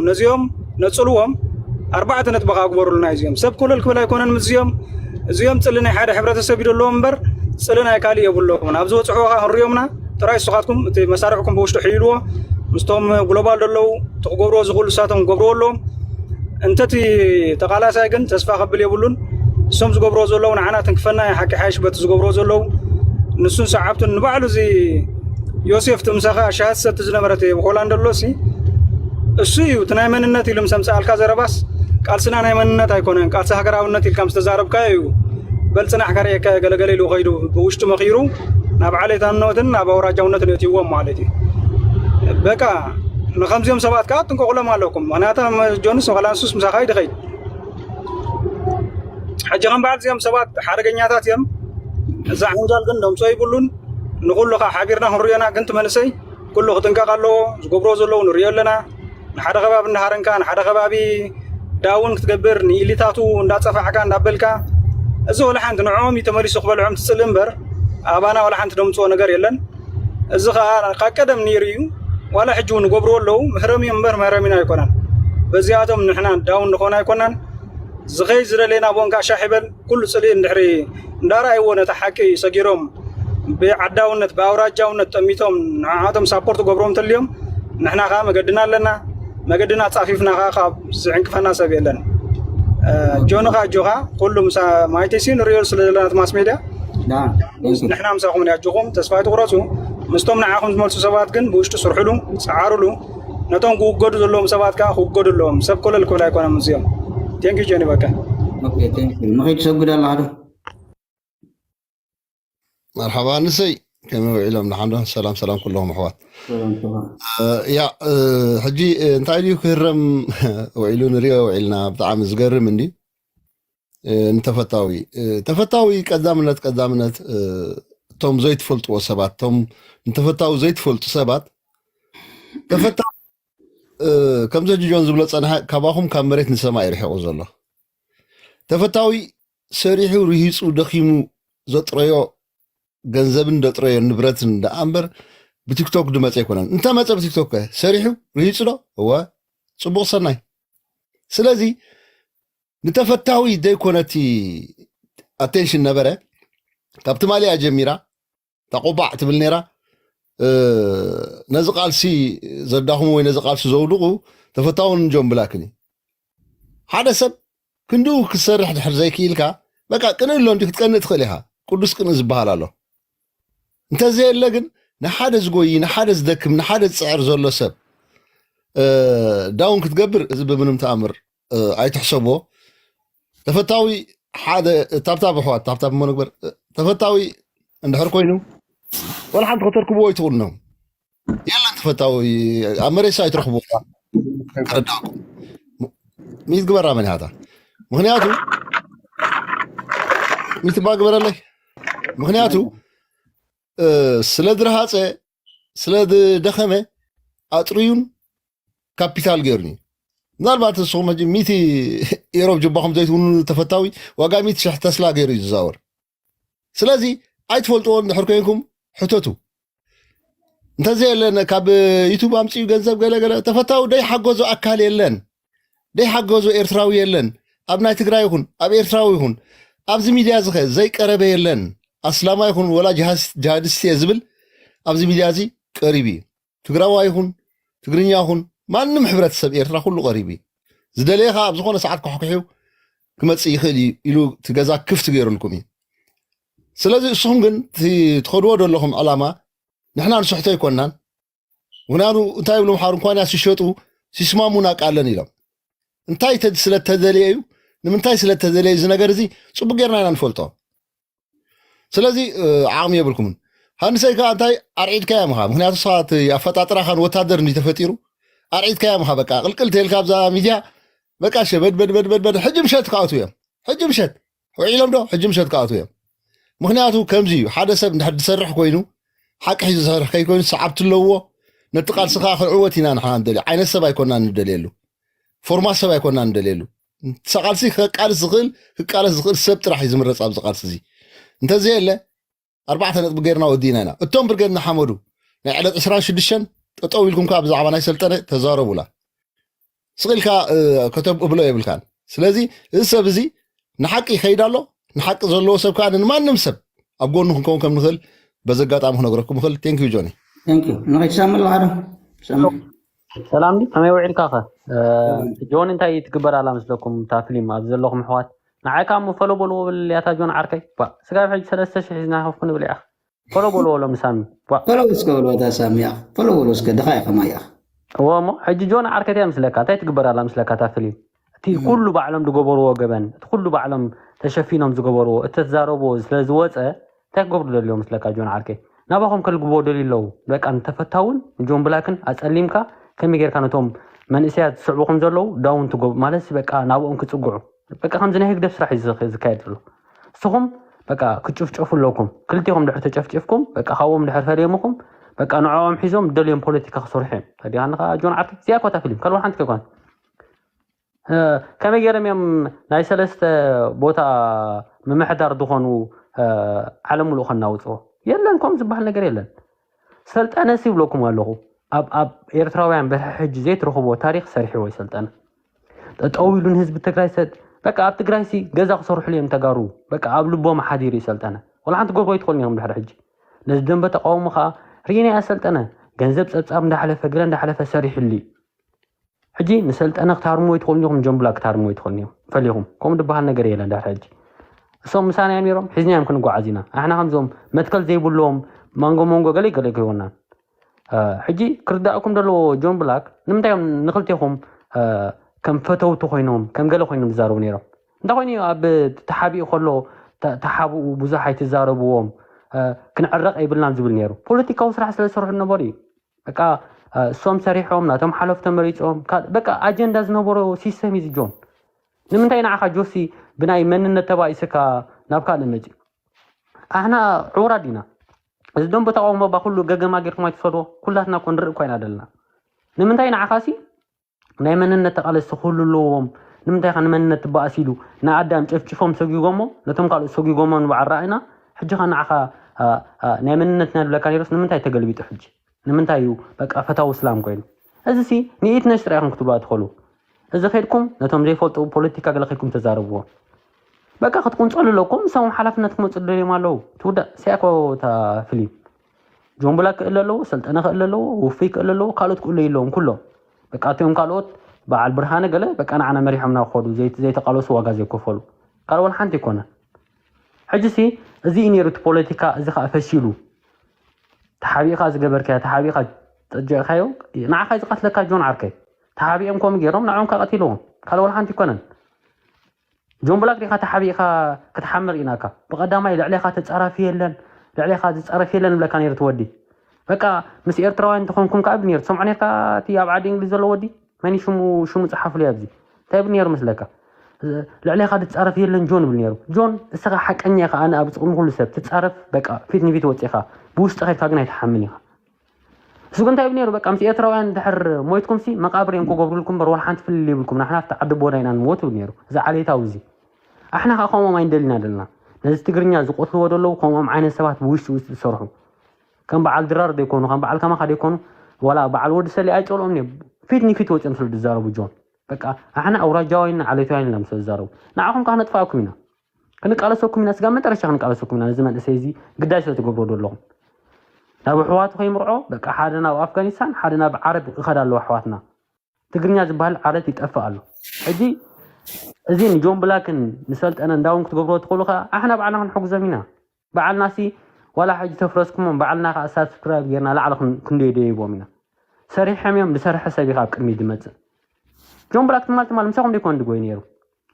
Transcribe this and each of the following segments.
ነዚኦም ነጽልዎም ኣርባዕተ ነጥቢ ከኣ ግበሩልና። እዚኦም ሰብ ኮለል ክብል ኣይኮነን። ምስዚኦም እዚኦም ጽሊ ናይ ሓደ ሕብረተሰብ እዩ ዘለዎም እምበር ጽሊ ናይ ካልእ የብሎምን። ኣብ ዝበጽሕዎ ከኣ ክንሪኦምና ጥራይ። ንስኻትኩም እቲ መሳርሕኩም ብውሽጡ ሕይልዎ፣ ምስቶም ግሎባል ዘለዉ እቲ ክገብርዎ ዝኽእሉ ንሳቶም ክገብርዎ ኣለዎም። እንተቲ ተቓላሳይ ግን ተስፋ ከብል የብሉን። እሶም ዝገብርዎ ዘለዉ ንዓና ትንክፈና እዩ። ሓቂ ሓይሽ በቲ ዝገብርዎ ዘለዉ ንሱን ሰዓብቱን ንባዕሉ እዚ ዮሴፍ እቲ ምሳኻ ሻሃት ሰቲ ዝነበረት ሆላንድ ኣሎ ሲ እሱ እዩ እቲ ናይ መንነት ኢሉ ምስ ኣምፀኣልካ ዘረባስ ቃልስና ናይ መንነት ኣይኮነን፣ ቃልሲ ሃገራውነት ኢልካ ምስ ተዛረብካዮ እዩ። በል ጽናሕ ከርእየካ እየ ገለገለ ኢሉ ከይዱ ብውሽጡ መኺሩ ናብ ዓሌታውነትን ናብ ኣውራጃውነትን የእትይዎም ማለት እዩ። በቃ ንኸምዚኦም ሰባት ከዓ ጥንቀቑሎም ኣለኩም። ምኽንያቱ ጆንስ ዋላ ንሱስ ምሳኻ እዩ ድኸይድ። ሕጂ ከም በዓል እዚኦም ሰባት ሓደገኛታት እዮም። እዛ ዓንጃል ግን ደምሶ ይብሉን ንኹሉ ከዓ ሓቢርና ክንሪኦና ግን ትመንሰይ ኩሉ ክጥንቀቕ ኣለዎ። ዝገብሮ ዘለዉ ንሪኦ ኣለና። ንሓደ ከባቢ እናሃረንካ ንሓደ ከባቢ ዳውን ክትገብር ንኢሊታቱ እንዳፀፋዕካ እንዳበልካ እዚ ወላ ሓንቲ ንዕኦም እዩ ተመሊሱ ክበልዖም ትፅሊ እምበር ኣባና ወላ ሓንቲ ደምፅኦ ነገር የለን። እዚ ከዓ ካብ ቀደም ነይሩ እዩ። ዋላ ሕጂ እውን ይገብርዎ ኣለዉ። ምህረም እዮም እምበር ምህረሚና ኣይኮናን። በዚኣቶም ንሕና ዳውን ንኾን ኣይኮናን። ዝኸይ ዝደለየና ቦንካ ሻሕ ይበል ኩሉ ጽልኢ እንድሕሪ እንዳረኣይዎ ነቲ ሓቂ ሰጊሮም ብዓዳውነት ብኣውራጃውነት ጠሚቶም ንዓቶም ሳፖርት ገብሮም ተልዮም ንሕና ከዓ መገድና ኣለና። መገድና ጻፊፍና ከዓ ካብ ዝዕንቅፈና ሰብ የለን። እ፣ ጆንኻ ኣጆኻ ኩሉ ምሳ ማይቴሲ ንሪኦ ስለ ዘለና እቲ ማስ ሜድያ ንሕና ምሳኹም ኣጆኹም ተስፋ ኣይትቑረፁ። ምስቶም ንዓኹም ዝመልሱ ሰባት ግን ብውሽጡ ስርሕሉ፣ ጸዓርሉ። ነቶም ክውገዱ ዘለዎም ሰባት ከዓ ክውገዱ ኣለዎም። ሰብ ኮለል ክብል ኣይኮነም እዚኦም። ቴንክ ዩ ጆኒ በቃ። ኦኬ፣ ቴንክ ዩ። ንኸይድ ትሰግድ ኣለኻ ዶ? መርሓባ ንሰይ ከመይ ውዒሎም ንሓንዶ ሰላም ሰላም ኩለኹም ኣሕዋት። እ፣ ያ እ፣ ሕጂ እ፣ እንታይ ድዩ ክህረም ውዒሉ ንሪኦ ውዒልና ብጣዕሚ ዝገርም እንዲ እ፣ ንተፈታዊ እ፣ ተፈታዊ ቀዳምነት ቀዳምነት እ፣ እቶም ዘይትፈልጥዎ ሰባት እቶም ንተፈታዊ ዘይትፈልጡ ሰባት ተፈታዊ እ፣ ከምዚ ሕጂ ጆን ዝብሎ ጸንሐ ካባኹም ካብ መሬት ንሰማይ ርሒቑ ዘሎ ተፈታዊ ሰሪሑ ርሂጹ ደኺሙ ዘጥረዮ ገንዘብን ዘጥረዮ ንብረትን ደኣ እምበር ብቲክቶክ ድመጸ ኣይኮነን። እንተ መጸ ብቲክቶክ ከ ሰሪሑ ርሂጹ ዶ? እወ ጽቡቕ ሰናይ። ስለዚ ንተፈታዊ ዘይኮነቲ ኣቴንሽን ነበረ ካብ ትማሊያ ጀሚራ እታ ቆባዕ ትብል ነይራ። እ፣ ነዚ ቃልሲ ዘዳኽሙ ወይ ነዚ ቃልሲ ዘውድቑ ተፈታውን ጆን ብላክን እዩ። ሓደ ሰብ ክንድኡ ክትሰርሕ ድሕር ዘይክኢልካ በቃ ቅንእ ኣሎ እንዲ ክትቀንእ ትኽእል ኢኻ። ቅዱስ ቅንእ ዝበሃል ኣሎ። እንተዘየለ ግን ንሓደ ዝጎይ ንሓደ ዝደክም ንሓደ ዝፅዕር ዘሎ ሰብ እ፣ ዳውን ክትገብር እዚ ብምንም ተኣምር እ፣ ኣይትሕሰብዎ። ተፈታዊ ሓደ ታብታብ ኣሕዋት ታብታብ እሞ ንግበር እ፣ ተፈታዊ እንድሕር ኮይኑ ወላ ሓንቲ ከተርክብዎ ኣይትኽእሉ ነው የለን ተፈታዊ ኣብ መሬት ኣይትረኽብዎ ከረዳእኩም ሚት ግበራ መን ያታ ምክንያቱ ሚት ባ ግበረለይ ምክንያቱ እ፣ ስለ ድረሃፀ ስለ ድደኸመ ኣጥርዩን ካፒታል ገይሩኒ ምናልባት ንስኹም ሕጂ ሚቲ ኤሮብ ጅባኹም ዘይትውኑ ተፈታዊ ዋጋ ሚት ሽሕ ተስላ ገይሩ እዩ ዝዛወር ስለዚ ኣይትፈልጥዎ እንድሕር ኮይንኩም ሕተቱ እንተዘየለ ካብ ዩቱብ ኣምፅኡ ገንዘብ ገለገለ ተፈታዊ ደይ ሓገዞ ኣካል የለን ደይ ሓገዞ ኤርትራዊ የለን ኣብ ናይ ትግራይ ይኹን ኣብ ኤርትራዊ ይኹን ኣብዚ ሚድያ ዝኸ ዘይቀረበ የለን ኣስላማ ይኹን ወላ ጅሃዲስት እየ ዝብል ኣብዚ ሚድያ እዚ ቀሪቡ እዩ ትግራዋ ይኹን ትግርኛ ይኹን ማንም ሕብረተሰብ ኤርትራ ኩሉ ቀሪቡ እዩ ዝደለየ ከዓ ኣብ ዝኾነ ሰዓት ከሕኩሕዩ ክመፅእ ይኽእል እዩ ኢሉ እቲ ገዛ ክፍቲ ገይሩልኩም እዩ ስለዚ እስኹም ግን ትኸድዎ ዘለኹም ዕላማ ንሕና ንስሕቶ ኣይኮንናን ምክንያቱ እንታይ ይብሉ ምሓሩ እንኳን ያስሸጡ ሲስማሙና ቃለን ኢሎም እንታይ ስለተደለየ እዩ ንምንታይ ስለተደለየ እዚ ነገር እዚ ፅቡቅ ጌርና ኢና ንፈልጦ ስለዚ ዓቕሚ የብልኩምን ሃንሰይ ከዓ እንታይ ኣርዒድካያ ምኻ ምክንያቱ ሰባት ኣፈጣጥራኻን ወታደር እንዲ ተፈጢሩ ኣርዒድካያ ምኻ በቃ ቅልቅል ተልካ ኣብዛ ሚድያ በቃ ሸበድ በድበድበድበድ ሕጂ ምሸት ክኣቱ እዮም ሕጂ ምሸት ውዒሎም ዶ ሕጂ ምሸት ክኣቱ እዮም ምክንያቱ ከምዚ እዩ ሓደ ሰብ እንድሕር ዝሰርሕ ኮይኑ ሓቂ ሒዙ ዝሰርሕ ከይኮይኑ ሰዓብቲ ኣለውዎ ነቲ ቃልሲ ከዓ ክንዕወት ኢና ንሕና ንደልዮ ዓይነት ሰብ ኣይኮና ንደልየሉ ፎርማት ሰብ ኣይኮና ንደልየሉ ንሳ ቃልሲ ከቃልስ ዝኽእል ክቃለስ ዝኽእል ሰብ ጥራሕ እዩ ዝምረፅ ኣብዚ ቃልሲ እዚ እንተዘየለ ኣርባዕተ ነጥቢ ገይርና ወዲእና ኢና እቶም ብርገድ ንሓመዱ ናይ ዕለት ዕስራን ሽዱሽተን ጠጠው ኢልኩም ከዓ ብዛዕባ ናይ ሰልጠነ ተዛረቡላ ስቕ ኢልካ ከተብእብሎ የብልካን። ስለዚ እዚ ሰብ እዚ ንሓቂ ይኸይድ ኣሎ። ንሓቂ ዘለዎ ሰብ ከዓ ንማንም ሰብ ኣብ ጎኑ ክንከውን ከም ንኽእል በዚ ኣጋጣሚ ክነግረኩም እኽእል። ቴንክ ዩ ጆኒ። ንኸይትሰምዕ ኣለካ ዶ? ሰላም ዲ ከመይ ውዒልካ ኸ? ጆን እንታይ ትግበር ኣላ ምስለኩም እታ ፊልም ኣብዚ ዘለኹም ኣሕዋት? ንዓይ ከዓ እሞ ፈሎ በልዎ በልልያታ ጆን ዓርከይ። ባ ስጋብ ሕጂ ሰለስተ ሽሕ ሒዝና ከፍኩ ንብል ኢኻ። ፈሎ በልዎ ሎም ሳሚ። ባ ፈሎ እስከ በልዎ እታ ሳሚ ኢኻ። ፈሎ በልዎ እስከ ድኻ ኢኻ ማይ ኢኻ። እዎ እሞ ሕጂ ጆን ዓርከይ እንታይ ምስለካ እንታይ ትግበር ኣላ ምስለካ እታ ፊልም? እቲ ኩሉ ባዕሎም ዝገበርዎ ገበን እቲ ኩሉ ባዕሎም ተሸፊኖም ዝገበርዎ እተዛረብዎ ስለዝወፀ እንታይ ክገብሩ ደልዮም ምስለካ ጆን ዓርከይ? ናባኹም ከልግብዎ ደልዩ ኣለዉ። በቃ ንተፈታውን ንጆን ብላክን ኣፀሊምካ ከመይ ጌርካ ነቶም መንእሰያት ዝስዕቡኹም ዘለዉ ዳውን ትጎብ ማለት በቃ ናብኦም ክፅግዑ በቃ ከምዚ ናይ ህግደፍ ስራሕ እዩ ዝኸ- ዝካየድ ዘሎ። ንስኹም በቃ ክጭፍጨፉ ኣለኩም። ክልቲኹም ድሕር ተጨፍጭፍኩም በቃ ካብኦም ድሕር ፈሪምኹም በቃ ንዕኦም ሒዞም ደልዮም ፖለቲካ ክሰርሑ እዮም። ተዲኻ ንኻ ጆን ዓርከይ እዚኣ ኮታ ፊልም ካልኦ ሓንቲ ከይኳን ከመይ ገይሮም እዮም ናይ ሰለስተ ቦታ ምምሕዳር ዝኾኑ ዓለም ሙሉእ ከናውፅዎ? የለን፣ ከምኡ ዝበሃል ነገር የለን። ሰልጠነ ሲ ይብለኩም ኣለኹ ኣብ ኣብ ኤርትራውያን በርሒ ሕጂ ዘይትረኽብዎ ታሪክ ሰሪሕዎ እዩ ሰልጠነ። ጠጠው ኢሉ ንህዝቢ ትግራይ ሰጥ በቃ ኣብ ትግራይ ሲ ገዛ ክሰርሕሉ እዮም ተጋሩ። በቃ ኣብ ልቦም ሓዲሩ እዩ ሰልጠነ። ወላ ሓንቲ ገብሮ ይትኽእሉ እዮም ድሕሪ ሕጂ። ነዚ ደንበ ተቃውሞ ከዓ ርኢናያ ሰልጠነ ገንዘብ ፀብፃብ እንዳሓለፈ ግረ እንዳሓለፈ ሰሪሕሉ እዩ። ሕጂ ንሰልጠነ ክትሃርምዎ ይትኽእሉ ኢኹም፣ ጀምቡላ ክትሃርምዎ ይትኽእሉ ኢኹም። ፈሊኹም ከምኡ ዝበሃል ነገር የለን። ድሕሪ ሕጂ እሶም ምሳና እዮም ነይሮም፣ ሒዝናዮም ክንጓዓዝ ኢና። ኣሕና ከምዞም መትከል ዘይብሎም ማንጎ መንጎ ገለ ገለ ከይኮናን። ሕጂ ክርዳእኩም ዘለዎ ጆን ብላክ ንምንታይ እዮም ንክልቴኹም ከም ፈተውቲ ኮይኖም ከም ገለ ኮይኖም ዝዛረቡ ነይሮም? እንታይ ኮይኑ ኣብ ተሓቢኡ ከሎ ተሓብኡ ብዙሕ ኣይትዛረብዎም ክንዕረቕ የብልናን ዝብል ነይሩ። ፖለቲካዊ ስራሕ ስለ ዝሰርሑ ነበሩ እዩ። በቃ እሶም ሰሪሖም ናቶም ሓለፍ ተመሪፆም በቃ ኣጀንዳ ዝነበሮ ሲስተም እዩ ጆን። ንምንታይ ንዓኻ ጆሲ ብናይ መንነት ተባኢስካ ናብ ካልእ መፂኡ? ኣሕና ዕውራ ዲና? እዚ ደንበ ተቃውሞ ባ ኩሉ ገገማ ጌርኩም ኣይትሰዶ ኩላትና ኮ ንርኢ እኳ ኢና ደለና። ንምንታይ ንዓኻሲ ናይ መንነት ተቃለስቲ ክህሉ ኣለዎም? ንምንታይ ካ ንመንነት ትበኣስ ኢሉ ንኣዳም ጨፍጭፎም ሰጊጎሞ ነቶም ካልኦት ሰጊጎሞ ንባዓል ረኣይና። ሕጂ ካ ንዓኻ ናይ መንነትና ድብለካ ነይሮስ ንምንታይ ተገልቢጡ ሕጂ? ንምንታይ እዩ በቃ ፈታዊ እስላም ኮይኑ? እዚ ሲ ንኢት ነሽ ጥራይ ኢኹም ክትብሉ ትኽእሉ። እዚ ከድኩም ነቶም ዘይፈልጡ ፖለቲካ ገለ ከድኩም ተዛረብዎም። በቃ ክትቁንጸሉ ኣለኩም። ንሶም ሓላፍነት ክመጹ ደልዮም ኣለዉ። ትውዳእ ሲያኮ እታ ፍሊም። ጆምቡላ ክእለ ኣለዎ፣ ሰልጠነ ክእለ ኣለዎ፣ ውፉይ ክእለ ኣለዎ፣ ካልኦት ክእለ ኣለዎም ኩሎም። በቃ እቲኦም ካልኦት በዓል ብርሃነ ገለ በቃ ንዓና መሪሖምና ክኸዱ ዘይተቃለሱ ዋጋ ዘይከፈሉ ካልእ ወላ ሓንቲ ኣይኮነን። ሕጂ ሲ እዚ እዩ ነይሩ እቲ ፖለቲካ፣ እዚ ከዓ ፈሺሉ። ተሓቢእካ ዝገበርካዮ ተሓቢእካ ጠጀእካዮ ንዓኻ እዩ ዝቐትለካ ጆን ዓርከይ። ተሓቢኦም ከምኡ ገይሮም ንዕኦም ከቐቲልዎም ካልእ ወላ ሓንቲ ይኮነን። ጆን ብላክ ዲኻ ተሓቢእካ ክትሓምር ኢናካ ብቐዳማይ ልዕሌኻ ተጻራፊ የለን ልዕሌኻ ዝጻረፍ የለን ብለካ ነይሩ ትወዲ። በቃ ምስ ኤርትራውያን እንተኾንኩም ከዓ ብል ነይሩ ትሰምዖ ነርካ እቲ ኣብ ዓዲ እንግሊዝ ዘሎ ወዲ መን ሽሙ ሽሙ ጸሓፉለይ ኣብዚ እንታይ ብል ነይሩ መስለካ? ልዕሌኻ ዝጻረፍ የለን ጆን ብል ነይሩ። ጆን እስኻ ሓቀኛ ኢኻ ኣነ ኣብ ጥቕሚ ኩሉ ሰብ ትጻረፍ በቃ ፊት ንፊት ወጺኻ ብውሽጢ ኸድካ ግን ኣይትሓምን ኢኻ። እሱ ግን እንታይ ይብል ነይሩ በቃ ምስ ኤርትራውያን ድሕር ሞይትኩም ሲ መቃብር እዮም ክገብሩልኩም በር ዋላ ሓንቲ ፍልል ይብልኩም ንሕና ኣብቲ ዓዲ ቦዳ ኢና ንሞት ይብል ነይሩ። እዚ ዓሌታዊ እዚ ኣሕና ከዓ ከምኦም ኣይንደልና ደለና። ነዚ ትግርኛ ዝቆትልዎ ደለዉ ከምኦም ዓይነት ሰባት ብውሽጢ ውሽጢ ዝሰርሑ ከም በዓል ድራር ዘይኮኑ ከም በዓል ከማኻ ዘይኮኑ ዋላ በዓል ወዲ ሰሊ ኣይፀልኦም እዮም ፊት ንፊት ወፅኦም ስለ ዝዛረቡ ጆን በቃ ኣሕና ኣውራጃውያን ዓሌታውያን ኢሎም ስለ ዝዛረቡ ንዓኹም ከዓ ነጥፋእኩም ኢና። ክንቃለሰኩም ኢና ስጋብ መጨረሻ ክንቃለሰኩም ኢና ነዚ መንእሰይ እዚ ግዳይ ስለ ትገብሮ ዘለኹም ናብ ኣሕዋቱ ከይምርዖ በቃ ሓደ ናብ ኣፍጋኒስታን ሓደ ናብ ዓረብ ይኸዳ ኣለዋ ኣሕዋትና። ትግርኛ ዝበሃል ዓረት ይጠፍእ ኣሎ። ሕጂ እዚ ንጆን ብላክን ንሰልጠነ እንዳውን ክትገብርዎ ትኽእሉ ከዓ ኣሕና ባዕልና ክንሕግዞም ኢና። ባዕልናሲ ዋላ ሕጂ ተፍረስኩሞም ባዕልና ከዓ ሳብስክራይብ ጌርና ላዕሊ ክንደይደይቦም ኢና። ሰሪሖም እዮም ዝሰርሐ ሰብ ኢኻ ኣብ ቅድሚ ዝመፅእ። ጆን ብላክ ትማል ትማል ምሳኹም ደይኮን ድጎይ ነይሩ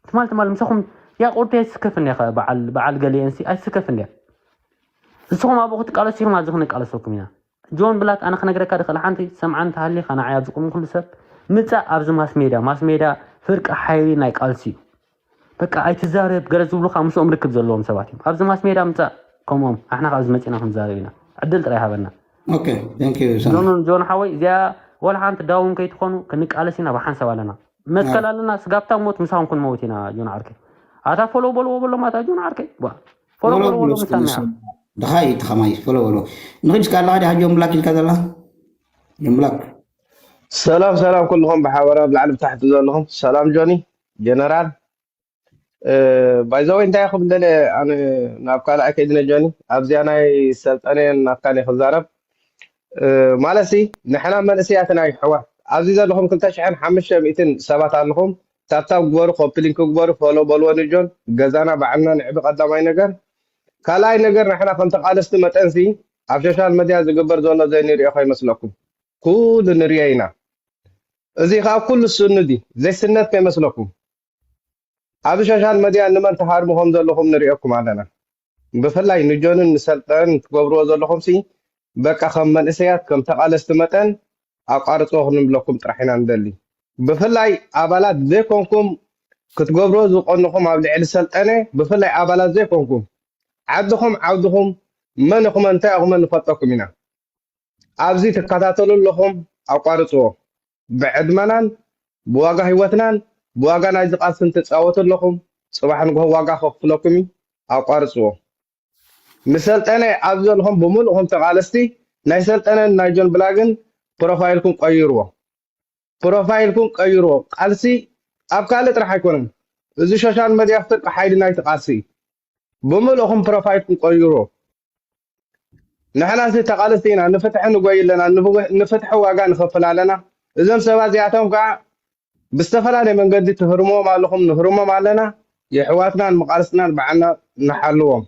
ትማል ትማል ምሳኹም ያቁርቲ ኣይትስከፍ እንዲያ በዓል ገሊአንሲ ኣይትስከፍ እንዲያ። ንስኹም ኣብኡ ክትቃለሱ ኢኹም ኣብዚ ክንቃለሰኩም ኢና። ጆን ብላክ ኣነ ክነግረካ ድኽእል ሓንቲ ሰምዓ እንተሃሊኻ ንዓይ ኣብዚ ቁሚ ኩሉ ሰብ ምጻእ ኣብዚ ማስ ሜዳ ማስ ሜዳ ፍርቂ ሓይሊ ናይ ቃልሲ እዩ። በቃ ኣይትዛረብ ገለ ዝብሉካ ምስኦም ርክብ ዘለዎም ሰባት እዮም ኣብዚ ማስ ሜዳ ምጻእ። ከምኦም ኣሕና ካብ ዝመፅና ክንዛረብ ኢና። ዕድል ጥራይ ሃበና። ጆን ሓወይ እዚኣ ወላ ሓንቲ ዳውን ከይትኾኑ ክንቃለስ ኢና ብሓንሳብ ኣለና። መትከል ኣለና ስጋብታ ሞት ምሳኹም ክንመውት ኢና ጆን ዓርከይ። ኣታ ፎሎ በልዎ በሎም ኣታ ጆን ዓርከይ ባ ፎሎ በልዎ በሎም ምሳና። ድኻይ ተኸማይ ፎሎ በልዎ ንኽድ እስካ ኣለኻ ዲኻ ጆን ብላክ ኢልካ ዘላ ጆን ብላክ ሰላም ሰላም ኩልኹም ብሓበራ ብላዕሊ ብታሕቲ ዘለኹም ሰላም ጆኒ ጀነራል። ባይዘወይ እንታይ ክብል ደለ ኣነ ናብ ካልኣይ ከይድነ ጆኒ ኣብዚኣ ናይ ሰልጠነን ናትካን ክዛረብ። ማለትሲ ንሕና መንእሰያት ናይ ሕዋት ኣብዚ ዘለኹም ክልተ ሽሕን ሓሙሽተ ሚእትን ሰባት ኣለኹም። ታብታብ ግበሩ፣ ኮፕሊንክ ግበሩ፣ ፎሎ በልዎ ንጆን። ገዛና ባዕልና ንዕቢ ቀዳማይ ነገር። ካልኣይ ነገር ንሕና ከም ተቓለስቲ መጠንሲ ኣብ ሶሻል መድያ ዝግበር ዘሎ ዘይንሪኦ ከይመስለኩም። ኩሉ ንሪኦ ኢና። እዚ ከዓ ኩሉ ስኑ ድዩ ዘይስነት ከይመስለኩም። ኣብዚ ሶሻል መድያ ንመን ትሃርሙ ከም ዘለኹም ንሪኦኩም ኣለና። ብፍላይ ንጆንን ንሰልጠን ትገብርዎ ዘለኹም ሲ በቃ ከም መንእሰያት ከም ተቓለስቲ መጠን ኣቋርፅዎ ክንብለኩም ጥራሕ ኢና ንደሊ። ብፍላይ ኣባላት ዘይኮንኩም ክትገብርዎ ዝቆንኹም ኣብ ልዕሊ ሰልጠነ ብፍላይ ኣባላት ዘይኮንኩም ዓድኹም ዓውድኹም መን ኢኹም እንታይ ኢኹም ንፈልጠኩም ኢና። ኣብዚ ትከታተሉ ኣለኹም ኣቋርፅዎ። ብዕድመናን ብዋጋ ህይወትናን ብዋጋ ናይዚ ቃልስን ትፃወቱ ኣለኹም። ፅባሕ ንግሆ ዋጋ ከኽፍለኩም እዩ። ኣቋርፅዎ። ንሰልጠነ ኣብዚ ዘለኹም ብምልእኹም ተቓለስቲ ናይ ሰልጠነን ናይ ጆን ብላግን ፕሮፋይልኩም ቀይርዎ። ፕሮፋይልኩም ቀይርዎ። ቃልሲ ኣብ ካልእ ጥራሕ ኣይኮነን። እዚ ሶሻል መድያ ፍርቂ ሓይሊ ናይቲ ቃልሲ እዩ። ብምልእኹም ፕሮፋይልኩም ቀይርዎ። ንሕና ሲ ተቓለስቲ ኢና። ንፍትሒ ንጎይ ኣለና። ንፍትሒ ዋጋ ንኸፍል ኣለና። እዞም ሰባት እዚኣቶም ከዓ ብዝተፈላለየ መንገዲ ትህርምዎም ኣለኹም፣ ንህርሞም ኣለና። የሕዋትናን መቓልስትናን ባዕልና ንሓልዎም።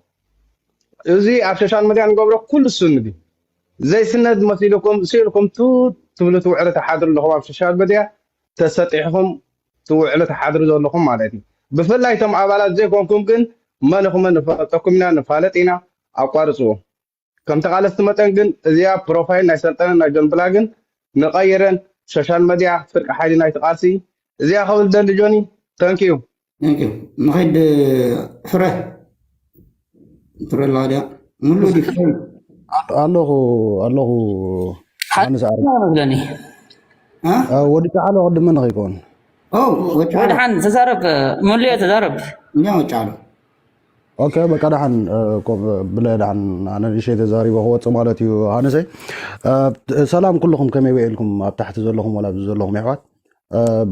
እዚ ኣብ ሶሻል መድያ ንገብሮ ኩሉ ስኑ ድዩ? ዘይስነት መሲልኩም ስኢልኩም ቱ ትብሉ ትውዕሉ ትሓድሩ ኣለኹም ኣብ ሶሻል መድያ ተሰጢሕኹም ትውዕሉ ትሓድሩ ዘለኹም ማለት እዩ። ብፍላይ እቶም ኣባላት ዘይኮንኩም ግን መን ኢኹም ንፈልጠኩም ኢና ንፋለጥ ኢና። ኣቋርፅዎ። ከም ተቓለስቲ መጠን ግን እዚኣ ፕሮፋይል ናይ ሰልጠነ ናይ ጆን ብላ ግን ንቐይረን ሶሻል መድያ ፍርቂ ሓይሊ ናይ ተቓልሲ እዚኣ ከብል ደሊ ጆኒ። ተንኪዩ። ንኸይድ ፍረ ፍረ ኣለዋ ድያ? ሙሉ ድዩ ፍረ? ኣለኹ ኣለኹ። ኣነስ ኣረ መስለኒ። ወዲ ጫሎ ቅድመ ንኸይኮን። ወዲ ሓን ተዛረብ። ሙሉየ ተዛረብ። እኛ ወጫሎ። ኦኬ በቃ ደሓን። ብለ ደሓን ኣነ ንእሸይ ተዛሪበ ክወፅእ ማለት እዩ። ሃነሰይ ሰላም ኩልኹም፣ ከመይ ውዒልኩም? ኣብ ታሕቲ ዘለኹም ዋላ ኣብዚ ዘለኹም የሕዋት።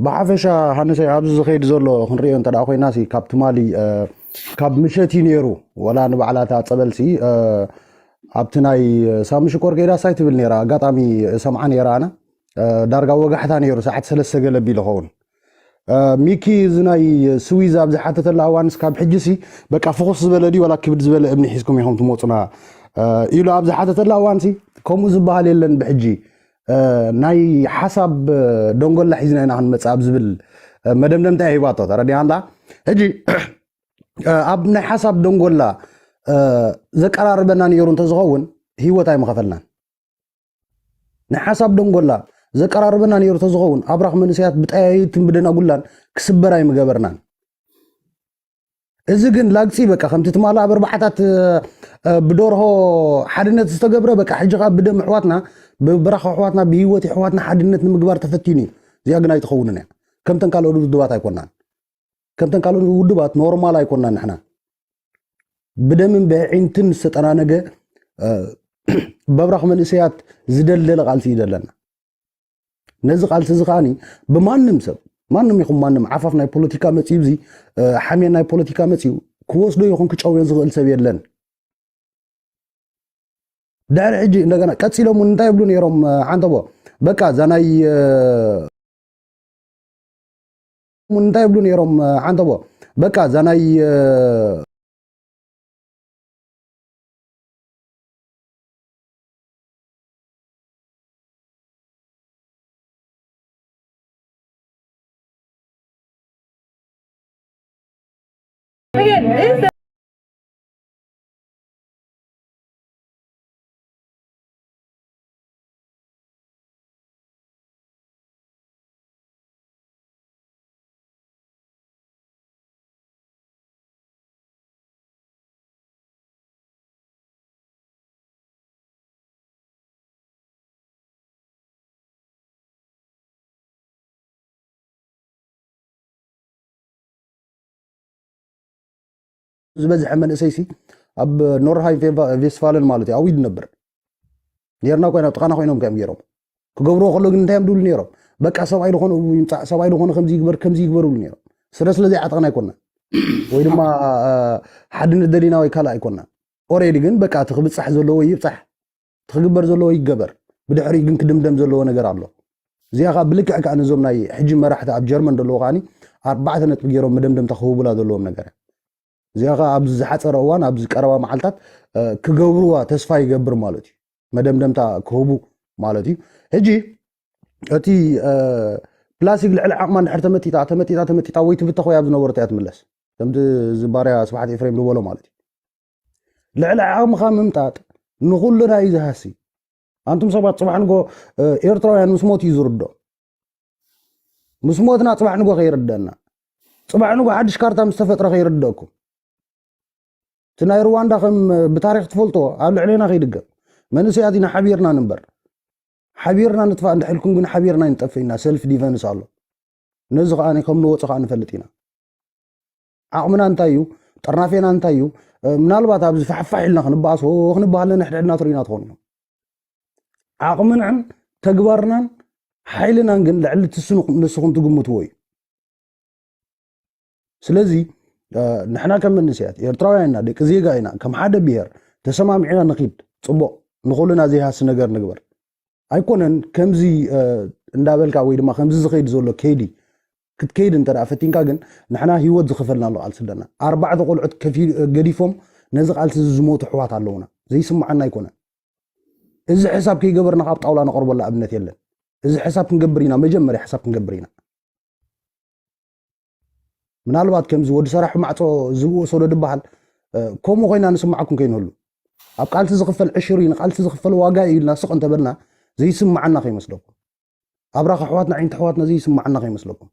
ብሓፈሻ ሃነሰይ ኣብዚ ዝኸይድ ዘሎ ክንሪኦ እንተ ደኣ ኮይና ሲ ካብ ትማሊ ካብ ምሸት እዩ ነይሩ። ዋላ ንባዕላ እታ ፀበል ሲ ኣብቲ ናይ ሳሚ ሽኮር ከይዳ ሳይ ትብል ነይራ። ኣጋጣሚ ሰምዓ ነይራ ኣነ። ዳርጋ ወጋሕታ ነይሩ፣ ሰዓት ሰለስተ ገለ ቢሉ ኸውን። ሚኪ እዚ ናይ ስዊዝ ኣብ ዝሓተተላ እዋንስ ካብ ሕጂ ሲ በቃ ፍኹስ ዝበለ ድዩ ዋላ ክብድ ዝበለ እምኒ ሒዝኩም ኢኹም ትመፁና ኢሉ ኣብ ዝሓተተላ እዋንሲ ከምኡ ዝበሃል የለን። ብሕጂ ናይ ሓሳብ ደንጎላ ሒዝና ኢና ክንመፅእ ኣብ ዝብል መደምደምታ ሂባቶ። ተረዲኣንዳ ሕጂ ኣብ ናይ ሓሳብ ደንጎላ ዘቀራርበና ነይሩ እንተዝኸውን ህይወት ኣይምኸፈልናን። ናይ ሓሳብ ደንጎላ ዘቀራርበና ነይሩ ተዝኸውን ኣብራኽ መንእሰያት ብጠያይትን ብደናጉላን ክስበር ኣይምገበርናን። እዚ ግን ላግፂ በቃ ከምቲ ትማል ኣብ ኣርባዓታት ብደርሆ ሓድነት ዝተገብረ በቃ ሕጂ ከዓ ብደም ኣሕዋትና ብብራኽ ኣሕዋትና ብህይወት ኣሕዋትና ሓድነት ንምግባር ተፈቲኑ እዩ። እዚኣ ግን ኣይትኸውንን እያ። ከምተን ካልኦት ውድባት ኣይኮናን። ከምተን ካልኦት ውድባት ኖርማል ኣይኮናን። ንሕና ብደምን ብዕዒንትን ዝተጠናነገ በብራኽ መንእሰያት ዝደልደለ ቃልሲ እዩ ዘለና። ነዚ ቃልሲ እዚ ከዓኒ ብማንም ሰብ ማንም ይኹን ማንም ዓፋፍ ናይ ፖለቲካ መፅዩ እዚ ሓሜን ናይ ፖለቲካ መፅዩ ክወስዶ ይኹን ክጨውዮ ዝኽእል ሰብ የለን። ድሕሪ ሕጂ እንደገና ቀፂሎም እውን እንታይ ይብሉ ነይሮም? ዓንተቦ በቃ እዛ ናይ እንታይ ይብሉ ነይሮም? ዓንተቦ በቃ እዛ ናይ ዝበዝሐ መንእሰይሲ ኣብ ኖርሃይን ቬስፋልን ማለት እዩ ኣዊድ ነብር ኔርና ኮይና ጥቃና ኮይኖም ከም ገይሮም ክገብርዎ ከሎ ግን እንታይ እዮም ድብሉ ነይሮም? በቃ ሰብኣይ ዝኾነ ይምፃእ፣ ሰብኣይ ዝኾነ ከምዚ ይግበር፣ ከምዚ ይግበር ይብሉ ነይሮም። ስለ ስለ ዘይዓጠቕና ኣይኮና ወይ ድማ ሓድነት ደሊና ወይ ካልእ ኣይኮና። ኦሬዲ ግን በቃ እቲ ክብፃሕ ዘለዎ ይብፃሕ፣ እቲ ክግበር ዘለዎ ይገበር። ብድሕሪኡ ግን ክድምደም ዘለዎ ነገር ኣሎ። እዚኣ ከዓ ብልክዕ ከዓ ነዞም ናይ ሕጂ መራሕቲ ኣብ ጀርመን ዘለዎ ከዓኒ ኣርባዕተ ነጥቢ ገይሮም መደምደምታ ክህቡላ ዘለዎም ነገር እያ። እዚኣ ከዓ ኣብዚ ዝሓፀረ እዋን ኣብዚ ቀረባ መዓልታት ክገብርዋ ተስፋ ይገብር ማለት እዩ። መደምደምታ ክህቡ ማለት እዩ። ሕጂ እቲ ፕላስቲክ ልዕሊ ዓቕማ እንድሕር ተመጢጣ ተመጢጣ ተመጢጣ ወይ ትብተኽ ወይ ኣብ ዝነበረቶ እያ ትምለስ። ከምቲ እዚ ባርያ ስብሓት ኤፍሬም ዝበሎ ማለት እዩ። ልዕሊ ዓቕምኻ ምምጣጥ ንኹልና እዩ ዝሃሲ። ኣንቱም ሰባት ፅባሕ ንጎ ኤርትራውያን ምስ ሞት እዩ ዝርዶ። ምስ ሞትና ፅባሕ ንጎ ከይርደና፣ ፅባሕ ንጎ ሓድሽ ካርታ ምስ ተፈጥረ ከይርደኩም። እቲ ናይ ሩዋንዳ ከም ብታሪክ ትፈልጦ ኣብ ልዕሌና ከይድገም መንእሰያት ኢና ሓቢርና ንንበር። ሓቢርና ንጥፋእ እንድሕልኩም ግን ሓቢርና ይንጠፍእ ኢና። ሰልፍ ዲፈንስ ኣሎ። ነዚ ከዓ ከም ንወፁ ከዓ ንፈልጥ ኢና። ዓቕምና እንታይ እዩ? ጥርናፌና እንታይ እዩ? ምናልባት ኣብዚ ፋሕፋሕ ኢልና ክንበኣስ ክንበሃለ ንሕድሕድና ትርኢና ትኾኑ ኢኹም። ዓቕምናን ተግባርናን ሓይልናን ግን ልዕሊ ትስኑ ንስኹም ትግምትዎ እዩ። ስለዚ ንሕና ከም መንእሰያት ኤርትራውያን ኢና፣ ደቂ ዜጋ ኢና፣ ከም ሓደ ብሄር ተሰማሚዕና ንኺድ። ፅቡቕ፣ ንኹልና ዘይሃሲ ነገር ንግበር። ኣይኮነን ከምዚ እንዳበልካ ወይ ድማ ከምዚ ዝኸይድ ዘሎ ከይዲ ክትከይድ እንተ ደኣ ፈቲንካ ግን ንሕና ህይወት ዝኸፈልና ኣሎ ቃልሲ ኣለና። ኣርባዕተ ቆልዑት ገዲፎም ነዚ ቃልሲ እዚ ዝሞቱ ኣሕዋት ኣለውና። ዘይስምዓና ኣይኮነን። እዚ ሕሳብ ከይገበርና ካብ ጣውላ ነቐርበሉ ኣብነት የለን። እዚ ሕሳብ ክንገብር ኢና፣ መጀመርያ ሕሳብ ክንገብር ኢና። ምናልባት ከምዚ ወዲ ሰራሑ ማዕፆ ዝብእሶ ዶ ድበሃል ከምኡ ኮይና ንስምዓኩም ከይንህሉ ኣብ ቃልሲ ዝኽፈል ዕሽር እዩ ንቃልሲ ዝኽፈል ዋጋ እዩ ኢልና ስቕ እንተበልና ዘይስምዓና ከይመስለኩም ኣብራኽ ኣሕዋትና ዓይንቲ ኣሕዋትና ዘይስምዓና ከይመስለኩም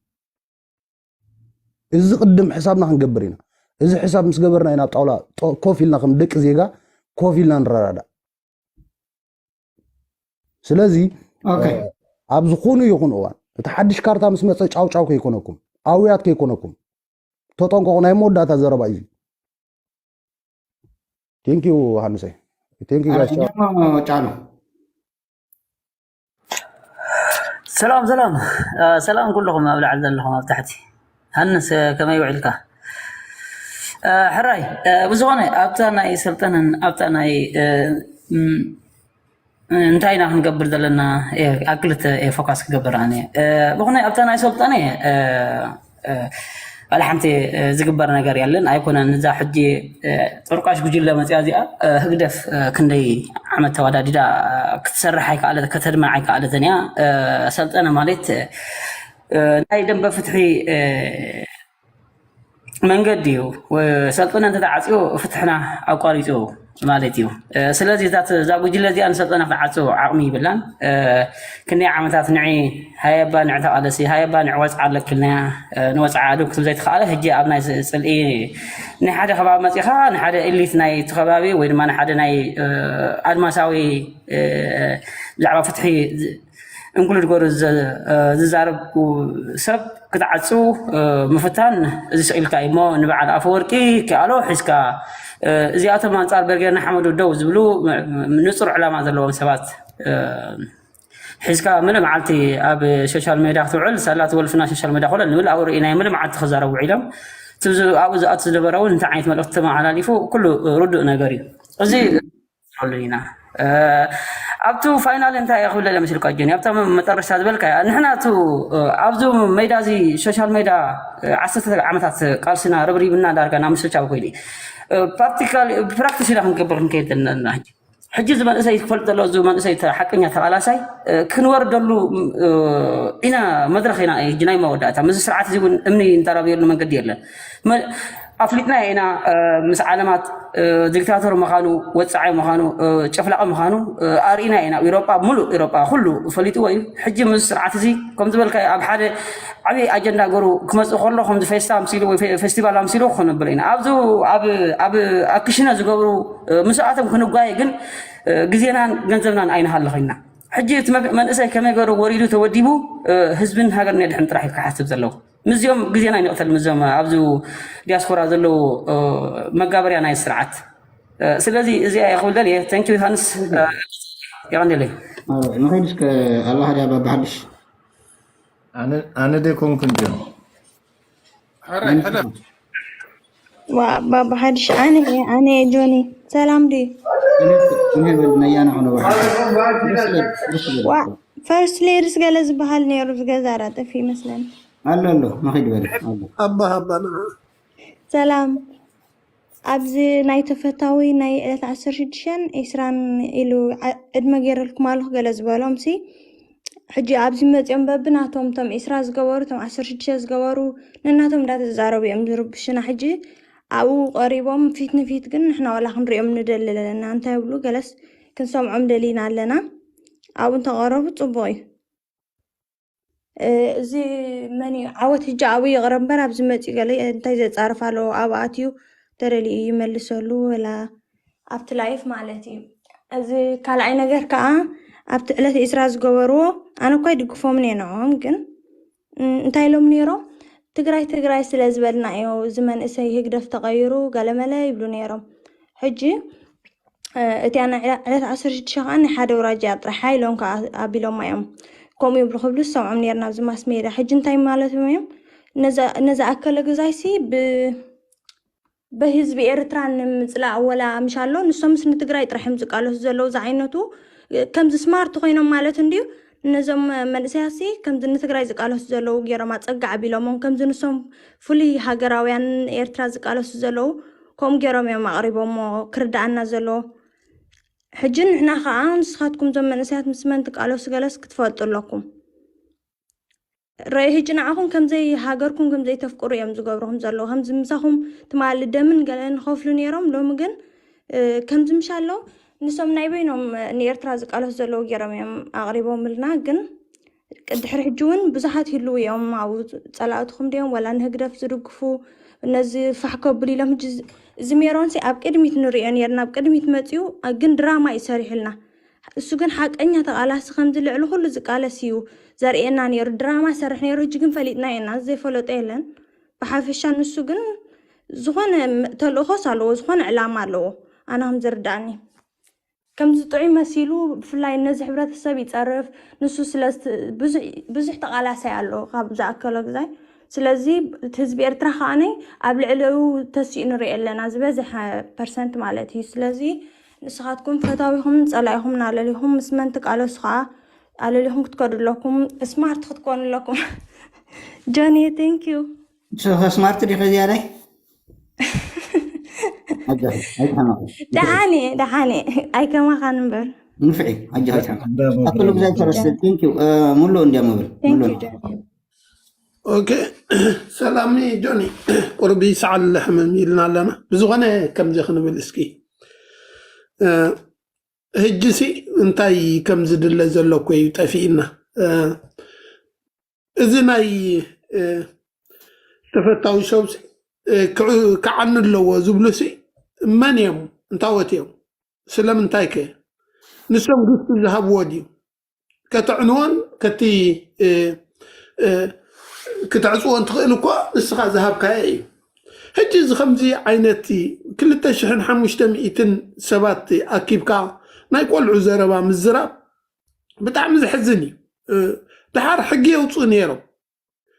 እዚ ቅድም ሕሳብና ክንገብር ኢና እዚ ሕሳብ ምስ ገበርና ኢና ኣብ ጣውላ ኮፍ ኢልና ከም ደቂ ዜጋ ኮፍ ኢልና ንረዳዳእ ስለዚ ኣብ ዝኾኑ ይኹን እዋን እቲ ሓድሽ ካርታ ምስ መፀ ጫውጫው ከይኮነኩም ኣውያት ከይኮነኩም ተጠንቀቑ ናይ መወዳእታ ዘረባ እዩ Thank you ሃንሰይ Thank you guys ጫሉ ሰላም ሰላም ሰላም ኩልኹም ኣብ ላዕሊ ዘለኹም ኣብ ታሕቲ ሃንስ ከመይ ውዒልካ ሕራይ ብዝኾነ ኣብታ ናይ ሰልጠነን ኣብታ ናይ እንታይ ኢና ክንገብር ዘለና ኣብ ክልተ ፎካስ ክገብር ኣነ ብኾነ ኣብታ ናይ ሰልጠነ ባለ ሓንቲ ዝግበር ነገር የለን ኣይኮነን እዛ ሕጂ ጥርቋሽ ጉጅለ መፅያ እዚኣ ህግደፍ ክንደይ ዓመት ተዋዳዲዳ ክትሰርሕ ኣይከኣለት ከተድምዕ ኣይከኣለትን እያ ሰልጠነ ማለት ናይ ደንበ ፍትሒ መንገዲ እዩ ሰልጠነ እንተተዓፅዮ ፍትሕና ኣቋሪፁ ማለት እዩ ስለዚ እዛ ጉጅለ እዚኣ ንሰልጠነ ክትዓፅው ዓቕሚ ይብላን ክንደይ ዓመታት ንዒ ሃየባ ንዕ ተቓለሲ ሃየባ ንዕ ወፅዓ ኣለክልናያ ንወፅዓ ኣዱ ክትም ዘይተኻለ ሕጂ ኣብ ናይ ፅልኢ ናይ ሓደ ከባቢ መፂኻ ንሓደ ኢሊት ናይ እቲ ከባቢ ወይ ድማ ንሓደ ናይ ኣድማሳዊ ብዛዕባ ፍትሒ እንክሉድ ገሩ ዝዛረብ ሰብ ክትዓፅው ምፍታን እዚ ስኢልካ እዩ እሞ ንበዓል ኣፈወርቂ ኪኣሎ ሒዝካ እዚኣቶም ኣንፃር በርጌር ንሓመዱ ደው ዝብሉ ንፁር ዕላማ ዘለዎም ሰባት ሒዝካ ምሉእ መዓልቲ ኣብ ሶሻል ሜድያ ክትውዕል ሳላ ትወልፍና ሶሻል ሜድያ ኮለ ንምልኣኡ ርኢናዮ ምሉእ መዓልቲ ክዛረቡ ውዒሎም ኣብኡ ዝኣቱ ዝነበረ እውን እንታይ ዓይነት መልእክቲ ተመሓላሊፉ ኩሉ ርዱእ ነገር እዩ እዚ ንስምዓሉ ኢና ኣብቱ ፋይናል እንታይ እየ ክብለለ መስልካ ጆኒ ኣብታ መጠረሽታ ዝበልካ ንሕና ቱ ኣብዚ ሜዳ እዚ ሶሻል ሜዳ ዓሰርተ ዓመታት ቃልስና ርብሪብና ዳርጋ ናብ ምስልቻው ኮይነ ፕራክቲካል ፕራክቲስ ኢና ክንገብር ክንከይድ ዘለና ሕጂ እዚ መንእሰይ ክፈልጥ ዘሎ እዚ መንእሰይ ሓቀኛ ተቓላሳይ ክንወርደሉ ኢና መድረኽ ኢና ሕጂ ናይ መወዳእታ ምስ ስርዓት እዚ እውን እምኒ እንተራብየሉ መንገዲ የለን ኣፍሊጥና ኢና ምስ ዓለማት ዲክታተር ምዃኑ ወፃዒ ምዃኑ ጨፍላቂ ምዃኑ ኣርኢና ኢና ኤሮጳ ሙሉእ ኤሮጳ ኩሉ ፈሊጥዎ እዩ ሕጂ ምስ ስርዓት እዚ ከም ዝበልካ ኣብ ሓደ ዓብዪ ኣጀንዳ ገሩ ክመፅእ ከሎ ከምዚ ፌስታ ኣምሲሉ ወይ ፌስቲቫል ኣምሲሉ ክነብር ኢና ኣብዚ ኣብ ኣክሽነ ዝገብሩ ምስኣቶም ክንጓየ ግን ግዜናን ገንዘብናን ኣይንሃልኽ ኢና ሕጂ እቲ መንእሰይ ከመይ ገሩ ወሪዱ ተወዲቡ ህዝብን ሃገርን የድሕን ጥራሕ እዩ ክሓስብ ዘለዎ ምስዚኦም ግዜና ይንቕተል ምስዞም ኣብዚ ዲያስፖራ ዘለዉ መጋበርያ ናይ ስርዓት ስለዚ እዚኣ እየ ክብል ደልየ ተንኪ ዮሃንስ የቐንደለይ ንኸይድ እስከ። ኣላ ሃዲያ ባባ ሓድሽ። ኣነ ኣነ ደኮንኩን ጆን ሕራይ ሕለፍ ዋ ባባ ሓድሽ ኣነ ኣነ ጆኒ ሰላም ድዩ? ንሄበል ነያና ሆነ ዋ ፈርስት ሌድስ ገለ ዝበሃል ነይሩ ዝገዛራ ጠፊ ይመስለኒ። ኣሎ ኣሎ ንኸይድ በል ኣሎ። ኣባ ሃባና ሰላም ኣብዚ ናይ ተፈታዊ ናይ ዕለት ዓሰርተ ሽዱሽተን ዒስራን ኢሉ ዓ- ዕድመ ገይረልኩም ኣለኹ ገለ ዝበሎም ሲ ሕጂ ኣብዚ መፂኦም በብናቶም ቶም ዒስራ ዝገበሩ ቶም ዓሰርተ ሽዱሽተ ዝገበሩ ነናቶም እንዳተዛረቡ እዮም ዝርብሽና። ሕጂ ኣብኡ ቀሪቦም ፊት ንፊት ግን ንሕና ዋላ ክንሪኦም ንደሊ ኣለና እንታይ ይብሉ ገለስ ክንሰምዖም ደሊና ኣለና። ኣብኡ እንተቐረቡ ፅቡቕ እዩ። እ፣ እዚ መን እዩ? ዓወት ህጂ ኣብኡ ይቕረ እምበር ኣብዚ መፂኡ ገለ እንታይ ዘፃርፍ ኣለዎ? ኣብኡ ኣትዩ ተደሊዩ ይመልሰሉ ወላ ኣብቲ ላይፍ ማለት እዩ። እዚ ካልኣይ ነገር ከዓ ኣብቲ ዕለት ዒስራ ዝገበርዎ ኣነ እኳ ይድግፎምን እየ ንዕኦም ግን እም፣ እንታይ ኢሎም ነይሮም? ትግራይ ትግራይ ስለ ዝበልና እዩ እዚ መንእሰይ ህግደፍ ተቐይሩ ገለመለ ይብሉ ነይሮም። ሕጂ እ፣ እቲኣ ናይ ዕለ- ዕለት ዓሰርተ ሽዱሽተ ከዓ ናይ ሓደ ውራጃ ጥራሕ ኢሎም ከዓ ኣቢሎማ እዮም። ከምኡ ይብሉ ክብሉ ዝሰምዖም ነይርና ኣብዚ ማስ ሜድያ። ሕጂ እንታይ ማለት እዮም? ነዛ ነዛ ኣከለ ግዛይሲ ብ ብህዝቢ ኤርትራ ንምፅላእ ወላ ምሻሎ ንሶምስ ንትግራይ ጥራሕ እዮም ዝቃለሱ ዘለዉ ዝዓይነቱ ከምዚ ስማርት ኮይኖም ማለት እንድዩ። ነዞም መንእሰያሲ ከምዚ ንትግራይ ዝቃለሱ ዘለዉ ገይሮም ኣፀግዕ ኣቢሎሞም ከምዚ ንሶም ፍሉይ ሃገራውያን ኤርትራ ዝቃለሱ ዘለዉ ከምኡ ገይሮም እዮም ኣቕሪቦሞ ክርድኣና ዘለዎ። ሕጂ ንሕና ከዓ ንስኻትኩም ዞም መንእሰያት ምስ መን ትቃለሱ ገለስ ክትፈልጡ ኣለኩም። ረይ ህጂ ንዓኹም ከምዘይ ሃገርኩም ከምዘይ ተፍቅሩ እዮም ዝገብርኹም ዘለዉ ከምዚ ምሳኹም ትማሊ ደምን ገለን ንኸፍሉ ነይሮም ሎሚ ግን ከምዚ ምሻ ኣሎ ንሶም ናይ በይኖም ንኤርትራ ዝቃለሱ ዘለዉ ገይሮም እዮም ኣቕሪቦምልና ግን ድሕሪ ሕጂ እውን ብዙሓት ይህልዉ እዮም ኣብኡ ጸላእትኹም ድዮም ወላ ንህግደፍ ዝድግፉ ነዚ ፋሕ ከብሉ ኢሎም ሕጂ እዚ ሜሮንሲ ኣብ ቅድሚት ንሪኦ ነርና ኣብ ቅድሚት መፅዩ ግን ድራማ እዩ ሰሪሕልና እሱ ግን ሓቀኛ ተቓላሲ ከምዚ ልዕሊ ኩሉ ዝቃለስ እዩ ዘርእየና ነይሩ። ድራማ ሰርሕ ነይሩ፣ ሕጂ ግን ፈሊጥና ኢና፣ ዘይፈለጦ የለን። ብሓፈሻ ንሱ ግን ዝኾነ ተልእኾስ ኣለዎ፣ ዝኾነ ዕላማ ኣለዎ። ኣነ ከም ዝርዳእኒ ከምዚ ጥዑይ መሲሉ ብፍላይ ነዚ ሕብረተሰብ ይፀርፍ ንሱ ስለ ብዙሕ ተቓላሳይ ኣሎ ካብ ዝኣከሎ ግዛይ ስለዚ እቲ ህዝቢ ኤርትራ ከዓነይ ኣብ ልዕሊኡ ተሲኡ ንሪኦ ኣለና ዝበዝሐ ፐርሰንት ማለት እዩ ስለዚ ንስኻትኩም ፈታዊኹምን ጸላኢኹምን ኣለሊኹም ምስ መን ትቃለሱ ኸዓ ኣለሊኹም ክትከዱ ኣለኩም ስማርት ክትኮኑ ኣለኩም ጆኒ thank you ስማርት ዲኸ ዝያዳይ ደሓኒ ደሓኒ ኣይከማኻን እምበር ንፍዒ ኣክሉ ግዛይ ተረስተ ቴንኪው ሙሉ እንዲያ መብል thank you ኦኬ ሰላም ጆኒ ቁርቢ ሰዓል ሕምም ኢልና ኣለና ብዝኾነ ከምዚ ክንብል እስኪ ህጂ ሲ እንታይ ከም ዝድለ ዘሎ እኮ እዩ ጠፊእና እዚ ናይ ተፈታዊ ሰብ ክዓኒ ኣለዎ ዝብሉ ሲ መን እዮም እንታወት እዮም ስለምንታይ ከ ንሶም ግፍቲ ዝሃብዎ ድዩ ከተዕንዎን ከቲ ክተዕፅዎን ትኽእል እኳ ንስኻ ዝሃብካዮ እዩ ሕጂ እዚ ከምዚ ዓይነት ክልተ ሽሕን ሓሙሽተ ሚእትን ሰባት ኣኪብካ ናይ ቆልዑ ዘረባ ምዝራብ ብጣዕሚ ዘሕዝን እዩ ድሓር ሕጊ የውፅኡ ነይሮም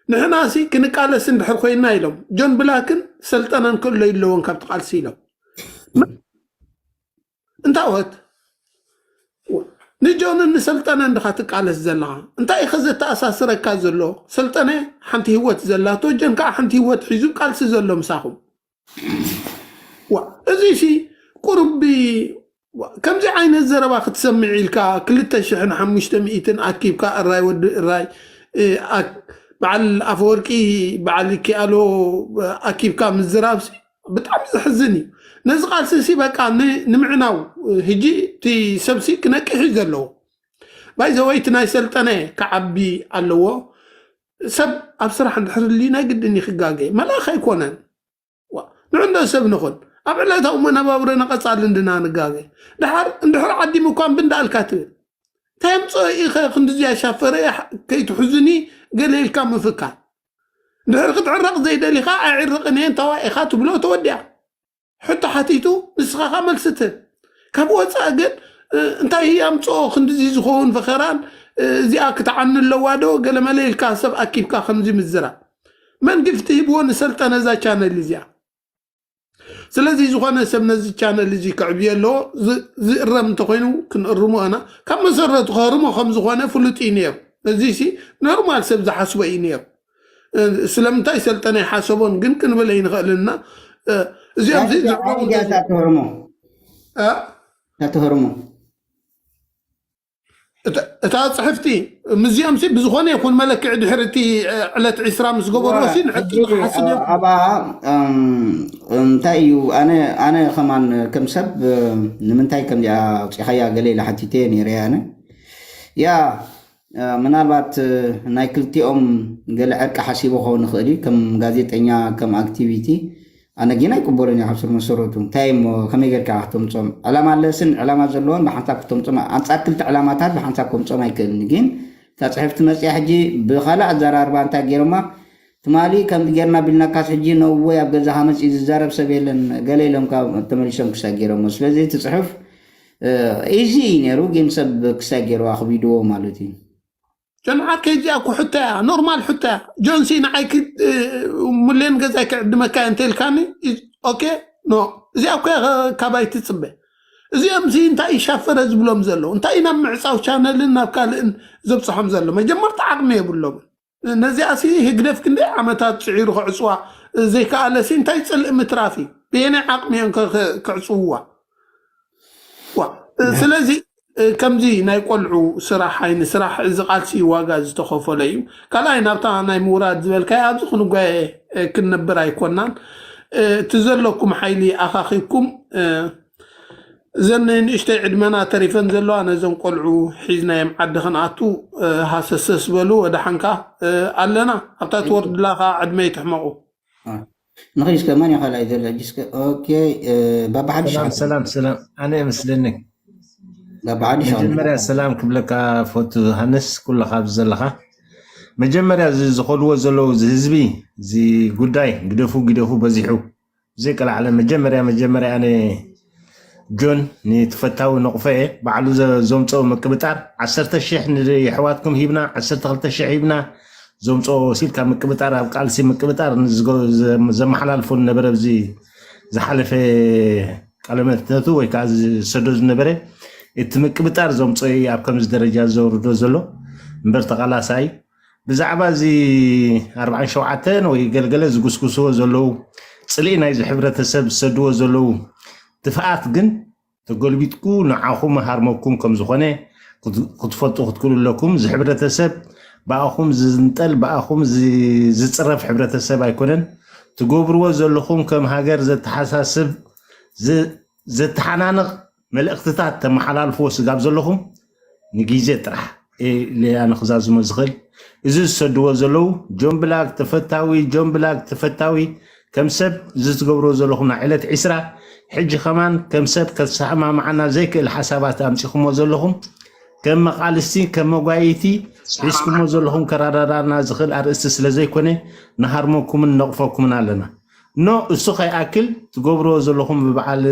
ንሕና ሲ ክንቃለስ እንድሕር ኮይና ኢሎም ጆን ብላክን ሰልጠነን ክእለዩ ኣለዎን ካብቲ ቃልሲ ኢሎም እንታወት ንጆንን ንሰልጠነን ድኻ ትቃለስ ዘለኻ እንታይ ኢኸ ዘተኣሳስረካ ዘሎ ሰልጠነ ሓንቲ ህይወት ዘላቶ ጆን ከዓ ሓንቲ ህይወት ሒዙ ቃልሲ ዘሎ ምሳኹም ዋ እዚ ሲ ቁርቢ ከምዚ ዓይነት ዘረባ ክትሰምዕ ኢልካ ክልተ ሽሕን ሓሙሽተ ሚእትን ኣኪብካ እራይ ወዲ እራይ በዓል ኣፈወርቂ በዓል ኪኣሎ ኣኪብካ ምዝራብ ብጣዕሚ ዘሕዝን እዩ ነዚ ቃልሲ ሲ በቃ ንምዕናው ህጂ እቲ ሰብሲ ክነቅሕ እዩ ዘለዎ ባይዘወይ እቲ ናይ ሰልጠነ ክዓቢ ኣለዎ ሰብ ኣብ ስራሕ እንድሕር ሊ ናይ ግድን ይክጋገ መልኣኽ ኣይኮነን ንዕንዶ ሰብ ንኹን ኣብ ዕለታዊ መነባብሮና ቀጻሊ እንድና ንጋገ ድሓር እንድሕር ዓዲሙ እኳ እምቢ እንዳኣልካ ትብል እንታይ ኣምፅኦ ኢኸ ክንድዚ ያሻፈረ ከይትሕዙኒ ገለ ኢልካ ምፍካር ድሕር ክትዕረቕ ዘይደሊኻ ኣይዕርቕን እየ እንታዋ ኢኻ ትብሎ ተወዲኣ ሕቶ ሓቲቱ ንስኻ ኻ መልሲ ትህብ ካብ ወፃኢ ግን እንታይ ኣምፅኦ ክንድዚ ዝኸውን ፈኸራን እዚኣ ክትዓኒ ኣለዋ ዶ ገለመለ ኢልካ ሰብ ኣኪብካ ከምዚ ምዝራብ? መን ግፍቲ ሂብዎ ንሰልጠነ እዛ ቻነል እዚኣ? ስለዚ ዝኾነ ሰብ ነዚ ቻነል እዚ ክዕብዮ ኣለዎ። ዝእረም እንተኮይኑ ክንእርሞ ኢና። ካብ መሰረቱ ከርሞ ከም ዝኾነ ፍሉጥ እዩ ነይሩ። እዚ ሲ ኖርማል ሰብ ዝሓስቦ እዩ ነይሩ። ስለምንታይ ሰልጠነ ይሓሰቦን ግን ክንብል ኣይንኽእልን ኢና። እዚኦም ዚ ዝዕረሙ ተህርሞ ተህርሞ እታ ጽሕፍቲ ምስዚኦም ሲ ብዝኾነ ይኹን መለክዒ ድሕሪ እቲ ዕለት ዒስራ ምስ ገበርዎ ሲ ንሕቂ ዝሓስብ እዮም። ኣብኣ እንታይ እዩ ኣነ ኣነ ከማን ከም ሰብ ንምንታይ ከምዚኣ ኣውፂኻያ ገለ ኢለ ሓቲተ ነይረ ኣነ ያ ምናልባት ናይ ክልቲኦም ገለ ዕርቂ ሓሲቡ ክኸውን ይኽእል እዩ ከም ጋዜጠኛ ከም ኣክቲቪቲ ኣነ ግን ኣይቅበሎን እየ ካብ ስር መሰረቱ እንታይ እሞ ከመይ ጌርካ ከተምፅኦም ዕላማ ኣለስን ዕላማ ዘለዎን ብሓንሳብ ክተምፅኦም ኣንፃር ክልተ ዕላማታት ብሓንሳብ ከምፅኦም ኣይክእልን ግን እታ ፅሕፍቲ መፅያ ሕጂ ብካልእ ኣዘራርባ እንታይ ገይሮማ ትማሊ ከምዚ ጌርና ቢልናካስ ሕጂ ነወይ ኣብ ገዛኻ መፅኡ ዝዛረብ ሰብ የለን ገለ ኢሎም ካብ ተመሊሶም ክሳብ ገይሮሞ ስለዚ እቲ ፅሑፍ ኢዚ እዩ ነይሩ ግን ሰብ ክሳብ ገይሩ ኣኽቢድዎ ማለት እዩ ጀምዓት ከይዚኣ እኮ ሕቶ እያ ኖርማል ሕቶ እያ ጆንሲ ንዓይ ሙሌን ገዛይ ክዕድመካ እንተ ኢልካኒ ኦኬ ኖ እዚኣ እኮ ካባይ ትፅበ እዚኦም ዚ እንታይ ይሻፈረ ዝብሎም ዘለዉ እንታይ ናብ ምዕፃው ቻነልን ናብ ካልእን ዘብፅሖም ዘሎ መጀመርታ ዓቕሚ የብሎምን ነዚኣ ሲ ህግደፍ ክንደይ ዓመታት ፅዒሩ ክዕፅዋ ዘይከኣለ ሲ እንታይ ፅልኢ ምትራፍ እዩ ብየናይ ዓቕሚ እዮም ክዕፅውዋ ስለዚ ከምዚ ናይ ቆልዑ ስራሕ ዓይኒ ስራሕ እዚ ቃልሲ ዋጋ ዝተኸፈለ እዩ ካልኣይ ናብታ ናይ ምውራድ ዝበልካዮ ኣብዚ ክንጓየ ክንነብር ኣይኮናን እቲ ዘለኩም ሓይሊ ኣኻኺብኩም እዘን ንእሽተይ ዕድመና ተሪፈን ዘለዋ ነዞም ቆልዑ ሒዝናዮም ዓዲ ክንኣቱ ሃሰሰስ በሉ ወደሓንካ ኣለና ኣብታ ትወርድላ ከዓ ዕድመ ይትሕመቑ ንኽድ እስከ መን እዩ ካልኣይ ዘሎ ሕጂ እስከ ኦኬ ባባ ሓድሽ ሰላም ሰላም ሰላም ኣነ እየ መስለኒ ባባ ሓድሽ መጀመርያ ሰላም ክብለካ ፈቱ ሃንስ ኩልኻ ኣብዚ ዘለኻ መጀመርያ እዚ ዝኸድዎ ዘለዉ እዚ ህዝቢ እዚ ጉዳይ ግደፉ ግደፉ በዚሑ ብዘይቀላዕለ መጀመርያ መጀመርያ ኣነ ጆን ንተፈታዊ ነቑፈ እየ ባዕሉ ዘምፀኦ ምቅብጣር ዓሰርተ ሽሕ ንየሕዋትኩም ሂብና ዓሰርተ ክልተ ሽሕ ሂብና ዘምፅኦ ሲልካ ምቅብጣር ኣብ ቃልሲ ምቅብጣር ዘመሓላልፎ ዝነበረ ኣብዚ ዝሓለፈ ቃለመትነቱ ወይ ከዓ ዝሰዶ ዝነበረ እቲ ምቅብጣር ዘምፅኦ እዩ ኣብ ከምዚ ደረጃ ዘውርዶ ዘሎ እምበር ተቃላሳይ ብዛዕባ እዚ ኣርባዓን ሸውዓተን ወይ ገልገለ ዝጉስጉስዎ ዘለዉ ፅልኢ ናይዚ ሕብረተሰብ ዝሰድዎ ዘለዉ ትፍኣት ግን ተገልቢጥኩ ንዓኹም ሃርመኩም ከም ዝኾነ ክትፈልጡ ክትክእሉ ኣለኩም። እዚ ሕብረተሰብ ብኣኹም ዝንጠል ብኣኹም ዝፅረፍ ሕብረተሰብ ኣይኮነን። ትገብርዎ ዘለኹም ከም ሃገር ዘተሓሳስብ ዘተሓናንቕ መልእኽትታት ተመሓላልፍዎ ስጋብ ዘለኹም ንጊዜ ጥራሕ ኢለ ኣነ ክዛዝሞ ዝኽእል እዚ ዝሰድዎ ዘለዉ ጆን ብላክ ተፈታዊ ጆን ብላክ ተፈታዊ ከም ሰብ እዚ ትገብርዎ ዘለኹም ናይ ዕለት ዒስራ ሕጂ ከማን ከም ሰብ ከተሰማምዓና ዘይክእል ሓሳባት ኣምፂኹሞ ዘለኹም ከም መቓልስቲ ከም መጓየይቲ ሒዝኩሞ ዘለኹም ከረዳዳና ዝኽእል ኣርእስቲ ስለ ዘይኮነ ንሃርመኩምን ነቕፈኩምን ኣለና ኖ እሱ ከይኣክል ትገብርዎ ዘለኹም ብበዓል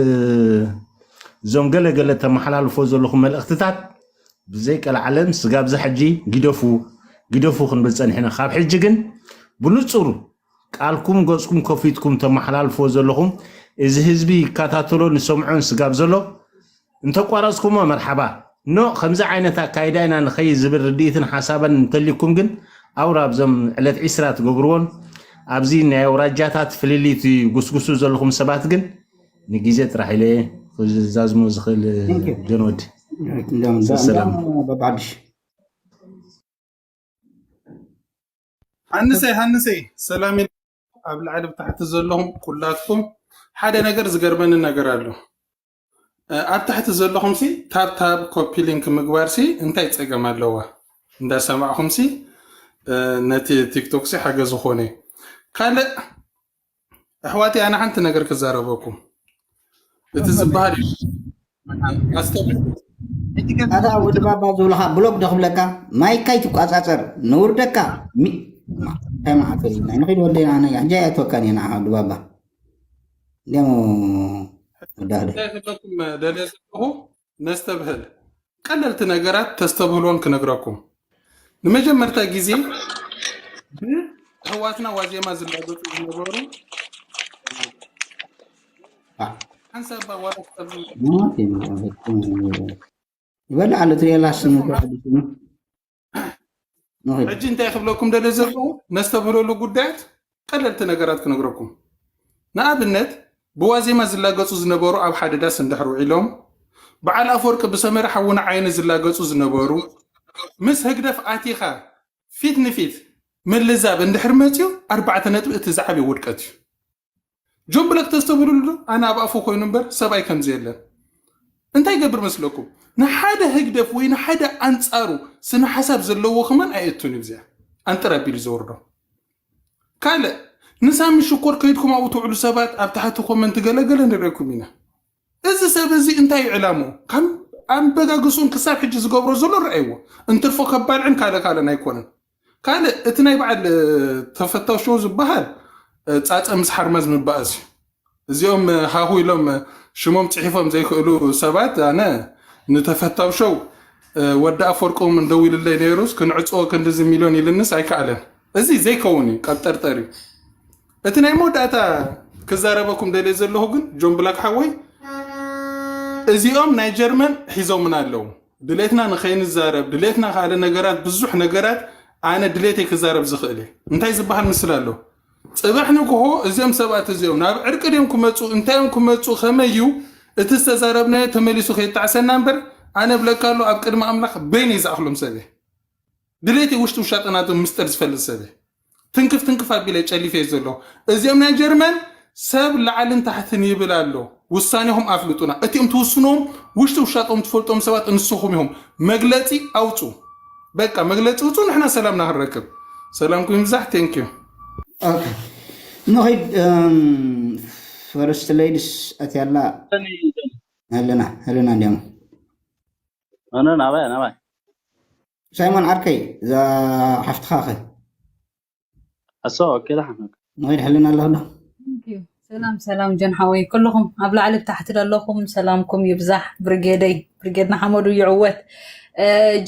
እዞም ገለ ገለ ተመሓላልፎ ዘለኹም መልእኽትታት ብዘይቀልዓለም ስጋብዚ ሕጂ ግደፉ ግደፉ ክንብል ፀኒሕና ካብ ሕጂ ግን ብንፁር ቃልኩም ገፅኩም ከፊትኩም ተመሓላልፎ ዘለኹም እዚ ህዝቢ ይከታተሎ ንሰምዖን ስጋብ ዘሎ እንተቋረፅኩሞ መርሓባ ኖ ከምዚ ዓይነት ኣካይዳ ኢና ንኸይ ዝብል ርድኢትን ሓሳበን እንተሊኩም ግን ኣውራ ኣብዞም ዕለት ዒስራ ትገብርዎን ኣብዚ ናይ ኣውራጃታት ፍልልይቲ ጉስጉሱ ዘለኹም ሰባት ግን ንግዜ ጥራሕ ኢለ ክዛዝሞ ዝኽእል ጀንወድ ሰላም በባዕድሽ ሃንሰይ ሃንሰይ ሰላም ኣብ ላዕሊ ብታሕቲ ዘለኹም ኩላትኩም ሓደ ነገር ዝገርመኒ ነገር ኣሎ ኣብ ታሕቲ ዘለኹም ሲ ታብታብ ኮፒ ሊንክ ምግባር ሲ እንታይ ፀገም ኣለዋ እንዳሰማዕኹም ሲ ነቲ ቲክቶክ ሲ ሓገዝ ዝኾነ ካልእ ኣሕዋተይ ኣነ ሓንቲ ነገር ክዛረበኩም እቲ ዝበሃል እዩ ኣስተብዕሉ ኣታ ወዲ ባባ ዝብልኻ ብሎክ ዶ ክብለካ ማይካ ይትቋፃፀር ነውርደካ እንታይ መዓት ናይ ንኸይድ ወደና ኣነ ሕጃ ያትወካን እየ ንዓኻ ወዲ ባባ ደሞ ወዳደ ክብለኩም ደልየ ዘለኹ ነስተብህል። ቀለልቲ ነገራት ተስተብህልዎን ክነግረኩም። ንመጀመርታ ግዜ ብኣሕዋትና ዋዜማ ዝላገጹ ዝነበሩ ሓንሳብ ዋላ ክሳብ ዝመ- ይበልዕ ኣሎ ትሪኤላ ስሙ ሓዲሱ ሕጂ እንታይ ክብለኩም ደለ ዘለኹ ነስተብህለሉ ጉዳያት ቀለልቲ ነገራት ክነግረኩም። ንኣብነት ብዋዜማ ዝላገጹ ዝነበሩ ኣብ ሓደ ዳስ እንድሕር ውዒሎም በዓል ኣፈወርቂ ብሰመረ ሓውና ዓይኒ ዝላገጹ ዝነበሩ ምስ ህግደፍ ኣቲኻ ፊት ንፊት ምልዛብ እንድሕር መፅዩ ኣርባዕተ ነጥቢ እቲ ዝዓበየ ውድቀት እዩ። ጆን ብላክ ተስተብህልሉ ዶ? ኣነ ኣብ ኣፉ ኮይኑ እምበር ሰብኣይ ከምዚ የለን። እንታይ ይገብር መስለኩም? ንሓደ ህግደፍ ወይ ንሓደ ኣንጻሩ ስነ ሓሳብ ዘለዎ ከማን ኣየእቱን እዩ። እዚኣ ኣንጥር ኣቢሉ ዘወርዶ። ካልእ ንሳሚ ሽኮር ከይድኩም ኣብኡ ትውዕሉ ሰባት ኣብ ታሕቲ ኮመንት ገለገለ ንሪእኩም ኢና። እዚ ሰብ እዚ እንታይ እዩ ዕላምኡ? ካብ ኣበጋግስኡን ክሳብ ሕጂ ዝገብሮ ዘሎ ረኣይዎ። እንትርፎ ከባልዕን ካልእ ካልእን ኣይኮነን። ካልእ እቲ ናይ በዓል ተፈታው ሾው ዝበሃል ፃፀ ምስ ሓርማዝ ምባእስ እዩ። እዚኦም ሃሁ ኢሎም ሽሞም ፅሒፎም ዘይክእሉ ሰባት ኣነ ንተፈታው ሾው ወዲ ኣፈወርቂ እውን ደዊልለይ ነይሩስ ክንዕፅዎ ክንድዚ ሚሊዮን ኢልንስ ኣይከኣለን። እዚ ዘይከውን እዩ፣ ቀብጠርጠር እዩ። እቲ ናይ መወዳእታ ክዛረበኩም ደልየ ዘለኹ ግን ጆን ብላክ ሓወይ እዚኦም ናይ ጀርመን ሒዞምና ኣለዉ። ድሌትና ንኸይንዛረብ ድሌትና ካልእ ነገራት ብዙሕ ነገራት ኣነ ድሌተይ ክዛረብ ዝኽእል እየ። እንታይ ዝበሃል ምስል ኣሎ? ፅባሕ ንግሆ እዚኦም ሰባት እዚኦም ናብ ዕርቂ ድዮም ክመፁ እንታይ እዮም ክመፁ ከመይ እዩ እቲ ዝተዛረብናዮ ተመሊሱ ከይጣዕሰና እምበር ኣነ ብለካ ኣሎ ኣብ ቅድሚ ኣምላኽ በይነይ ዝኣኽሎም ሰብ እየ። ድሌተይ ውሽጢ ውሻጠ ናቶም ምስጢር ዝፈልጥ ሰብ እየ። ትንክፍ ትንክፍ ኣቢለ ጨሊፈ ዘሎ እዚኦም ናይ ጀርመን ሰብ ላዕልን ታሕትን ይብል ኣሎ። ውሳኔኹም ኣፍልጡና። እቲኦም ትውስኖም ውሽጢ ውሻጦም ትፈልጦም ሰባት እንስኹም ኢኹም። መግለፂ ኣውፁ። በቃ መግለፂ ውፁ። ንሕና ሰላምና ክንረክብ። ሰላምኩም ይብዛሕ። Thank you። ኦኬ ንኸይድ ፈርስት ሌዲስ ኣትያላ ኣለና ኣለና እንዲያም ኣነ ናባይ ናባይ ሳይሞን ዓርከይ እዛ ሓፍትኻ ኸ ኣሶ ኦኬ ዳሓን ንኸይድ ሕልና ኣለኹ ዶ ሰላም ሰላም ጆን ሓወይ ኩልኹም ኣብ ላዕሊ ብታሕቲ ዘለኹም ሰላምኩም ይብዛሕ። ብርጌደይ ብርጌድ ንሓመዱ ይዕወት።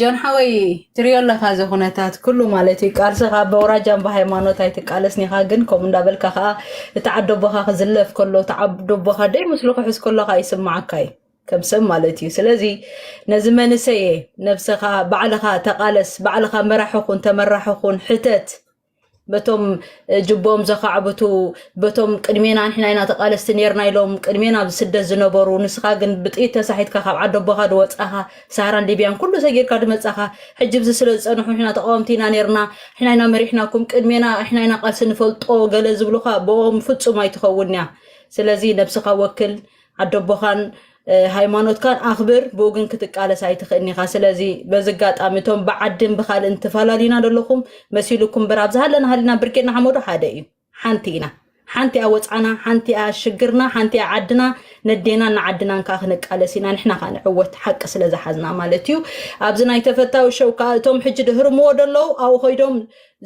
ጆን ሓወይ ትሪኦ ኣለኻ እዚ ኩነታት ኩሉ ማለት እዩ። ቃልስኻ በውራጃን ብሃይማኖት ኣይትቃለስን ኢኻ፣ ግን ከምኡ እንዳበልካ ከዓ እቲ ዓደቦኻ ክዝለፍ ከሎ እቲ ዓደቦኻ ደይ ምስሉ ክሕዝ ከሎ ከዓ ይስማዓካ እዩ ከም ሰብ ማለት እዩ። ስለዚ ነዚ መንሰየ ነብስኻ ባዕልኻ ተቃለስ፣ ባዕልኻ መራሒ ኩን፣ ተመራሒ ኩን፣ ሕተት በቶም ጅቦም ዘኻዕብቱ በቶም ቅድሜና ንሕና ኢና ተቃለስቲ ኔርና ኢሎም ቅድሜና ኣብ ስደት ዝነበሩ፣ ንስኻ ግን ብጥይት ተሳሒትካ ካብ ዓዲ ኣቦኻ ዝወጻኻ፣ ሳህራን ሊብያን ኩሉ ሰጊርካ ዝመጻኻ፣ ሕጂ ብዚ ስለ ዝጸንሑ ንሕና ተቃወምቲ ኢና ኔርና፣ ንሕና ኢና መሪሕናኩም፣ ቅድሜና ንሕና ኢና ቃልሲ ንፈልጦ ገለ ዝብሉኻ ብኦም ፍጹም ኣይትኸውን እያ። ስለዚ ነብስኻ ወክል፣ ዓዲ ኣቦኻን ሃይማኖትካን ኣኽብር፣ ብኡ ግን ክትቃለስ ኣይትኽእልኒ ኢኻ። ስለዚ በዚ ኣጋጣሚ እቶም ብዓድን ብኻልእን ተፈላሊና ዘለኹም መሲሉኩም እምበር ኣብዚ ሃለና ሃሊና ብርጌድ ንሓመዱ ሓደ እዩ። ሓንቲ ኢና። ሓንቲ እያ ወፅዓና፣ ሓንቲ እያ ሽግርና፣ ሓንቲ እያ ዓድና። ነዴናን ንዓድናን ከዓ ክንቃለስ ኢና። ንሕና ከዓ ንዕወት፣ ሓቂ ስለ ዝሓዝና ማለት እዩ። ኣብዚ ናይ ተፈታዊ ሸው ከዓ እቶም ሕጂ ድህርምዎ ደለዉ ኣብኡ ከይዶም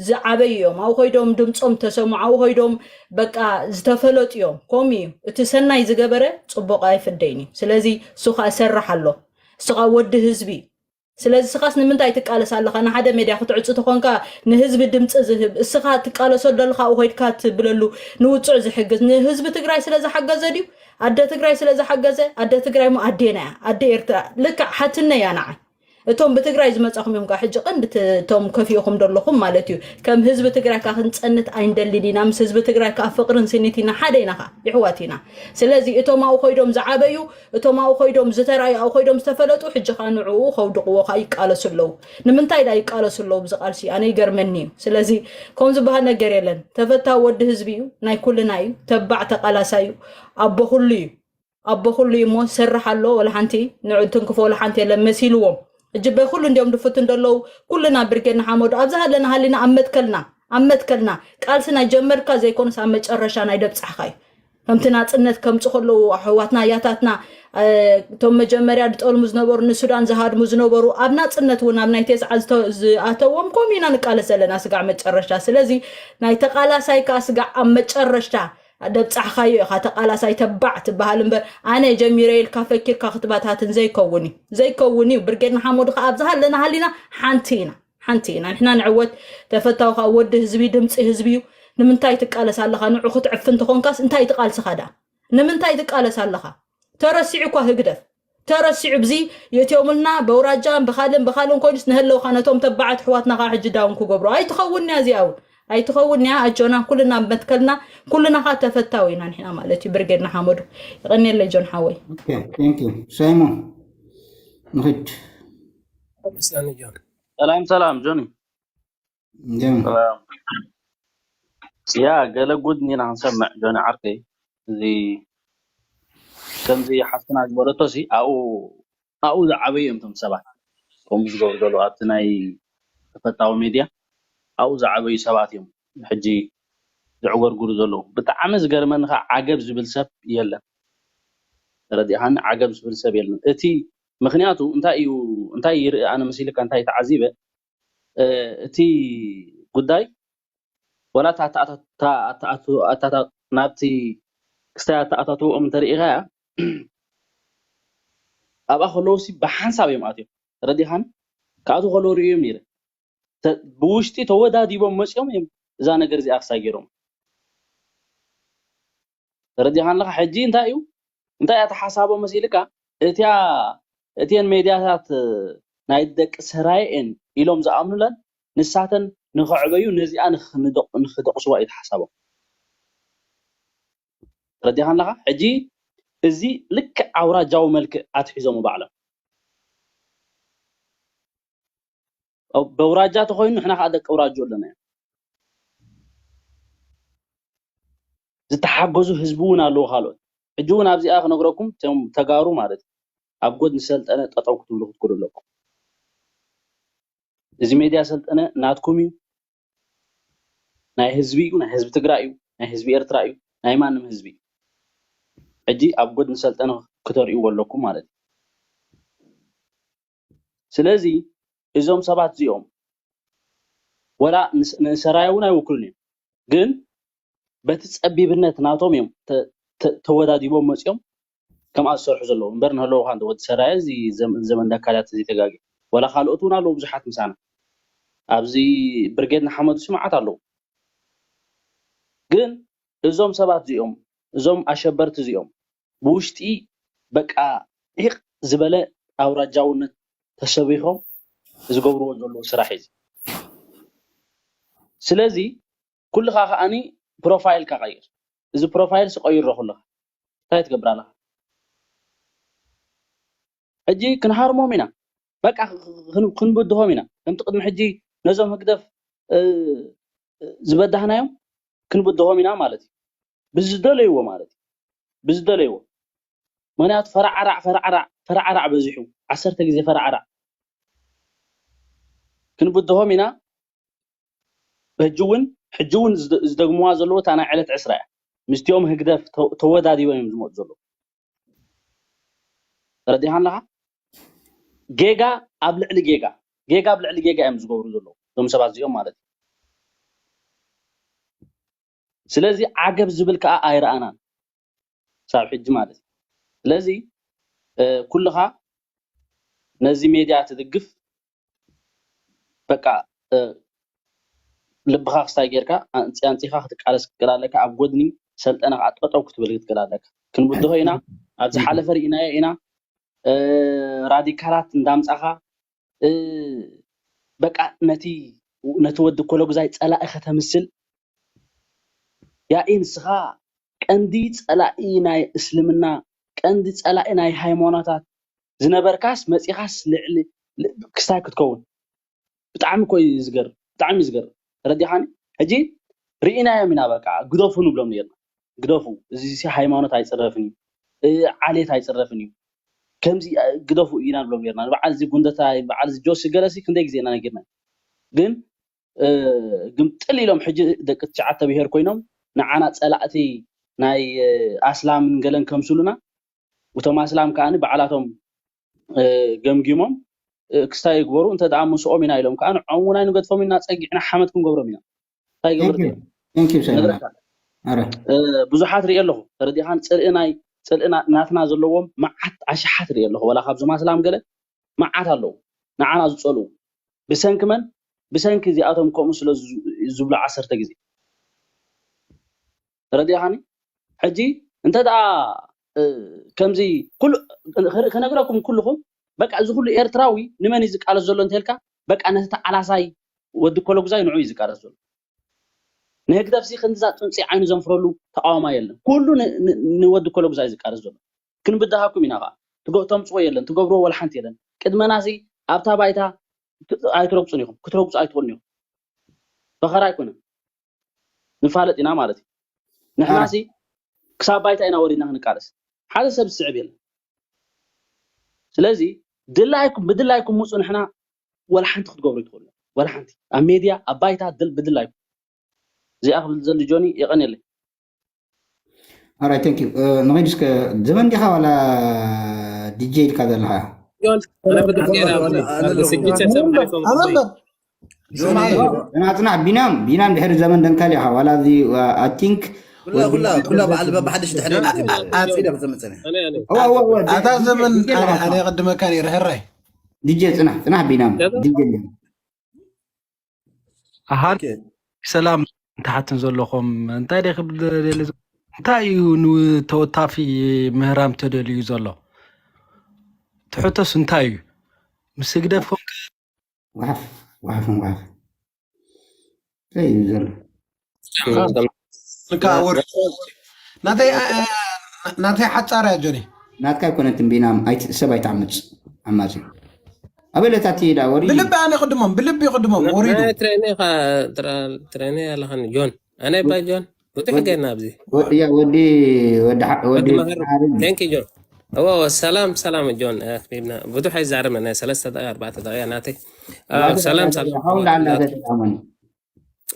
ዝዓበዩ እዮም። ኣብኡ ከይዶም ድምፆም ተሰምዑ፣ ኣብኡ ከይዶም በቃ ዝተፈለጡ እዮም። ከምኡ እዩ። እቲ ሰናይ ዝገበረ ፅቡቕ ኣይፍደይን እዩ። ስለዚ እሱ ከዓ ይሰርሕ ኣሎ። እሱ ከዓ ወዲ ህዝቢ እዩ። ስለዚ ስኻስ ንምንታይ ትቃለስ ኣለኻ? ንሓደ ሜድያ ክትዕፁ ተኾንካ ንህዝቢ ድምፂ ዝህብ እስኻ ትቃለሶ ደልኻ ኣብኡ ከይድካ ትብለሉ ንውፅዕ ዝሕግዝ ንህዝቢ ትግራይ ስለ ዝሓገዘ ድዩ? ኣደ ትግራይ ስለ ዝሓገዘ ኣደ ትግራይ ሞ ኣዴና እያ ኣደ ኤርትራ ልክዕ ሓትነ እያ ንዓይ። እቶም ብትግራይ ዝመፃኹም እዮም ከዓ ሕጂ ቀንዲ ት- እቶም ከፊኡኹም ደለኹም ማለት እዩ። ከም ህዝቢ ትግራይ ከዓ ክንፀንት ኣይንደልን ኢና። ምስ ህዝቢ ትግራይ ከዓ ፍቅርን ስኒት ኢና ሓደ ኢና ከዓ ይሕዋት ኢና። ስለዚ እቶም ኣብኡ ከይዶም ዝዓበዩ እቶም ኣብኡ ከይዶም ዝተራእዩ ኣብኡ ከይዶም ዝተፈለጡ ሕጂ ከዓ ንዕኡ ከውድቕዎ ከዓ ይቃለሱ ኣለዉ። ንምንታይ ዳ ይቃለሱ ኣለዉ ብዚ ቃልሲ ኣነ ይገርመኒ እዩ። ስለዚ ከም ዝበሃል ነገር የለን። ተፈታዊ ወዲ ህዝቢ እዩ፣ ናይ ኩልና እዩ፣ ተባዕ ተቃላሳይ እዩ፣ ኣቦ ኩሉ እዩ። ኣቦ ኩሉ እዩ እሞ ዝሰርሕ ኣሎ ወላ ሓንቲ ንዑ ትንክፎ ወላ ሓንቲ የለን መሲልዎም። ሕጂ በይ ኩሉ እንዲዮም ድፍቱ እንደለዉ ኩልና ብርጌድ ንሓመዱ ኣብዛ ሃለና ሃሊና ኣብ መትከልና ኣብ መትከልና ቃልሲ ናይ ጀመርካ ዘይኮነስ ኣብ መጨረሻ ናይ ደብጻሕካ እዩ። ከምቲ ናጽነት ከምጽ ከለዉ ኣሕዋትና ያታትና እቶም መጀመርያ ዝጠልሙ ዝነበሩ ንሱዳን ዝሃድሙ ዝነበሩ ኣብ ናጽነት እውን ኣብ ናይ ቴስዓ ዝኣተዎም ከም ኢና ንቃለስ ዘለና ስጋዕ መጨረሽታ ስለዚ ናይ ተቃላሳይ ከዓ ስጋዕ ኣብ መጨረሽታ ደብጻሕካዮ ኢኻ፣ ተቓላሳይ ተባዕ ትበሃል እምበር፣ ኣነ ጀሚረ ኢልካ ፈኪርካ ክትበታትን ዘይከውን እዩ። ዘይከውን እዩ። ብርጌድ ንሓመዱ ከኣ ኣብዚ ሃለና ሃሊና ሓንቲ ኢና። ሓንቲ ኢና። ንሕና ንዕወት። ተፈታዊ ከኣ ወዲ ህዝቢ፣ ድምጺ ህዝቢ እዩ። ንምንታይ ትቃለስ ኣለኻ? ንዑ ክትዕፍ እንተኾንካስ እንታይ ትቃልስኻ ደኣ? ንምንታይ ትቃለስ ኣለኻ? ተረሲዑ እኳ ህግደፍ። ተረሲዑ ብዚ የእትዮምልና በውራጃን ብኻልን ብኻልን ኮይኑስ ንህለውኻ ነቶም ተባዓት ኣሕዋትና ከኣ ሕጂ ዳውን ክገብሩ። ኣይትኸውን እያ እዚኣ እውን። ኣይትኸውን እያ። ኣጆና ኩልና መትከልና፣ ኩልና ከኣ ተፈታዊ ኢና ንሕና ማለት እዩ። ብርጌድ ንሓመዱ። የቐንየለይ ጆን ሓወይ። ኦኬ፣ ቴንክ ዩ። ሳይሞን፣ ንኽድ። ሰላም ጆን። ሰላም ሰላም ጆኒ። እንደምን? ሰላም። ያ ገለ ጉድ እንዲና ክንሰምዕ ጆኒ ዓርከይ። እዚ ከምዚ ሓፍትና ዝበለቶ ሲ ኣብኡ ኣብኡ ዝዓበዩ እዮም እቶም ሰባት ከምኡ ዝገብሩ ዘለዉ ኣብቲ ናይ ተፈታዊ ሜድያ ኣብኡ ዝዓበዩ ሰባት እዮም ሕጂ ዘዕጎርጉሩ ዘለዉ። ብጣዕሚ ዝገርመኒ ከዓ ዓገብ ዝብል ሰብ የለን። ተረዲእካኒ? ዓገብ ዝብል ሰብ የለን። እቲ ምክንያቱ እንታይ እዩ እንታይ ይርኢ ኣነ መሲልካ እንታይ ተዓዚበ እቲ ጉዳይ ወላ ናብቲ ክስታይ ኣተኣታትውኦም እንተርኢኻያ ኣብኣ ከለውሲ ብሓንሳብ እዮም ኣትዮም ረዲኻን ካብቲ ከለዉ ርእዮም ነይረ ብውሽጢ ተወዳዲቦም መፅኦም እዮም እዛ ነገር እዚኣ ክስታይ ገይሮም ተረዲኻን ኣለካ ሕጂ እንታይ እዩ እንታይ እያ ተሓሳቦ መሲልካ እቲያ እቲየን ሜድያታት ናይ ደቂ ሰራየን ኢሎም ዝኣምኑለን ንሳተን ንክዕበዩ ነዚኣ ንክደቁስዋ እዩ ተሓሳቦም ተረዲኻን ኣለካ ሕጂ እዚ ልክዕ ኣውራጃዊ መልክዕ ኣትሒዞም ባዕሎም በውራጃ ተኮይኑ ንሕና ከዓ ደቂ ኣውራጆ ኣለና ዝተሓገዙ ህዝቢ እውን ኣለዉ ካልኦት ሕጂ እውን ኣብዚኣ ክነግረኩም ቶም ተጋሩ ማለት እዩ ኣብ ጎድኒ ሰልጠነ ጠጠው ክትብሉ ክትክእሉ ኣለኩም እዚ ሜድያ ሰልጠነ ናትኩም እዩ ናይ ህዝቢ እዩ ናይ ህዝቢ ትግራይ እዩ ናይ ህዝቢ ኤርትራ እዩ ናይ ማንም ህዝቢ እዩ ሕጂ ኣብ ጎድኒ ሰልጠነ ክተርእይዎ ኣለኩም ማለት እዩ ስለዚ እዞም ሰባት እዚኦም ወላ ንሰራየ እውን ኣይውክሉን እዮም ግን በቲ ፀቢብነት ናቶም እዮም ተወዳዲቦም መፅኦም ከምኣ ዝሰርሑ ዘለዉ እምበር ንህለውካ እንተ ወዲ ሰራየ እዚ ዘመን ዳካላት እዚ ተጋጊ ወላ ካልኦት እውን ኣለዉ ብዙሓት ምሳና ኣብዚ ብርጌድ ንሓመዱ ስምዓት ኣለዉ ግን እዞም ሰባት እዚኦም እዞም ኣሸበርቲ እዚኦም ብውሽጢ በቃ ዒቕ ዝበለ ኣውራጃውነት ተሰቢኾም ዝገብርዎ ዘለዉ ስራሕ እዩ ስለዚ ኩልኻ ከዓኒ ፕሮፋይልካ ቀይር እዚ ፕሮፋይል ስቀይሮ ኩልኻ እንታይ ትገብር ኣለኻ ሕጂ ክንሃርሞም ኢና በቃ ክንብድሆም ኢና ከምቲ ቅድሚ ሕጂ ነዞም ህግደፍ ዝበዳህናዮም ክንብድሆም ኢና ማለት እዩ ብዝደለይዎ ማለት እዩ ብዝደለይዎ ምክንያቱ ፈራዓራዕ ፈራዓራዕ ፈራዓራዕ በዚሑ ዓሰርተ ግዜ ፈራዓራዕ ክንብድሆም ኢና ሕጂ እውን ሕጂ እውን ዝደግምዋ ዘለዎ እታ ናይ ዕለት ዕስራ እያ ምስቲኦም ህግደፍ ተወዳዲቦም እዮም ዝመፁ ዘለዉ ተረዲኻ ኣለኻ ጌጋ ኣብ ልዕሊ ጌጋ ጌጋ ኣብ ልዕሊ ጌጋ እዮም ዝገብሩ ዘለዉ እዞም ሰባት እዚኦም ማለት እዩ ስለዚ ዓገብ ዝብል ከዓ ኣይረኣናን ክሳብ ሕጂ ማለት እዩ ስለዚ ኩልኻ ነዚ ሜድያ ትድግፍ በቃ ልብኻ ክስታይ ጌርካ ኣንፂኻ ክትቃለስ ክትክእል ኣለካ ኣብ ጎድኒ ሰልጠነ ከዓ ጠጠው ክትብል ክትክእል ኣለካ ክንብድሆ ኢና ኣብ ዝሓለፈ ርኢናዮ ኢና ራዲካላት እንዳምፃኻ በቃ ነቲ ነቲ ወዲ ኮለጉዛይ ፀላኢ ከተምስል ያኢ ንስኻ ቀንዲ ፀላኢ ናይ እስልምና ቀንዲ ፀላኢ ናይ ሃይማኖታት ዝነበርካስ መፂኻስ ልዕሊ ክስታይ ክትከውን ብጣዕሚ እኮ እዩ ዝገርም ብጣዕሚ እዩ ዝገርም ተረዲኻኒ ሕጂ ርኢናዮም ኢና በቃ ግደፉ ንብሎም ነርና ግደፉ እዚ ሃይማኖት ኣይፅረፍን እዩ ዓሌት ኣይፅረፍን እዩ ከምዚ ግደፉ ኢና ንብሎም ነርና ንበዓል እዚ ጉንደታይ በዓል እዚ ጆሲ ገለሲ ክንደይ ግዜ ኢና ነጊርና ግን ግምጥል ኢሎም ሕጂ ደቂ ትሽዓተ ብሄር ኮይኖም ንዓና ፀላእቲ ናይ ኣስላምን ገለን ከምስሉና እቶም ኣስላም ከዓ ባዕላቶም ገምጊሞም ክስታይ ይግበሩ እንተ ደኣ ምስኦም ኢና ኢሎም ከዓ ንዖም እውን ኣይንገድፎም ኢና ፀጊዕና ሓመድ ክንገብሮም ኢና እንታይ ገብር ነግረካ ኣረ እ፣ ብዙሓት ርኢ ኣለኹ። ተረዲኻን? ጽልኢ ናይ ጽልኢ ና- ናትና ዘለዎም መዓት ኣሽሓት ርኢ ኣለኹ። ዋላ ካብዞም ኣስላም ገለ መዓት ኣለዉ ንዓና ዝጸልኡ። ብሰንኪ መን? ብሰንኪ እዚኣቶም ከምኡ ስለ ዝ- ዝብሉ ዓሰርተ ግዜ። ተረዲኻኒ? ሕጂ እንተ ደኣ እ፣ ከምዚ ኩሉ ክነግረኩም ኩልኹም በቃ እዚ ኩሉ ኤርትራዊ ንመን እዩ ዝቃለስ ዘሎ እንተልካ በቃ ነቲ ተዓላሳይ ወዲ ኮለጉዛይ ንዑ እዩ ዝቃለስ ዘሎ። ንህግደፍ ሲ ክንድዛ ጥንፂ ዓይኑ ዘንፍረሉ ተቃዋማ የለን። ኩሉ ን- ን- ንወዲ ኮለጉዛይ ዝቃለስ ዘሎ። ክንብድሃኩም ኢና ከዓ። ትገ- ተምፅዎ የለን፣ ትገብርዎ ወላ ሓንቲ የለን። ቅድመና ሲ ኣብታ ባይታ ት- ኣይትረግፁን ኢኹም፣ ክትረግፁ ኣይትኽእሉን ኢኹም። ፈኸራ ኣይኮነን። ንፋለጥ ኢና ማለት እዩ። ንሕና ኣረ ሲ ክሳብ ባይታ ኢና ወሪድና ክንቃለስ። ሓደ ሰብ ዝስዕብ የለን። ስለዚ ድላይኩም ብድላይኩም ምፁ፣ ንሕና ወላ ሓንቲ ክትገብሩ ይትኽእሉ። ወላ ሓንቲ ኣብ ሜድያ ኣብ ባይታ ድል ብድላይኩም። እዚኣ ክብል ዘሉ ጆኒ የቐንየለይ። ኣረ thank you ንኸይድ እስከ ዘመን ዲኻ ዋላ ዲጄ ኢልካ ዘለኻ ጆን ኣነ ብድሕር ኣነ ገይረ ኣለኹ ኣብዚ ኣነ ኣለኹ ስግጅት ኣነ ሰብኣይ እምበር ኣነ ፈንቅሎይ እምበር ጆኒ ጽናዕ ጽናዕ ቢናም ቢናም ድሕሪ ዘመን ደንካል ኢኻ ዋላ እዚ I think ኩላ ኩላ ኩላ በዓል በብሓድሽ ድሕሪ ጆን ናት ጆን ኣጺዳ ብዘመፀነ ኣነ ኣነ እዋ እዋ እዋ ኣታ ዘመን ዲጄ ኣነ ኢኻ ኣነ ቅድመካ ነይረ ህራይ ዲጄ ጽናሕ ጽናሕ ቢናም ገዛ ዲጄ ኣሃን ሰላም እንተሓትን ዘለኹም እንታይ ደይ ክብል ደልየ ዘ- እንታይ እዩ ንተወታፊ ምህራም ተደልዩ ዘሎ? ትሕቶስ እንታይ እዩ? ምስ ህግደፍ ኮንካ ዋሓፍ ዋሓፍ ዋሓፍ እንታይ እዩ ዘሎ ንካ ወር ናተይ አ- አ- ናተይ ሓጻር እያ ጆኒ ናትካ ኣይኮነትን ቢናም ኣይት- ሰብ ኣይትዓምፅ ዓማፂ ኣበለታቲ ዳ ወሪ ብልቢ ኣነ ቅድሞም ብልቢ ቅድሞም ወሪዱ ናይ ትሬኒ ኢኻ ትራ- ትሬኒ ኣለኻኒ ጆን ኣነ ባ ጆን ብዙሕ ወዲ ገና ኣብዚ ወ- ያ ወዲ ወዲ ሓ- ወዲ ወዲ መሃር ሓሪ ቴንክ ዩ ጆን እዎ ሰላም ሰላም ጆን ኣክቢብና ብዙሕ ኣይዛረበ ናይ ሰለስተ ደቂቃ ኣርባዕተ ደቂቃ ናተይ አ፣ ሰላም ሰላም ሓው እንዳዓላ ተጠቃመኒ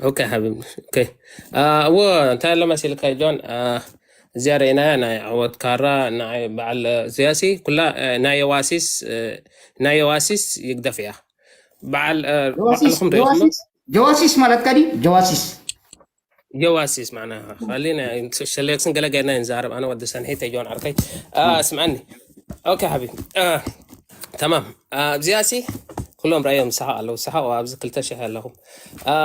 ኦኬ ሓቢብ ኦኬ አ፣ እዎ እንታይ ኣሎ መሲልካ ጆን አ፣ እዚኣ ርኢናያ ናይ ዓወት ካራ ናይ በዓል እዚኣ ሲ ኩላ አ፣ ናይ የዋሲስ አ፣ ናይ የዋሲስ ይግደፍ እያ በዓል አ፣ ጀዋሲስ ባዕልኹም ርኢኹሞ ጀዋሲስ ጀዋሲስ ማለትካ ድዩ ጀዋሲስ ጀዋሲስ ማዕና ካሊና ሸሌክስን ገለ ገይርና ንዛረብ ኣነ ወዲ ሰንሒተ ጆን ዓርከይ አ፣ ስምዓኒ ኦኬ ሓቢብ አ፣ ተማም አ፣ ኣብዚኣ ሲ ኩሎም ራእዮም ዝሰሓቕ ኣለዉ ዝሰሓቑ ኣብዚ ክልተ ሽሕ ኣለኹ አ፣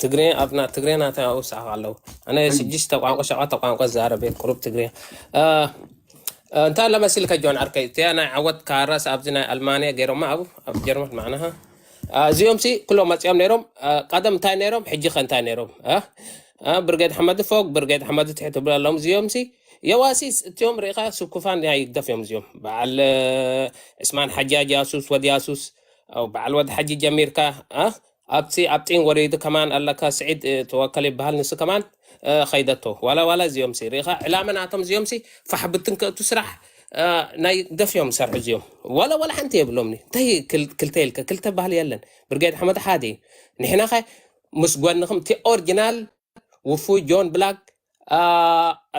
ትግርኛ ኣብና ትግርኛ ናተይ ኣብኡ ዝሰሓቕ ኣለዉ ኣነ ሽዱሽተ ቋንቋ ሸውዓተ ቋንቋ ዝዛረብ እየ ቁሩብ ትግርኛ አ፣ አ፣ እንታይ ኣሎ መሲልካ ጆን ዓርከይ እቲያ ናይ ዓወት ካራስ ኣብዚ ናይ ኣልማንያ ገይሮማ ኣብ ኣብ ጀርመን ማዕናሃ አ፣ እዚኦም ሲ ኩሎም መፂኦም ነይሮም አ፣ ቀደም እንታይ ነይሮም ሕጂ ከ እንታይ ነይሮም አ? አ፣ ብርጌድ ሓመድ ፎቅ ብርጌድ ሓመድ ትሕት ትብሉ ኣለዎም እዚኦም ሲ የዋሲስ እቲኦም ርኢኻ ስኩፋን ናይ ይግደፍ እዮም እዚኦም በዓል እ፣ ዕስማን ሓጃጅ ያሱስ ወድ ያሱስ ኣው በዓል ወድ ሓጂ ጀሚርካ እ፣ ኣብቲ ኣብ ጢን ወሪዱ ከማን ኣለካ ስዒድ እ፣ ተወከል ይበሃል ንሱ ከማን እ፣ ኸይደቶ ዋላ ዋላ እዚኦም ሲ ርኢኻ ዕላመ ናቶም እዚኦም ሲ ፋሕ ብትን ከእቱ ስራሕ እ፣ ናይ ግደፍ እዮም ዝሰርሑ እዚኦም ዋላ ዋላ ሓንቲ የብሎምኒ እንታይ ክል- ክልተ ኢልከ ክልተ ባህሊ የለን ብርጌድ ሓመድ ሓደ እዩ ንሕና ኸ ምስ ጎንኹም እቲ ኦሪጂናል ውፉይ ጆን ብላክ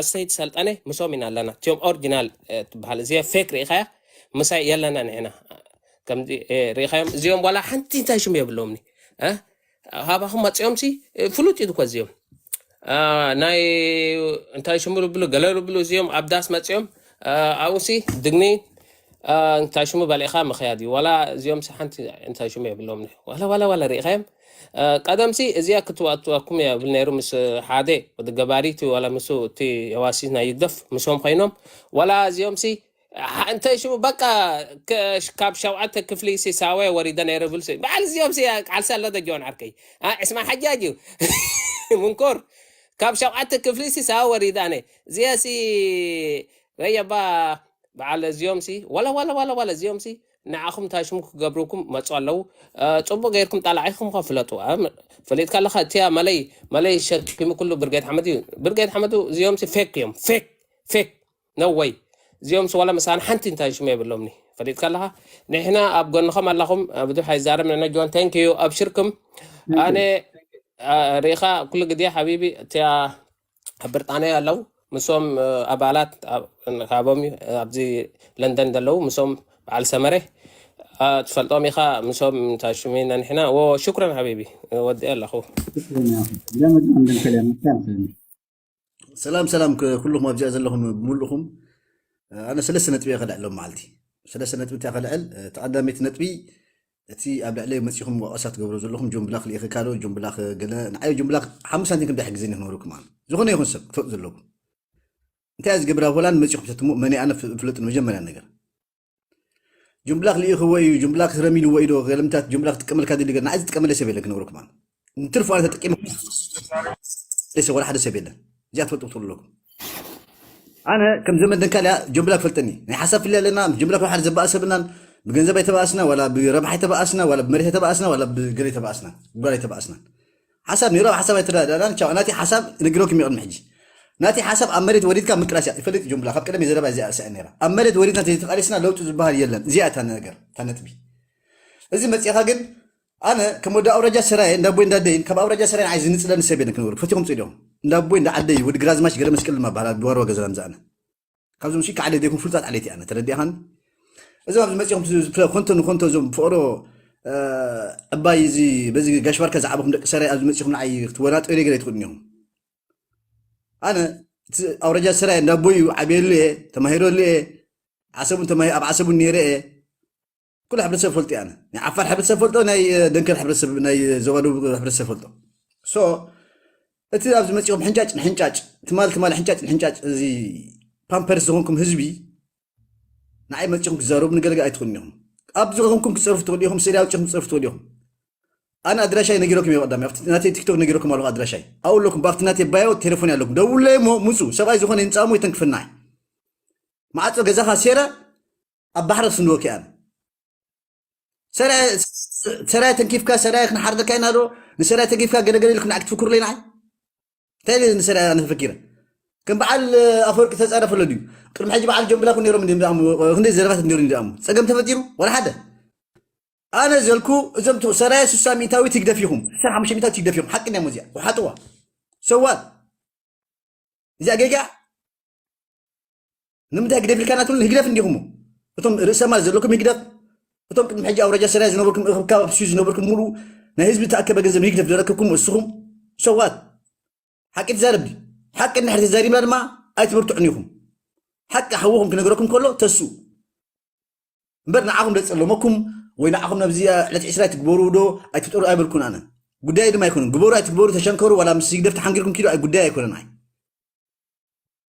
ኣሰይድ ሰልጠነ ምሶም ኢና ኣለና እቲኦም ኦሪጂናል ትበሃል እዚ ፌክ ርኢኻያ ምሳይ የለና ንሕና ከምዚ ርኢኻዮም እዚኦም ዋላ ሓንቲ እንታይ ሽም የብለውምኒ ካባኹም መፂኦም ሲ ፍሉጥ እዩ እኮ እዚኦም ናይ እንታይ ሽሙ ልብሉ ገለ ልብሉ እዚኦም ኣብ ዳስ መፂኦም ኣብኡ ሲ ድግኒ እንታይ ሽሙ በሊዕኻ ምኽያድ እዩ ዋላ እዚኦም ሲ ሓንቲ እንታይ ሽሙ የብሎም ዋላ ዋላ ዋላ ርኢኻዮም ቀደም ሲ እዚኣ ክትዋእትወኩም እያ ብል ነይሩ ምስ ሓደ ወዲ ገባሪቲ ዋላ ምስ እቲ የዋሲ ናይ ይግደፍ ምስኦም ኮይኖም ዋላ እዚኦም ሲ እንተ ሽሙ በቃ ካብ ሸውዓተ ክፍሊ ሲ ሳወ ወሪደ ነይረ ብል በዓል እዚኦም ሲ ቃልሲ ኣሎ ደጆን ዓርከይ ዕስማን ሓጃጅ እዩ ምንኮር ካብ ሸውዓተ ክፍሊ ሲ ሳወ ወሪደ ኣነ እዚኣ ሲ ረየባ በዓል እዚኦም ሲ ዋላ ዋላ ዋላ ዋላ እዚኦም ሲ ንዓኹም እንታይ ሽሙ ክገብሩኩም መፁ ኣለዉ ፅቡቅ ገይርኩም ጣላዒኹም ከ ፍለጡ ፈሊጥካ ኣለካ እቲያ መለይ መለይ ሸኪሙ ኩሉ ብርጌድ ሓመድ እዩ ብርጌድ ሓመዱ እዚኦም ሲ ፌክ እዮም ፌክ ፌክ no way እዚኦም ሲ ዋላ ምሳና ሓንቲ እንታይ ሽሙ የብሎምኒ ፈሊጥካ ኣለካ ንሕና ኣብ ጎንኹም ኣለኹም ብዙሕ ኣይዛረብ ንዕነ ጆን thank you ኣብሽርኩም ኣነ ርኢኻ ኩሉ ግዜ ሓቢቢ እቲያ ኣብ ብርጣንያ ኣለዉ ምስኦም ኣባላት ካብኦም ኣብዚ ለንደን ዘለዉ ምስኦም በዓል ሰመረ ትፈልጦም ኢኻ ምስኦም እንታይ ሽሙ ኢና ንሕና ሽኩረን ሓቢቢ ወዲአ ኣለኹ ዳመት እንደንከለያ መጣን ሰላም ሰላም፣ ክ- ኩልኹም ኣብዚኣ ዘለኹም ብምሉእኹም። ኣነ ሰለስተ ነጥቢ እየ ከልዕሎም መዓልቲ። ሰለስተ ነጥቢ እንታይ ከልዕል? እቲ ቀዳመይቲ ነጥቢ፣ እቲ ኣብ ልዕለይ መፂኹም ወቐሳ ትገብሩ ዘለኹም፣ ጆን ብላክ ልኢኽካ ዶ፣ ጆን ብላክ ገለ ንዓይ፣ ጆን ብላክ ሓሙስ ሳንቲም ክንደይ ሕግዝኒ ክነግረኩም ኣነ። ዝኾነ ይኹን ሰብ ክትፈልጡ ዘለኩም እንታይ ዝገብር ኣብ ሆላንድ መፂኹም ተትሞ መን ኣነ ፍ- ፍለጡ። መጀመርያ ነገር፣ ጆን ብላክ ልኢኽዎ እዩ፣ ጆን ብላክ ረሚንዎ እዩ ዶ፣ ገለምታት ጆን ብላክ ጥቀመልካ ድሊ ገር ንዓይ ዝጥቀመለ ሰብ የለን ክነግረኩም ኣነ። ንትርፉ ኣነ ተጠቂመ ሰብ፣ ወላ ሓደ ሰብ የለን። እዚኣ ትፈልጡ ትብሉ ኣለኩም። ኣነ ከም ዘመን ደንካልያ ጆን ብላክ ፈልጠኒ። ናይ ሓሳብ ፍልይ ኣለና። ጆን ብላክ ሓደ ዘባእሰብናን፣ ብገንዘብ ኣይተባእስና፣ ዋላ ብረብሓ ኣይተባእስና፣ ዋላ ብመሬት ኣይተባእስና፣ ዋላ ብገለ ኣይተባእስና፣ ጓል ኣይተባእስና። ሓሳብ ነይሩ፣ ኣብ ሓሳብ ኣይተረዳዳእናን። ቻው፣ ናቲ ሓሳብ ነግረኩም ይቕድሚ ሕጂ። ናቲ ሓሳብ ኣብ መሬት ወሪድካ ምቅላስ እያ። ይፈልጥ ጆን ብላክ፣ ካብ ቀደም የዘረባ እዚኣ ርእሳ እያ ነይራ። ኣብ መሬት ወሪድና ተዘይተቃሊስና ለውጢ ዝበሃል የለን። እዚኣ እታ ነገር፣ እታ ነጥቢ። እዚ መፂኻ ግን ኣነ ከም ወዲ ኣውራጃ ሰራየ፣ እንዳቦይ እንዳደይን፣ ካብ ኣውራጃ ሰራየ ንዓይ ዝንፅለኒ ሰብ የለን ክነብሩ። ፈቲኹም ፅእ ዲኹም? እንዳቦይ እንዳዓደይ፣ ወዲ ግራዝማች ገለ መስቀል ድማ በሃል፣ ኣብ ድዋርዋ ገዛ ምዛእነ። ካብዞም ሲ ከዓለ ደይኩም ፍሉጣት ዓሌት ኣነ፣ ተረዲእኻን? እዞም ኣብዚ መፂኹም ዝ- ዝ- ኮንቶ ንኮንቶ እዞም ፍቕሮ፣ እ፣ ዕባይ እዚ በዚ ጋሽ ባርካ ዝዓበኹም ደቂ ሰራየ ኣብዚ መፂኹም ንዓይ ክትወናጠሩ ገለ ኣይትኽእሉን ኢኹም። ኣነ እቲ ኣውራጃ ሰራየ እንዳቦይ እዩ፣ ዓብየሉ እየ፣ ተማሂረሉ እየ፣ ዓሰቡን ተማሂረ፣ ኣብ ዓሰቡን ነይረ እየ። ኩሉ ሕብረተሰብ ፈልጦ እየ ኣነ። ናይ ዓፋር ሕብረተሰብ ፈልጦ፣ ናይ፣ እ፣ ደንከል ሕብረተሰብ፣ ናይ፣ እ፣ ዞባ ደቡብ ሕብረተሰብ ፈልጦ። ሶ፣ እቲ ኣብዚ መፂኹም ሕንጫጭ ንሕንጫጭ፣ ትማል ትማል ሕንጫጭ ንሕንጫጭ፣ እዚ ፓምፐርስ ዝኾንኩም ህዝቢ፣ ንዓይ መፂኹም ክዛረቡ ንገለገ ኣይትኽእሉን ኢኹም። ኣብ ዝኾንኩም ክፀርፉ ትኽእሉ ኢኹም፣ ስእሊ ኣውፂኹም ክፀርፉ ትኽእሉ ኢኹም። ኣነ ኣድራሻይ ነጊረኩም እየ፣ ቀዳሚ ኣብቲ ናተይ ቲክቶክ ነጊረኩም ኣለኹ ኣድራሻይ። ኣብኡ ኣለኩም፣ ብኣብቲ ናተይ ባዮ ቴሌፎን ኣለኩም። ደውለይ እሞ ምፁ፣ ሰብኣይ ዝኾነ ይምፃእ እሞ ይተንክፍና። ማዕፆ ገዛኻ ሴረ፣ ኣብ ባሕሪ ስንድወኪ ኣነ። ሰራይ ሰራይ ተንኪፍካ፣ ሰራይ ክንሓርደካ ኢና ዶ? ንሰራይ ተንኪፍካ ገለገለ ኢልኩም ንዓይ ክትፍክሩለይ ንዓይ? እንታይ ኢለ ንሰራይ ኣነ ተፈኪረ? ከም በዓል ኣፈወርቂ ተጻረፈሎ ድዩ? ቅድሚ ሕጂ በዓል ጆምብላ ኩን ነይሮም እንዲም ዝኣሙ፣ ክንደይ ዘረባት ነይሩ እንዲኣሙ። ጸገም ተፈጢሩ? ወላ ሓደ። ኣነ ዘልኩ እዞም ቱ-፣ ሰራይ ስሳ ሚእታዊት ህግደፍ ኢኹም። ስሳን ሓሙሽተ ሚእታዊት ህግደፍ ኢኹም። ሓቂ እንዲያሞ እዚኣ። ውሓጥዋ። ሰዋት። እዚኣ ጌጋ። ንምንታይ ህግደፍ ኢልካ ናትሉ ህግደፍ እንዲኹም? እቶም ርእሰ ማል ዘለኩም ህግደፍ፣ እቶም ቅድሚ ሕጂ ኣውራጃ ሰራይ ዝነበርኩም፣ እኽብካብ ኣብ ስዩ ዝነበርኩም፣ ሙሉ ናይ ህዝቢ ተኣከበ ገንዘብ ህግደፍ ዝረከብኩም እስኹም። ሰዋት። ሓቂ ትዛረብ ድዩ? ሓቂ እንድሕር ተዛሪብና ድማ ኣይትብርትዑን ኢኹም። ሓቂ ሓውኹም ክነግረኩም ከሎ ተስኡ። እምበር ንዓኹም ደጸለመኩም ወይ ንዓኹም ናብዚ ዕለት ዕስራ ኣይትግበሩ ዶ ኣይትጠሩ ኣይበልኩን ኣነ። ጉዳይ ድማ ኣይኮነን። ግበሩ ኣይትግበሩ፣ ተሸንከሩ፣ ዋላ ምስ ህግደፍ ተሓንጊርኩም ኪዱ ኣይ-፣ ጉዳይ ኣይኮነን ኣይ።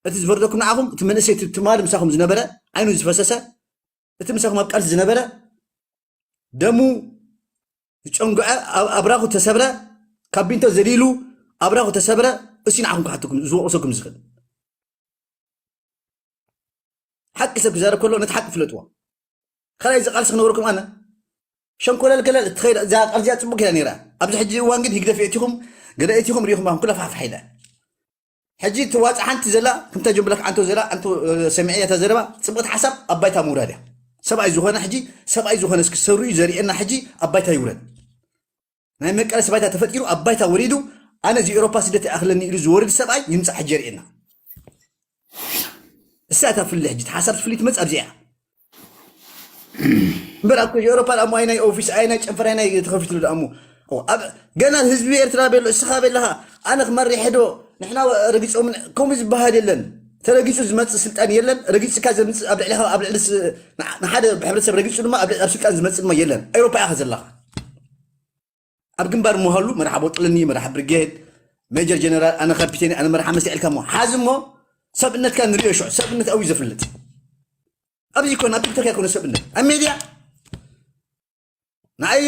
እቲ ዝፈርደኩም ንዓኹም፣ እቲ መንእሰይ፣ እቲ ትማሊ ምሳኹም ዝነበረ፣ ዓይኑ ዝፈሰሰ፣ እቲ ምሳኹም ኣብ ቃልሲ ዝነበረ፣ ደሙ ዝጨንጉዐ፣ ኣብ-፣ ኣብራኹ ተሰብረ፣ ካብ ቢንቶ ዘሊሉ ኣብራኹ ተሰብረ፣ እሱ ንዓኹም ክሓተኩም፣ ዝወቕሰኩም ዝኽእል። ሓቂ ሰብ ክዛረብ ከሎ ነቲ ሓቂ ፍለጥዎ። ካልኣይ እዚ ቃልሲ ክነግረኩም ኣነ፣ ሸንኮለል ከለል እትኸይድ እዛ ቃልሲ እዚኣ ጽቡቅ ከይዳ ነይራ። ኣብዚ ሕጂ እዋን ግን ህግደፍ የእቲኹም፣ ገለ የእቲኹም ሪኢኹም ኣኹም ኩላ ፋሕፋሕ ኢላ። ሕጂ እቲ ዋጻ ሓንቲ ዘላ፣ ከምታ ጀምብላክ ዓንቶ ዘላ፣ ዓንቶ፣ እ፣ ሰሚዐያ እታ ዘረባ፣ ጽብቕቲ ሓሳብ ኣብ ባይታ ምውራድ እያ። ሰብኣይ ዝኾነ ሕጂ፣ ሰብኣይ ዝኾነ እስኪ ሰሩ እዩ ዘርእየና ሕጂ ኣብ ባይታ ይውረድ። ናይ መቀለሲ ባይታ ተፈጢሩ ኣብ ባይታ ወሪዱ፣ ኣነ እዚ ኤውሮፓ ስደት ይኣኽለኒ ኢሉ ዝወርድ ሰብኣይ ይምጻእ ሕጂ የርእየና። እሳ እታ ፍልይ ሕጂ፣ እቲ ሓሳብ ፍልይ ትመጽእ ኣብዚኣ እያ። እምበር ኣብ ኤውሮፓ ደኣ እሞ ኣይናይ ኦፊስ፣ ኣይናይ ጨንፈር፣ ኣይናይ ተኸፊትሉ ደኣ እሞ። ኦ፣ ኣብ፣ ገና ህዝቢ ኤርትራ ቤሎ፣ እስኻ ቤለኻ፣ ኣነ ክመሪሐ ዶ? ንሕና ረጊጾምን፣ ከምኡ ዝበሃል የለን። ተረጊጹ ዝመጽእ ስልጣን የለን። ረጊጽካ ዘምጽእ ኣብ ልዕሊኻ፣ ኣብ ልዕሊ ስ-፣ ንዓ-፣ ንሓደ ሕብረተሰብ ረጊጹ ድማ ኣብ ልዕሊ፣ ኣብ ስልጣን ዝመጽእ ድማ የለን። ኤውሮፓ ኢኻ ዘለኻ። ኣብ ግንባር ምሃሉ መርሓ ቦጥልኒ፣ መርሓ ብርጌድ፣ ሜጀር ጀነራል፣ ኣነ ካፒቴን፣ ኣነ መርሓ መስተ ኢልካ እሞ፣ ሓዝ እሞ፣ ሰብእነትካ ንሪኦ ሽዑ፣ ሰብእነት ኣብዩ ዘፍልጥ። ኣብዚ ኮነ፣ ኣብ ቲክቶክ ኣይኮነ ሰብእነት። ኣብ ሜድያ፣ ንዓይ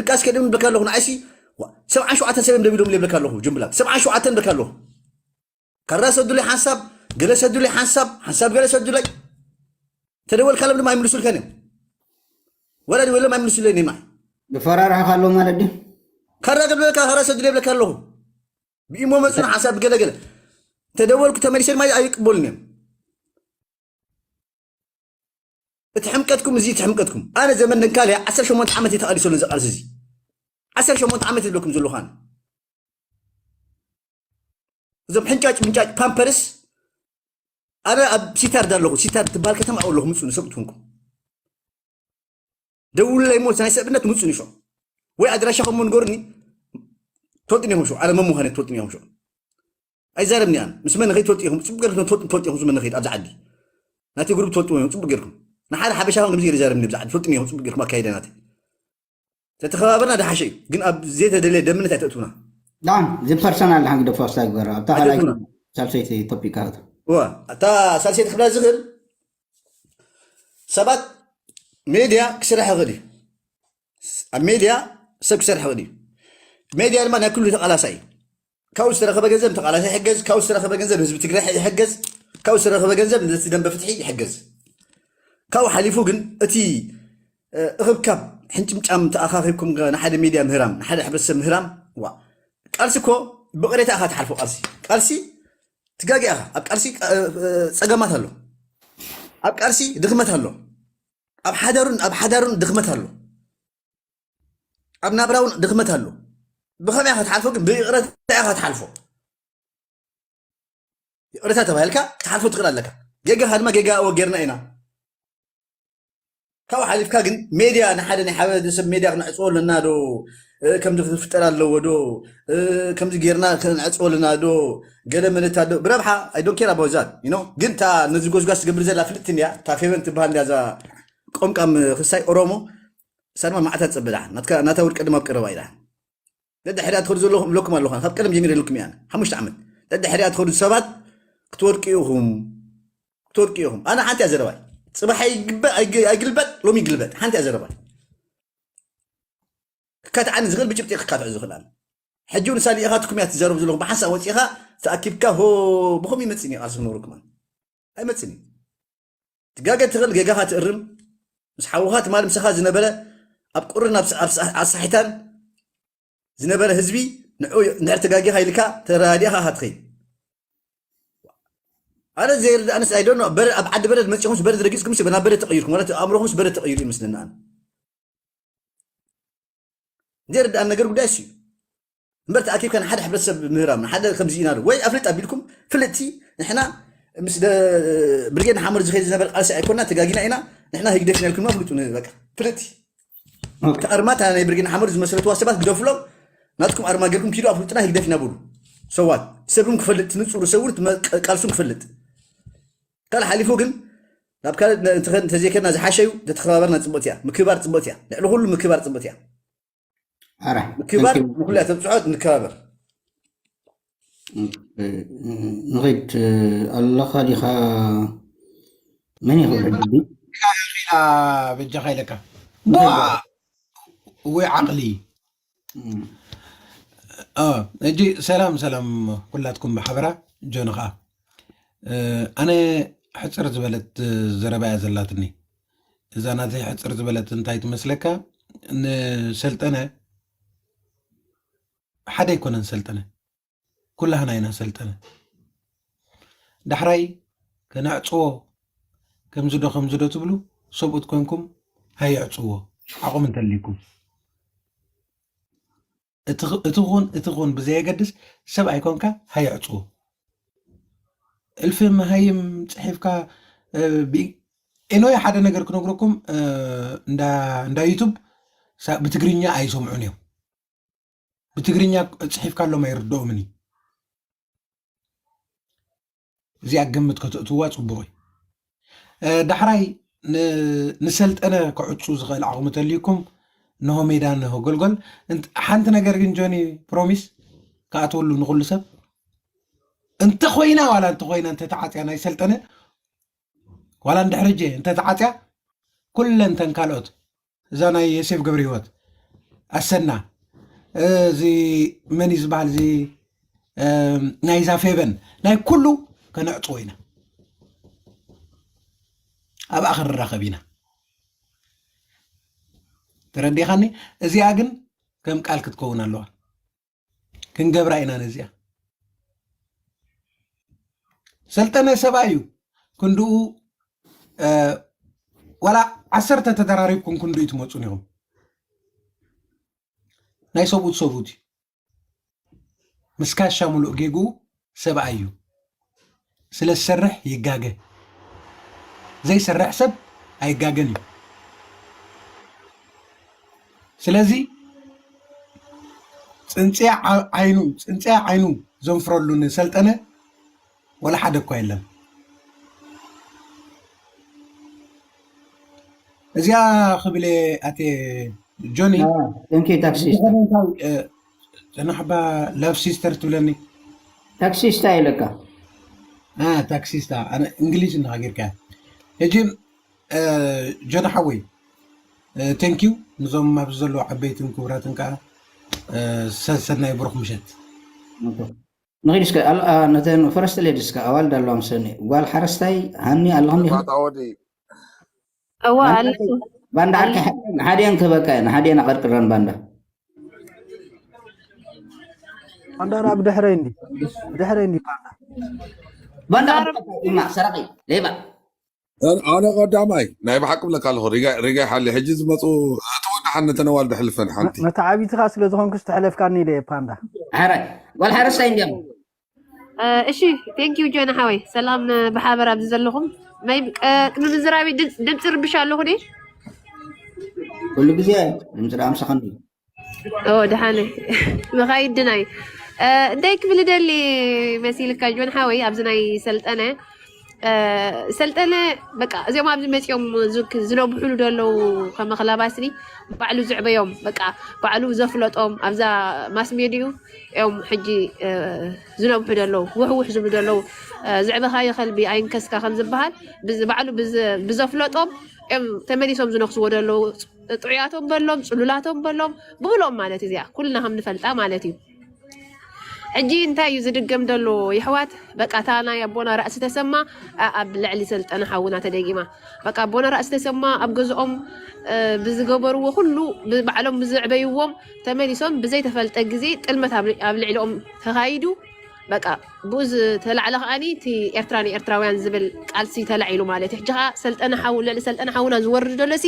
ድቃስ ከድም ይብለካ ኣለኹ፣ ንዓይሲ፣ ዋ፣ ሰብዓን ሸውዓተን ሰብ እዮም ደቢሎም ይብለካ ኣለኹ፣ ጅምብላ። ሰብዓን ሸውዓተን ይብለካ ኣለኹ። ካራ ሰዱለይ ሓንሳብ፣ ገለ ሰዱለይ ሓንሳብ፣ ሓንሳብ ገለ ሰዱለይ። ተደወልካሎም ድማ ኣይምልሱልካን እዮም። ወላ ደወሎም ኣይምልሱለይን እዮም። ብፈራርሕኻ ኣለዉ ማለት ድዩ? ካራ ገልበለካ፣ ካራ ሰዱለይ ይብለካ ኣለኹ። ብኢሞ መጹና ሓንሳብ ገለ ገለ። ተደወልኩ ተመሊሰ ድማ ኣይቅበሉን እዮም። እቲ ሕምቀትኩም፣ እዚ እቲ ሕምቀትኩም። ኣነ ዘመን ደንካልያ ዓሰርተ ሸሞንተ ዓመት እየ ተቓሊሰሉ እዚ ቃልሲ እዚ። ዓሰርተ ሸሞንተ ዓመት ይብለኩም ዘለኹ ኣነ። እዞም ሕንጫጭ ምንጫጭ ፓምፐርስ፣ ኣነ ኣብ ሲታርድ ኣለኹ። ሲታርድ ትበሃል ከተማ ኣለኹ። ምጹ ንሰብ ትኩንኩም። ደውለይ ሞ ናይ ሰብነት ምጹ ንሾ። ወይ ኣድራሻኹም ንገሩኒ። ትፈልጡኒ ኢኹም ሾ። ኣነ መን ምዃነይ ትፈልጡኒ ኢኹም ሾ። ኣይዛረብን እየ ኣነ። ምስ መን ንኸይድ ትፈልጡ ኢኹም፣ ጽቡቕ ጌርኩም ትፈልጡ፣ ትፈልጡ ኢኹም፣ ምስ መን ንኸይድ ኣብዚ ዓዲ። ናተይ ግሩፕ ትፈልጥዎ እዮም፣ ጽቡቕ ጌርኩም። ንሓደ ሓበሻ እውን ከምዚ ገይሩ ይዛረብኒ ኣብዚ ዓዲ፣ ትፈልጥኒ ኢኹም፣ ጽቡቕ ጌርኩም ኣካይዳ ናተይ። ተተኸባበርና ዝሓሸ እዩ፣ ግን ኣብ ዘይተደለየ ደምነት ኣይተእትውና። ዳን፣ እዚ ፐርሰናል ድሓን ግደፎ፣ ኣስታ ግበሮ። ኣብታ ካልኣይ ኣይተእትውና። ሳልሰይቲ ቶፒክ ኣኸተ። እዋ፣ እታ ሳልሰይቲ ክብላ ዝኽእል፣ ሰባት፣ ሜድያ ክስራሕ ይኽእል እዩ። ኣብ ሜድያ ሰብ ክሰርሕ ይኽእል እዩ። ሜድያ ድማ ናይ ኩሉ ተቓላሳይ እዩ። ካብኡ ዝተረኸበ ገንዘብ ንተቓላሳይ ይሕገዝ፣ ካብኡ ዝተረኸበ ገንዘብ ንህዝቢ ትግራይ ይሕገዝ፣ ካብኡ ዝተረኸበ ገንዘብ ነቲ ደንበ ፍትሒ ይሕገዝ። ካብኡ ሓሊፉ ግን እቲ፣ እ፣ እኽብካብ ሕንጭምጫም ተኣኻኺብኩም ንሓደ ሜድያ ምህራም፣ ንሓደ ሕብረተሰብ ምህራም፣ ዋ፣ ቃልሲ እኮ ብቕሬታ ኢኻ ትሓልፎ። ቃልሲ፣ ቃልሲ ትጋጊ ኢኻ። ኣብ ቃልሲ፣ እ፣ እ፣ ጸገማት ኣሎ። ኣብ ቃልሲ ድኽመት ኣሎ። ኣብ ሓዳሩን፣ ኣብ ሓዳሩን ድኽመት ኣሎ። ኣብ ናብራውን ድኽመት ኣሎ። ብኸመይ ኢኻ ትሓልፎ ግን? ብይቕረታ ኢኻ ትሓልፎ። ይቕረታ ተባሂልካ ክትሓልፎ ትኽእል ኣለካ። ጌጋኻ ድማ ጌጋ፣ እወ፣ ጌርና ኢና። ካብኡ ሓሊፍካ ግን ሜድያ፣ ንሓደ ናይ ሓደ ሰብ ሜድያ ክነዕጽዎ ኣለና ዶ? እ፣ ከምዚ ክፍጠር ኣለዎ ዶ? እ፣ ከምዚ ጌርና ክነዕጽዎ ኣለና ዶ? ገለ መለታ ዶ? ብረብሓ፣ I don't care about that, you know? ግን እታ ነዚ ጎስጓስ ትገብር ዘላ ፍልጥቲ እንድያ፣ እታ ፌቨን ትበሃል እንድያ፣ እዛ ቆምቃም ክሳይ ኦሮሞ፣ እሳ ድማ መዓልታ ትጸበ ደሓን። ናትካ፣ ናታ ውድቀት ድማ ኣብ ቀረባ እዩ ደሓን። ደድሕሪኣ ትኸዱ ዘለኹም እብለኩም ኣለኹ፣ ካብ ቀደም ጀሚረ ኢለኩም እየ ኣነ። ሓሙሽተ ዓመት። ደድሕሪኣ ትኸዱ ሰባት ክትወድቁ ኢኹም። ክትወድቁ ኢኹም። ኣነ ሓንቲ እያ ዘረባይ። ጽባሕ ኣይግበ-፣ ኣይግ-፣ ኣይግልበጥ፣ ሎሚ ይግልበጥ። ሓንቲ እያ ዘረባይ። ክካትዓኒ ዝኽእል ብጭብጢ ክካትዖ ዝኽእል ኣነ። ሕጂ እውን እሳ ሊኢኻትኩም እያ ትዛረቡ ዘለኹም። ብሓንሳእ ወጺኻ ተኣኪብካ ሆ ብኸም ይመጽእኒ ቃልሲ ክነብረኩም ኣነ። ኣይመጽእኒ። ትጋገ ትኽእል፣ ጌጋኻ ትእርም። ምስ ሓውኻ ትማሊ ምሳኻ ዝነበረ ኣብ ቁርን ኣብ ስ-፣ ኣብ ስ-፣ ኣሳሒታን ዝነበረ ህዝቢ ንዑ እንድሕር ተጋጊኻ ኢልካ ተረዳዲእኻ ኢኻ ትኸይድ። ኣነ ዘይርድኣንስ፣ I don't know፣ በረድ፣ ኣብ ዓዲ በረድ መጺኹምስ በረድ ረጊጽኩምስ ናብ በረድ ተቐይርኩም፣ ማለት ኣእምሮኹምስ በረድ ተቐይሩ እዩ መስለኒ ኣነ። ዘይርድኣን ነገር ጉዳይ እሱ እዩ። እምበር ተኣኪብካ ንሓደ ሕብረተሰብ ምህራም፣ ንሓደ ከምዚ ኢና ዶ? ወይ ኣፍልጥ ኣቢልኩም ፍልጥቲ፣ ንሕና ምስ ደ-፣ ብርጌድ ንሓመዱ ዝኸይድ ዝነበረ ቃልሲ ኣይኮና፣ ተጋጊና ኢና፣ ንሕና ህግደፍ ኢና ኢልኩም ኣፍልጡ፣ ን-፣ በቃ፣ ፍልጥቲ። ኦኬ። እቲ ኣርማ እታ ናይ ብርጌድ ንሓመዱ ዝመስረትዋ ሰባት ግደፉሎም፣ ናትኩም ኣርማ ጌርኩም ኪዱ ኣፍልጡና፣ ህግደፍ ኢና በሉ። ሰዋት፣ ሰብም ክፈልጥ፣ ትንጹሩ ሰውን ትመ-፣ ቃልሱን ክፈልጥ። ካልእ ሓሊፉ ግን፣ ናብ ካልእ ነ-፣ እንተ-፣ እንተዘይከድና ዝሓሸ እዩ፣ ተተኸባበርና ጽቡቕቲ እያ። ምክብባር ጽቡቕቲ እያ። ልዕሊ ኩሉ ምክብባር ጽቡቕቲ እያ። ኣረ፣ ምክብባር ንክብር። ንኹሉ እያ ተብጽሖ፣ ንከባበር። ንኸይድ ኣለኻ ዲኻ? መን ይኸው ሕጂ? ኢላ በጃኻ ኢለካ። ቧ! ወይ ዓቕሊ። እም። እ፣ ሕጂ ሰላም፣ ሰላም ኩላትኩም ብሓበራ፣ ጆን ኸኣ። እ፣ ኣነ ሕጽር ዝበለት ዘረባ እያ ዘላትኒ። እዛ ናተይ ሕጽር ዝበለት እንታይ ትመስለካ? ንሰልጠነ፣ ሓደ ኣይኮነን ሰልጠነ፣ ኩላህና ኢና ሰልጠነ። ዳሕራይ ከነዕጽዎ፣ ከምዚ ዶ ከምዚ ዶ ትብሉ፣ ሰብኡት ኮንኩም ሃየዕጽዎ፣ ዓቕሚ እንተልይኩም። እቲ ኽ-፣ እቲ ኹን፣ እቲ ኹን ብዘየገድስ፣ ሰብ ኣይኮንካ፣ ሃየዕጽዎ። እልፊ መሃይም ጽሒፍካ፣ እ፣ ብ-፣ ኤኖይ ሓደ ነገር ክነግረኩም፣ እ፣ እንዳ፣ እንዳ ዩቱብ ሳ-፣ ብትግርኛ ኣይሰምዑን እዮም። ብትግርኛ ጽሒፍካሎም ኣይርድኦምን እዩ። እዚኣ ግምት ከተእትዋ ጽቡቕ እዩ። እ፣ ዳሕራይ ን-፣ ንሰልጠነ ክዕጹ ዝኽእል ዓቕሚ ተልዩኩም፣ ንሆ ሜዳ፣ ንሆ ጎልጎል። እንት-፣ ሓንቲ ነገር ግን ጆኒ ፕሮሚስ ክኣትወሉ ንኹሉ ሰብ። እንተኾይና፣ ዋላ እንተኾይና፣ እንተተዓጽያ ናይ ሰልጠነ፣ ዋላ እንድሕር እጀ እንተተዓጽያ፣ ኩለን ተን ካልኦት፣ እዛ ናይ ዮሴፍ ገብረ ህይወት፣ ኣሰና፣ እዚ መን እዩ ዝበሃል፣ እዚ፣ እም፣ ናይዛ ፌቨን፣ ናይ ኩሉ ከነዕጽዎ ኢና። ኣብኣ ክንራኸብ ኢና። ተረዲኻኒ? እዚኣ ግን ከም ቃል ክትከውን ኣለዋ። ክንገብራ ኢና ነዚኣ። ሰልጠነ ሰብኣይ እዩ። ክንድኡ፣ እ፣ ዋላ ዓሰርተ ተደራሪብኩም ክንድኡ ትመጹን ኢኹም። ናይ ሰብኡት ሰብኡት እዩ። ምስ ካሻ ሙሉእ ጌግኡ ሰብኣይ እዩ። ስለ ዝሰርሕ ይጋገ። ዘይሰርሕ ሰብ ኣይጋገን እዩ። ስለዚ ጽንጽያ ዓ-፣ ዓይኑ፣ ጽንጽያ ዓይኑ ዘንፍረሉ ንሰልጠነ ወላ ሓደ እኳ የለን። እዚኣ ክብል ኣቴ ጆኒ ቴንኪ ታክሲስታ እ፣ ጨናሕባ ላቭ ሲስተር ትብለኒ። ታክሲስታ ኢለካ አ፣ ታክሲስታ፣ ኣነ እንግሊዝ እናሃገርካ። ሕጂ እ፣ ጆኒ ሓወይ፣ ቴንኪዩ። ንዞም ኣብዚ ዘለዉ ዓበይትን ክቡራትን ከዓ እ፣ ሰ- ሰናይ ብሩኽ ምሸት። ንኺድ እስከ ኣል- ኣ፣ ነተን ፈረስት ሌድስ ከ ኣዋልድ ኣለዋ ምሰኒ ጓል ሓረስታይ ሃኒ ኣለኹም ዲኹም? ባታ ወዲ እዋ ባንዳ ኣለኹ ባንዳ ዓርከይ ሓ- ንሓዲአን ክህበካ እየ ንሓዲአን ኣቐርቅረን ባንዳ ባንዳ ናብ ድሕረይ እንዲ ድሕረይ እንዲ ባንዳ ባንዳ ክህበካ እማ ሰራቂ ሌባ ኣነ ቀዳማይ ናይ ብሓቂ ብለካ ኣለኹ። ሪጋ ሪጋ ሓሊ ሕጂ ዝመፁ እቲ ወዲ ሓነ ተነዋል ድሕልፈን ሓንቲ መተዓቢትኻ ስለ ዝኾንኩስ ተሕለፍካኒ ኢለ እየ ፓንዳ ሓራይ ጓል ሓረስታይ እንዲኦም እ፣ እሺ ቴንክ ዩ ጆን ሓወይ ሰላም ን- ብሓበር ኣብዚ ዘለኹም ናይ ቅ- ቅድሚ ምዝራቢ ድም- ድምፂ ርብሽ ኣለኹ ዲ ኩሉ ግዜ ድምፂ ደኣ ምሳኸን ድዩ ኦ ደሓነ መኻይድ ድናይ እ፣ እንታይ ክብል ደሊ መሲልካ ጆን ሓወይ ኣብዚ ናይ ሰልጠነ እ፣ ሰልጠነ በቃ እዚኦም ኣብዚ መፂኦም ዝክ- ዝነብሑሉ ደለዉ ከመኽላባስኒ ባዕሉ ዝዕበዮም በቃ ባዕሉ ዘፍለጦም ኣብዛ ማስ ሜድዩ እዮም ሕጂ እ፣ ዝነብሑ ደለዉ ውሕውሕ ዝብሉ ደለዉ እ፣ ዝዕበኻዮ ከልቢ ኣይንከስካ ከም ዝበሃል ብዝ- ባዕሉ ብዝ- ብዘፍለጦም እዮም ተመሊሶም ዝነክስዎ ደለዉ ጥዑያቶም በሎም ፅሉላቶም በሎም ብብሎም ማለት እዚኣ ኩልና ከም ንፈልጣ ማለት እዩ ሕጂ እንታይ እዩ ዝድገም ዘሎ ይሕዋት በቃ እታ ናይ ኣቦና ራእሲ ተሰማ ኣ- ኣብ ልዕሊ ሰልጠነ ሓውና ተደጊማ በቃ ኣቦና ራእሲ ተሰማ ኣብ ገዝኦም እ፣ ብዝገበርዎ ኩሉ ብባዕሎም ብዝዕበይዎም ተመሊሶም ብዘይተፈልጠ ግዜ ጥልመት ኣብ ልዕ- ኣብ ልዕሊኦም ተኻይዱ በቃ ብኡ ዝተላዕለ ከዓኒ እቲ ኤርትራ ንኤርትራውያን ዝብል ቃልሲ ተላዒሉ ማለት እዩ ሕጂ ከዓ ሰልጠነ ሓው ልዕሊ ሰልጠነ ሓውና ዝወርድ ዘሎ ሲ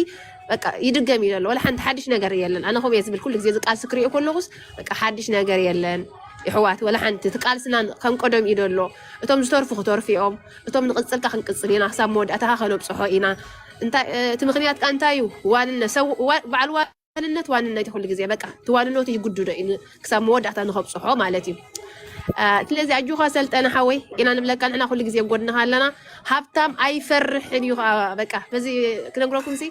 በቃ ይድገም እዩ ዘሎ ወላ ሓንቲ ሓድሽ ነገር የለን ኣነ ከምኡ እየ ዝብል ኩሉ ግዜ እዚ ቃልሲ ክሪኦ ከለኹስ በቃ ሓድሽ ነገር የለን ይሕዋት ወላ ሓንቲ እቲ ቃልስና ከም ቀደም እዩ ዘሎ እቶም ዝተርፉ ክተርፉ እዮም እቶም ንቅፅልካ ክንቅፅል ኢና ክሳብ መወዳእታኻ ከነብፅሖ ኢና እንታይ እቲ ምክንያት ካ እንታይ እዩ ዋንነት ሰብ ዋ- በዓል ዋንነት ዋንነት እዩ ኩሉ ግዜ በቃ እቲ ዋንነቱ ይጉድዶ እዩ ን- ክሳብ መወዳእታ ንኸብፅሖ ማለት እዩ አ፣ ስለዚ ኣጆኻ ሰልጠነ ሓወይ ኢና ንብለካ ንሕና ኩሉ ግዜ ጎድንኻ ኣለና ሃብታም ኣይፈርሕን እዩ ከዓ በቃ በዚ ክነግረኩም ሲ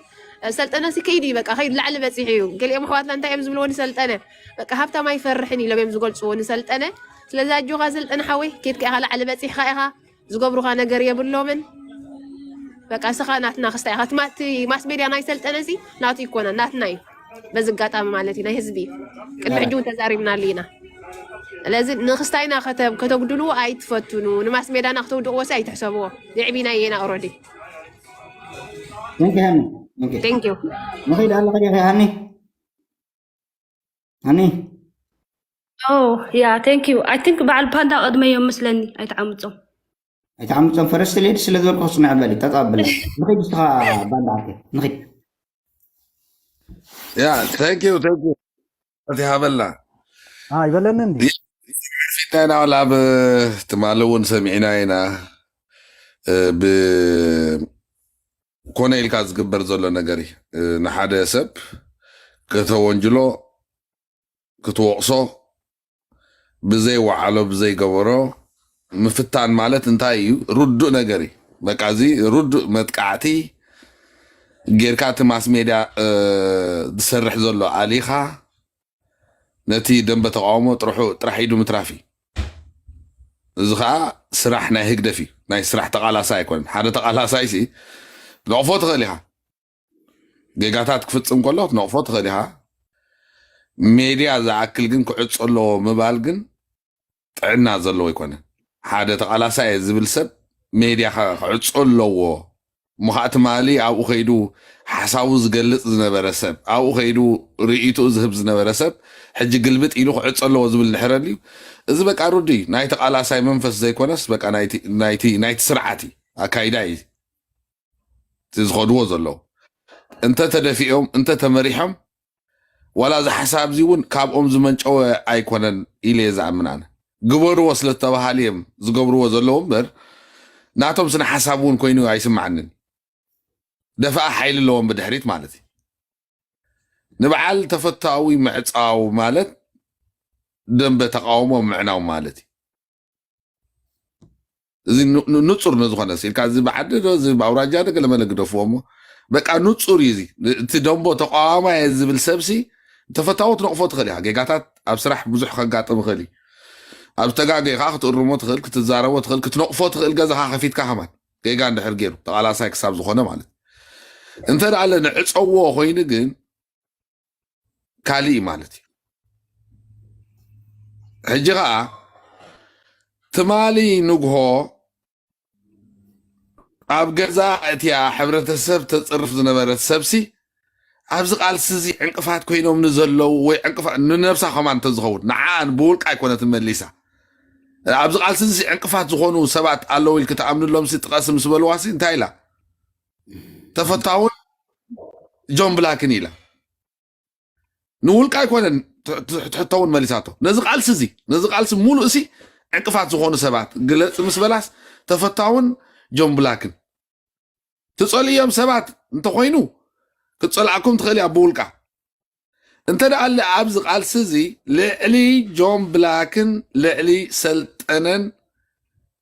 ሰልጠነ ሲ ከይዱ እዩ በቃ ከይዱ ላዕሊ በፂሑ እዩ ገሊኦም ኣሕዋትና እንታይ እዮም ዝብልዎ ንሰልጠነ በቃ ሃብታም ኣይፈርሕን ኢሎም እዮም ዝገልፅዎ ንሰልጠነ ስለዚ ኣጆኻ ሰልጠነ ሓወይ ኬድካ ኢኻ ላዕሊ በፂሕካ ኢኻ ዝገብሩኻ ነገር የብሎምን በቃ ስኻ ናትና ክስታይ ኢኻ እቲ ማስ ሜድያ ናይ ሰልጠነ ሲ ናቱ ይኮነ ናትና እዩ በዚ ኣጋጣሚ ማለት እዩ ናይ ህዝቢ እዩ ቅድሚ ሕጂ እውን ተዛሪብናሉ ኢና ስለዚ ንክስታይና ከተ- ከተጉድልዎ ኣይትፈትኑ ንማስ ሜዳና ክተውድቅዎ ሲ ኣይትሕሰብዎ ንዕቢና የና ኦረዲ ቴንኪ ሃኒ ቴንኪ ቴንክ ዩ ንኸይድ ኣለኸ ዲኺ ሃኒ ሃኒ ያ ቴንክ ዩ ኣይ ቲንክ በዓል ፓንዳ ቀድመዮም ምስለኒ ኣይተዓምፆም ኣይተዓምፆም ፈረስት ሌዲ ስለ ዝበልኩ ክፅንዕ በሊ ጠጣ በሊ ንኸይድ ንስኻ ባንዳ ዓርከይ ንኸይድ ያ ቴንክ ዩ ቴንክ ዩ እቲ ሃበልና ይበለኒ እንዲ ፊትና ኢና ወላ ኣብ ትማሊ እውን ሰሚዕና ኢና እ፣ ብ ኮነ ኢልካ ዝግበር ዘሎ ነገር እዩ እ፣ ንሓደ ሰብ ከተወንጅሎ ክትወቕሶ ብዘይ ወዓሎ ብዘይ ገበሮ ምፍታን ማለት እንታይ እዩ ርዱእ ነገር እዩ በቃ እዚ ርዱእ መጥቃዕቲ ጌርካ እቲ ማስ ሜድያ እ፣ ዝሰርሕ ዘሎ ኣሊኻ ነቲ ደንበ ተቃውሞ ጥርሑ ጥራሕ ኢዱ ምትራፍ እዩ እዚ ከዓ ስራሕ ናይ ህግደፍ እዩ ናይ ስራሕ ተቃላሳይ ኣይኮነን ሓደ ተቃላሳይ ሲ ነቕፎ ትኽእል ኢኻ ጌጋታት ክፍፅም ከሎ ክትነቕፎ ትኽእል ኢኻ ሜድያ ዝኣክል ግን ክዕፆ ኣለዎ ምባል ግን ጥዕና ዘለዎ ኣይኮነን ሓደ ተቃላሳይ ዝብል ሰብ ሜድያ ክዕፆ ኣለዎ እሞ ከዓ ትማሊ ኣብኡ ከይዱ ሓሳቡ ዝገልፅ ዝነበረ ሰብ ኣብኡ ከይዱ ርእይትኡ ዝህብ ዝነበረ ሰብ ሕጂ ግልብጥ ኢሉ ክዕፀ ኣለዎ ዝብል እንድሕር ኣልዩ እዚ በቃ ርዱእ እዩ ናይቲ ቃላሳይ መንፈስ ዘይኮነስ በቃ ናይቲ ናይቲ ናይቲ ስርዓት እዩ ኣካይዳ እዩ እቲ ዝኸድዎ ዘለዉ እንተ ተደፊኦም እንተ ተመሪሖም ዋላ እዚ ሓሳብ እዚ እውን ካብኦም ዝመንጨወ ኣይኮነን ኢለ እየ ዝኣምን ኣነ ግበርዎ ስለ ዝተባሃሉ እዮም ዝገብርዎ ዘለዉ እምበር ናቶም ስነ ሓሳብ እውን ኮይኑ ኣይስማዓንን ደፈኣ ሓይሊ ኣለዎም ብድሕሪት ማለት እዩ ንበዓል ተፈታዊ ምዕፃው ማለት ደንበ ተቃውሞ ምዕናው ማለት እዩ እዚ ኑ- ኑ- ንጹር ንዝኾነ ሲ ኢልካ፣ እዚ ብዓዲ ዶ እዚ ብኣውራጃ ዶ ገለመለ ግደፍዎ እሞ፣ በቃ ንጹር እዩ። እዚ እቲ ደንቦ ተቃዋማይ ዝብል ሰብሲ ተፈታዊ ትነቕፎ ትኽእል ኢኻ። ጌጋታት ኣብ ስራሕ ብዙሕ ከጋጥም ይኽእል እዩ። ኣብ ዝተጋገየ ከዓ ክትእርሞ ትኽእል፣ ክትዛረቦ ትኽእል፣ ክትነቕፎ ትኽእል፣ ገዛኻ ከፊትካ ከማን ጌጋ እንድሕር ገይሩ ተቓላሳይ ክሳብ ዝኾነ ማለት። እንተ ደኣ ንዕፀዎ ኮይኑ ግን ካልእ ማለት እዩ። ሕጂ ከዓ ትማሊ ንግሆ ኣብ ገዛ እቲያ ሕብረተሰብ ተፅርፍ ዝነበረት ሰብሲ ኣብዚ ቃልሲ እዚ ዕንቅፋት ኮይኖም ንዘለዉ ወይ ዕንቅፋት ንነብሳ ከማን እንተዝኸውን ንዓ ብውልቃ ኣይኮነትን መሊሳ ኣብዚ ቃልሲ እዚ ዕንቅፋት ዝኾኑ ሰባት ኣለዉ ኢልክ ትኣምንሎም ሲ ጥቀስ ምስ በልዋ ሲ እንታይ ኢላ? ተፈታውን ጆን ብላክን ኢላ። ንውልቃ ኣይኮነን ትሕተውን መሊሳቶ። ነዚ ቃልሲ እዚ ነዚ ቃልሲ ሙሉእ ሲ ዕንቅፋት ዝኾኑ ሰባት ግለፂ ምስ በላስ ተፈታውን ጆን ብላክን ትፀልእዮም ሰባት እንተኮይኑ ክትፀልኣኩም ትኽእል እያ ብውልቃ። እንተ ደኣ ኣብዚ ቃልሲ እዚ ልዕሊ ጆን ብላክን ልዕሊ ሰልጠነን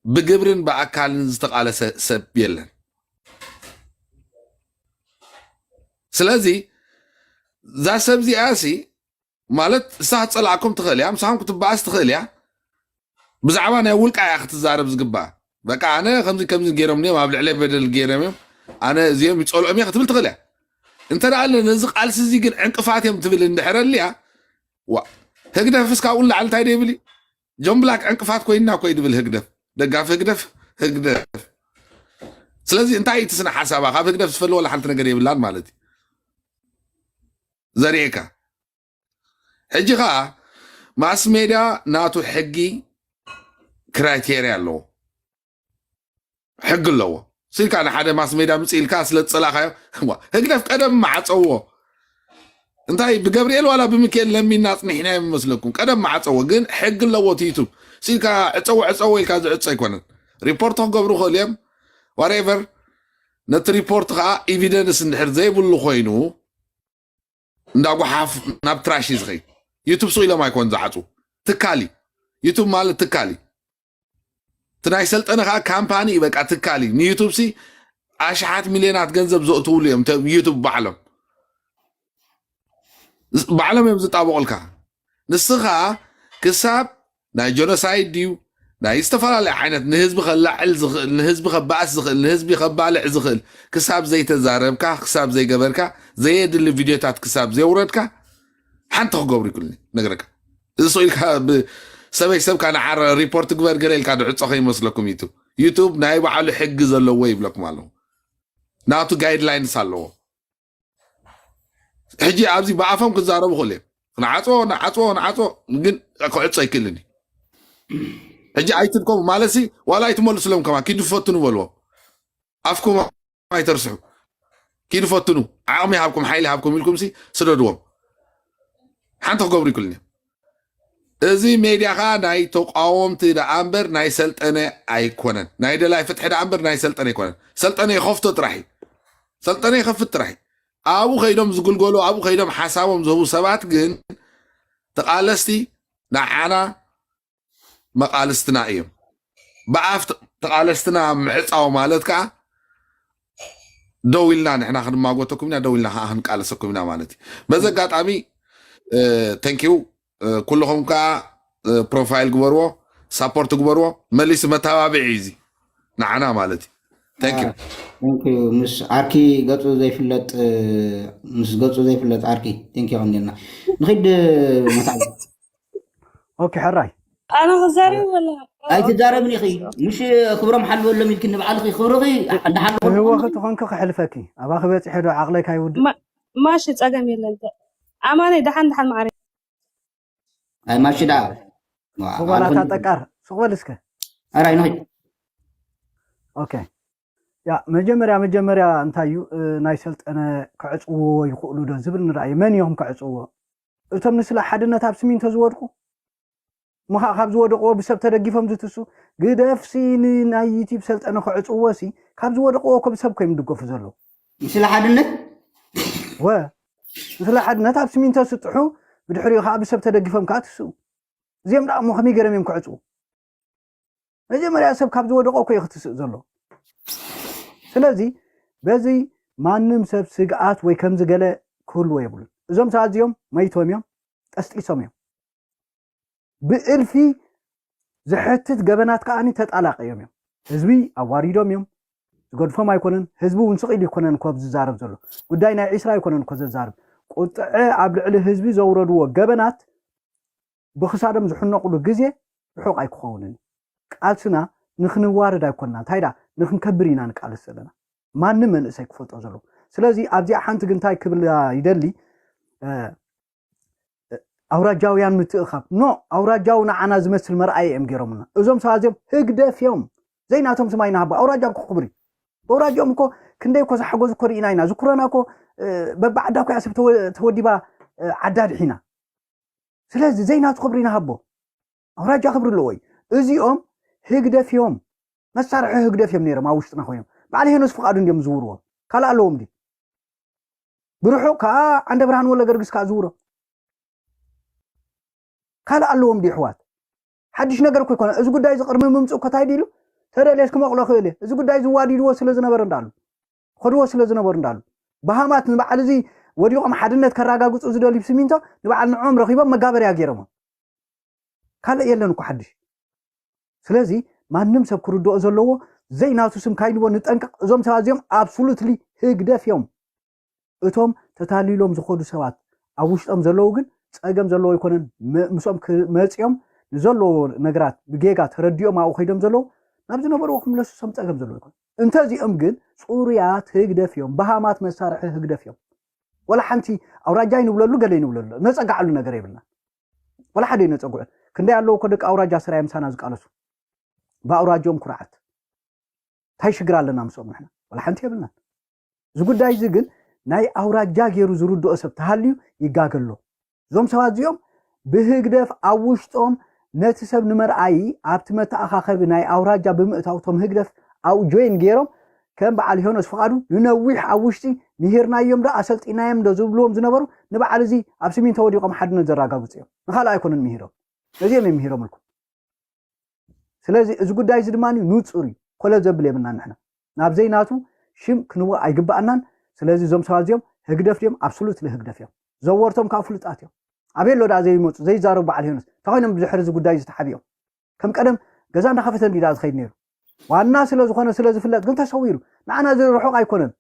ብግብርን ብኣካልን ዝተቓለሰ ሰብ የለን። ስለዚ እዛ ሰብ እዚኣ ሲ ማለት እሳ ክትፀልኣኩም ትኽእል እያ፣ ምሳኹም ክትበኣስ ትኽእል እያ። ብዛዕባ ናይ ውልቃ እያ ክትዛረብ ዝግባእ። በቃ ኣነ ከምዚ ከምዚ ገይሮም እዮም ኣብ ልዕለይ በደል ገይሮም እዮም ኣነ እዚኦም ይፀልኦም እየ ክትብል ትኽእል እያ። እንተ ደኣ ነዚ ቃልሲ እዚ ግን ዕንቅፋት እዮም ትብል እንድሕር ኣልያ ዋ ህግደፍስ ካብኡ ንላዕሊ እንታይ ዶ ይብል እዩ? ጆን ብላክ ዕንቅፋት ኮይንና እኮ እዩ ድብል ህግደፍ። ደጋፊ ህግደፍ ህግደፍ። ስለዚ እንታይ እዩ እቲ ስነ ሓሳባ? ካብ ህግደፍ ዝፈልወላ ሓንቲ ነገር የብላን ማለት እዩ። ዘርእየካ ሕጂ ከዓ ማስ ሜድያ ናቱ ሕጊ ክራይቴርያ ኣለዎ። ሕጊ ኣለዎ። ስኢልካ ንሓደ ማስ ሜድያ ምፅ ኢልካ ስለ ዝፀላእካዮ ዋ፣ ህግደፍ ቀደም መዓፀዎ። እንታይ ብገብርኤል ዋላ ብምክኤል ለሚና ኣፅኒሕና ይመስለኩም? ቀደም መዓፀዎ ግን ሕጊ ኣለዎ እቲ ዩቱብ። ስኢልካ ዕፀዎ ዕፀዎ ኢልካ ዝዕፀ ኣይኮነን። ሪፖርት ክገብሩ ክእል እዮም ዋሬቨር። ነቲ ሪፖርት ከዓ ኤቪደንስ እንድሕር ዘይብሉ ኮይኑ እንዳ ጓሓፍ ናብ ትራሽ እዩ ዝኸይድ። ዩቱብ ስቕ ኢሎም ኣይኮን ዝዓፁ። ትካል እዩ። ዩቱብ ማለት ትካል እዩ። እቲ ናይ ሰልጠነ ከዓ ካምፓኒ እዩ፣ በቃ ትካል እዩ። ንዩቱብ ሲ ኣሽሓት ሚልዮናት ገንዘብ ዘእትውሉ እዮም ተ- ዩቱብ ባዕሎም ባዕሎም እዮም ዝጣበቑልካ። ንስኻ ክሳብ ናይ ጀኖሳይድ ድዩ ናይ ዝተፈላለዩ ዓይነት ንህዝቢ ከላዕል ዝኽእል ንህዝቢ ከባእስ ዝኽእል ንህዝቢ ከባልዕ ዝኽእል ክሳብ ዘይተዛረብካ ክሳብ ዘይገበርካ ዘየድሊ ቪድዮታት ክሳብ ዘውረድካ ሓንቲ ክገብሩ ይክእሉ ነግረካ እዚ ሰው ኢልካ ሰበይ ሰብካ ንዓረ ሪፖርት ግበር ገለ ኢልካ ድዕፆ ከይመስለኩም ዩቱብ ዩቱብ ናይ ባዕሉ ሕጊ ዘለዎ ይብለኩም ኣለኹ ናቱ ጋይድላይንስ ኣለዎ ሕጂ ኣብዚ ብኣፎም ክዛረቡ ክእሉ እዮም ንዓፅዎ ንዓፅዎ ንዓፅዎ ግን ክዕፆ ኣይክእልን እዩ ሕጂ ኣይትድከሙ ማለት ሲ ዋላ ኣይትመልስሎም ከማ ኪዱ ፈትኑ በልዎም ኣፍኩም ኣይተርስሑ ኪዱ ፈትኑ ዓቕሚ ሃብኩም ሓይሊ ሃብኩም ኢልኩም ሲ ስደድዎም ሓንቲ ክገብሩ ይክእልን እዮም እዚ ሜድያ ከዓ ናይ ተቃወምቲ ደኣ እምበር ናይ ሰልጠነ ኣይኮነን ናይ ደላይ ፍትሒ ደኣ እምበር ናይ ሰልጠነ ኣይኮነን ሰልጠነ ይኸፍቶ ጥራሕ እዩ ሰልጠነ ይኸፍት ጥራሕ እዩ ኣብኡ ከይዶም ዝግልገሉ ኣብኡ ከይዶም ሓሳቦም ዝህቡ ሰባት ግን ተቃለስቲ ንዓና መቃልስትና እዮም ብኣፍ ተቃለስትና ምዕፃው ማለት ከዓ ደው ኢልና ንሕና ክንማጎተኩም ኢና ደው ኢልና ከዓ ክንቃለሰኩም ኢና ማለት እዩ በዚ ኣጋጣሚ ተንኪው ኩልኹም ከዓ ፕሮፋይል ግበርዎ ሳፖርት ግበርዎ መሊሱ መተባብዒ እዩ እዚ ንዓና ማለት እዩ Thank you. Thank you. ምስ ዓርኪ ገፁ ዘይፍለጥ ምስ ገፁ ዘይፍለጥ ዓርኪ thank you ከምጌና ንኺድ መታ okay ሕራይ ኣነ ክዛረብ ወላ ኣይትዛረብን ኢኺ ምሽ ክብሮም ሓልወሎም ኢልኪ ንባዕልኺ ክብርኺ እንዳሓለኹ ህወኺ ትኾንኪ ክሕልፈኪ ኣባኺ በፂሐ ዶ ዓቕለይ ካይውድእ ማሽ ፀገም የለን ኣማነይ ደሓን ደሓን ማዕረ ኣይ ማሽዳ ሱቕ በላታ ጠቃር ሱቕ በል እስከ ኣራይ ንኺድ okay ያ መጀመርያ መጀመርያ እንታይ እዩ ናይ ሰልጠነ ክዕፅዎ ይኽእሉ ዶ ዝብል ንርኣየ መን እዮም ክዕፅዎ እቶም ንስለ ሓድነት ኣብ ስሚንቶ ዝወድቁ ምኻዓ ካብ ዝወደቅዎ ብሰብ ተደጊፎም ዝትሱ ግደፍሲ ንናይ ዩቲብ ሰልጠነ ክዕፅዎ ሲ ካብ ዝወደቅዎ እኮ ብሰብ እኮ እዮም ዝድገፉ ዘለዉ ንስለ ሓድነት ወ ንስለ ሓድነት ኣብ ስሚንቶ ስጥሑ ብድሕሪኡ ከዓ ብሰብ ተደጊፎም ከዓ ትስኡ እዚኦም ደኣ እሞ ከመይ ገይሮም እዮም ክዕፅዉ መጀመርያ ሰብ ካብ ዝወደቆ እኮ እዩ ክትስእ ዘሎ። ስለዚ በዚ ማንም ሰብ ስግኣት ወይ ከምዚ ገለ ክህልዎ የብሉን። እዞም ሰባት እዚኦም መይቶም እዮም፣ ጠስጢሶም እዮም። ብእልፊ ዝሕትት ገበናት ከዓኒ ተጣላቀዮም እዮም። ህዝቢ ኣዋሪዶም እዮም። ዝገድፎም ኣይኮነን። ህዝቢ እውን ስቕ ኢሉ ይኮነን እኮ ዝዛረብ ዘሎ። ጉዳይ ናይ ዒስራ ኣይኮነን እኮ ዘዛርብ። ቁጥዐ ኣብ ልዕሊ ህዝቢ ዘውረድዎ ገበናት ብክሳዶም ዝሕነቁሉ ግዜ ርሑቕ ኣይክኸውንን። ቃልስና ንክንዋረድ ኣይኮንና፣ እንታይ ዳ ንክንከብር ኢና ንቃለስ ዘለና። ማንም መንእሰይ ክፈልጦ ዘለዎ። ስለዚ ኣብዚኣ ሓንቲ ግን እንታይ ክብል ይደሊ፣ ኣውራጃውያን ምትእኻብ ኖ፣ ኣውራጃዊ ንዓና ዝመስል መርኣይ እዮም ገይሮምና። እዞም ሰባት እዚኦም ህግደፍ እዮም። ዘይናቶም ስማይ ናሃቦ ኣውራጃ እኮ ክብሪ ኣውራጃኦም እኮ ክንደይ እኮ ዝሓገዙ እኮ ርኢና ኢና። ዝኩረና እኮ በብዓዳ እኮ ያስብ ተወዲባ ዓዳ ድሒና። ስለዚ ዘይናቱ ክብሪ ናሃቦ ኣውራጃ ክብሪ ኣለዎ እዩ። እዚኦም ህግደፍ እዮም። መሳርሒ ህግደፍ እዮም ነይሮም ኣብ ውሽጥና ኮይኖም። በዓል ሄኖስ ፍቃዱ እንዲዮም ዝውርዎም። ካልእ ኣለዎም ድዩ? ብርሑቕ ከዓ ዓንደ ብርሃን ወለ ገርግስ ከዓ ዝውሮ ካልእ ኣለዎም ድዩ ኣሕዋት? ሓድሽ ነገር እኮ ይኮነ። እዚ ጉዳይ እዚ ቅድሚ ምምፅኡ እኮ እንታይ ድዩ ኢሉ ተደልየስ ክመቕሎ ክእል እየ። እዚ ጉዳይ ዝዋዲድዎ ስለ ዝነበረ እንዳሉ ከድዎ ስለ ዝነበሩ እንዳሉ በሃማት ንበዓል እዚ ወዲቖም ሓድነት ከረጋግፁ ዝደልዩ ሲሚንቶ ንበዓል ንዖም ረኺቦም መጋበርያ ገይሮሞ ካልእ የለን እኮ ሓድሽ። ስለዚ ማንም ሰብ ክርድኦ ዘለዎ ዘይናቱ ስም ካይንቦ ንጠንቀቕ። እዞም ሰባት እዚኦም ኣብሶሉትሊ ህግደፍ እዮም። እቶም ተታሊሎም ዝኸዱ ሰባት ኣብ ውሽጦም ዘለዉ ግን ጸገም ዘለዎ ኣይኮነን። ም- ምስኦም ክመጽኦም ንዘለዎ ነገራት ብጌጋ ተረዲኦም ኣብኡ ከይዶም ዘለዉ ናብ ዝነበርዎ ክምለሱ እሶም ጸገም ዘለዎ ኣይኮነን። እንተዚኦም ግን ጽሩያት ህግደፍ እዮም፣ በሃማት መሳርሒ ህግደፍ እዮም። ወላ ሓንቲ ኣውራጃ ይንብለሉ ገለ ይንብለሉ ነጸግዓሉ ነገር የብልና። ወላ ሓደ ይነጸግዑ። ክንደይ ኣለዉ እኮ ደቂ ኣውራጃ ስራይ ምሳና ዝቃለሱ ብኣውራጅኦም ኩርዓት እንታይ ሽግር ኣለና ምስኦም ንሕና ወላ ሓንቲ የብልናን። እዚ ጉዳይ እዚ ግን ናይ ኣውራጃ ገይሩ ዝርድኦ ሰብ ተሃልዩ ይጋገሎ። እዞም ሰባት እዚኦም ብህግደፍ ኣብ ውሽጦም ነቲ ሰብ ንመርኣይ ኣብቲ መተኣኻኸቢ ናይ ኣውራጃ ብምእታው እቶም ህግደፍ ኣብኡ ጆይን ገይሮም ከም በዓል ሄኖስ ፍቓዱ ንነዊሕ ኣብ ውሽጢ ምሂርናዮም ዶ ኣሰልጢናዮም ዶ ዝብልዎም ዝነበሩ ንበዓል እዚ ኣብ ሲሚንቶ ወዲቖም ሓድነት ዘረጋግፁ እዮም። ንኻልእ ኣይኮኑን ምሂሮም፣ ነዚኦም እዮም ምሂሮምልኩም። ስለዚ እዚ ጉዳይ እዚ ድማ ንፁር እዩ። ኮለ ዘብል የብልና ንሕና ናብ ዘይናቱ ሽም ክንወ ኣይግባኣናን። ስለዚ እዞም ሰባት እዚኦም ህግደፍ ድዮም? ኣብሶሉትሊ ህግደፍ እዮም። ዘወርቶም ካብ ፍሉጣት እዮም። ኣበይ ኣሎ ደኣ ዘይመፁ ዘይዛረቡ በዓል ሄኖስ እንታይ ኮይኖም ብድሕሪ እዚ ጉዳይ ዝተሓቢኦም? ከም ቀደም ገዛ እንዳኸፈተ እንዲ ደኣ ዝኸይድ ነይሩ። ዋና ስለ ዝኾነ ስለ ዝፍለጥ ግን ተሰዊሩ። ንዓና እዚ ርሑቕ ኣይኮነን።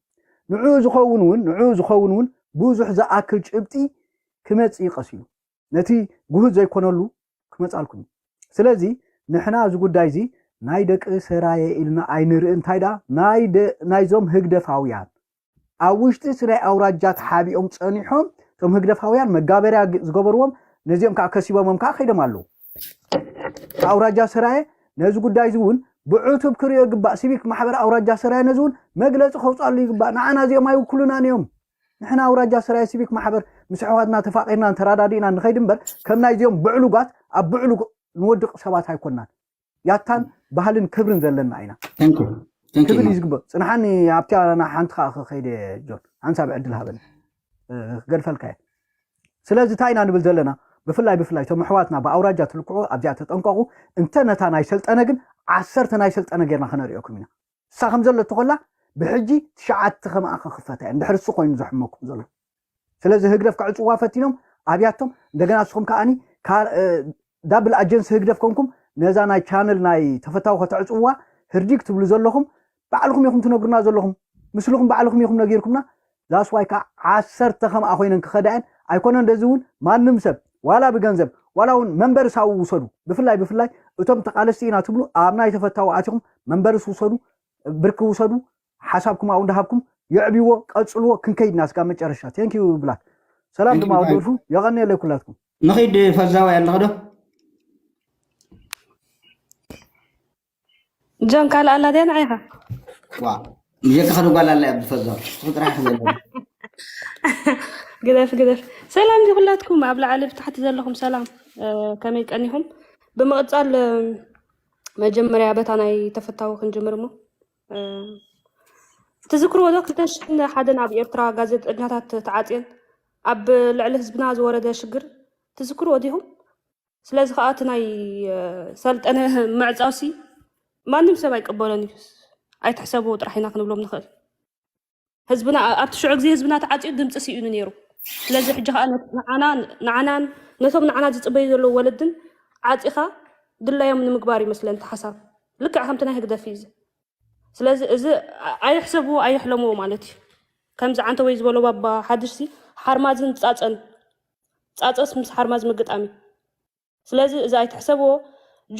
ንዕኡ ዝኸውን እውን ንዕኡ ዝኸውን እውን ብዙሕ ዝኣክል ጭብጢ ክመፅእ ይቀስ እዩ። ነቲ ጉህድ ዘይኮነሉ ክመፃልኩም እዩ። ስለዚ ንሕና እዚ ጉዳይ እዚ ናይ ደቂ ሰራየ ኢልና ኣይንርኢ። እንታይ ደኣ ናይ ደ- ናይዞም ህግደፋውያን ኣብ ውሽጢ እቲ ናይ ኣውራጃ ተሓቢኦም ጸኒሖም እቶም ህግደፋውያን መጋበርያ ግ- ዝገበርዎም ነዚኦም ከዓ ከሲቦሞም ከዓ ከይዶም ኣለዉ። ኣውራጃ ሰራየ ነዚ ጉዳይ እዚ እውን ብዕቱብ ክሪኦ ይግባእ። ሲቪክ ማሕበር ኣውራጃ ሰራየ ነዚ እውን መግለፂ ከውፅኣሉ ይግባእ። ንዓና እዚኦም ኣይውክሉናን እዮም። ንሕና ኣውራጃ ሰራየ ሲቪክ ማሕበር ምስ ኣሕዋትና ተፋቒርናን ተራዳዲእናን ንኸይድ እምበር ከም ናይዚኦም ብዕሉጋት ኣብ ብዕሉግ ንወድቕ ሰባት ኣይኮናን። ያታን ባህልን ክብርን ዘለና ኢና። Thank you. Thank you. ክብል እዩ ዝግበእ። ፅንሓኒ ኣብቲ ሓንቲ ከዓ ከይደ ጆን ሓንሳብ ዕድል ሃበኒ ክገድፈልካ እየ። ስለዚ እንታይ ኢና ንብል ዘለና? ብፍላይ ብፍላይ እቶም ኣሕዋትና ብኣውራጃ ትልክዑ ኣብዚኣ ተጠንቀቑ። እንተ ነታ ናይ ሰልጠነ ግን ዓሰርተ ናይ ሰልጠነ ጌርና ከነሪኦኩም ኢና። እሳ ከም ዘለቶ ከላ ብሕጂ ትሽዓተ ከማኣ ክኽፈታ እያ እንድሕር እሱ ኮይኑ ዘሕመኩም ዘሎ። ስለዚ ህግደፍ ከዕፅዋ ፈቲኖም ኣብያቶም እንደገና ንስኹም ከዓኒ ዳብል ኣጀንሲ ህግደፍ ኮንኩም ነዛ ናይ ቻነል ናይ ተፈታዊ ከተዕፅውዋ ህርዲግ ትብሉ ዘለኹም ባዕልኹም ኢኹም ትነግሩና ዘለኹም። ምስልኹም ባዕልኹም ኢኹም ነጊርኩምና። ዛስዋይ ከዓ ዓሰርተ ከምኣ ኮይነን ክኸዳ እየን ኣይኮነ እንደዚ እውን ማንም ሰብ ዋላ ብገንዘብ ዋላ እውን መንበሪ ሳው ውሰዱ። ብፍላይ ብፍላይ እቶም ተቃለስቲ ኢና ትብሉ ኣብ ናይ ተፈታዊ ኣቲኹም መንበርስ ውሰዱ፣ ብርኪ ውሰዱ፣ ሓሳብኩም ኣብኡ እንዳሃብኩም የዕብዎ፣ ቀጽልዎ። ክንከይድና እስካብ መጨረሻ። Thank you ብላክ። ሰላም ድማ ወደልፉ። የቐንየለይ ኩላትኩም። ንኸይድ ፈዛዋይ ኣለኸ ዶ? ጆን ካልእ ኣላ ድያ ንዓይኻ? ዋ ብጀካ ከደ ጓል ኣላ ኣብዚ ፈዛው። ንስኺ ጥራሕ ኢኺ ዘለኺ። ግደፍ ግደፍ። ሰላም ዲ ኩላትኩም ኣብ ላዕሊ ብታሕቲ ዘለኹም ሰላም እ፣ ከመይ ቀኒኹም? ብምቕጻል እ፣ መጀመርያ በታ ናይ ተፈታዊ ክንጅምር እሞ እ፣ ትዝክርዎ ዶ ክልተ ሽሕን ሓደን ኣብ ኤርትራ ጋዜጠኛታት ተዓጽየን ኣብ ልዕሊ ህዝብና ዝወረደ ሽግር ትዝክርዎ ዲኹም? ስለዚ ከዓ እቲ ናይ ሰልጠነ ምዕፃውሲ ማንም ሰብ ኣይቀበሎን እዩ። ኣይትሕሰብዎ ጥራሕ ኢና ክንብሎም ንኽእል። ህዝብና ኣብቲ ሽዑ ግዜ ህዝብና ተዓፅዩ ድምፂ ስኢኑ ነይሩ። ስለዚ ሕጂ ከዓ ንዓና ንዓናን ነቶም ንዓና ዝፅበዩ ዘለዉ ወለድን ዓፂኻ ድላዮም ንምግባር ይመስለን እቲ ሓሳብ። ልክዕ ከምቲ ናይ ህግደፍ እዩ እዚ። ስለዚ እዚ ኣይሕሰብዎ ኣይሕለምዎ ማለት እዩ። ከምዚ ዓንተወይ ዝበሎ ባባ ሓድሽሲ ሓርማዝን ፃፀን ፃፀስ ምስ ሓርማዝ ምግጣም እዩ። ስለዚ እዚ ኣይትሕሰብዎ።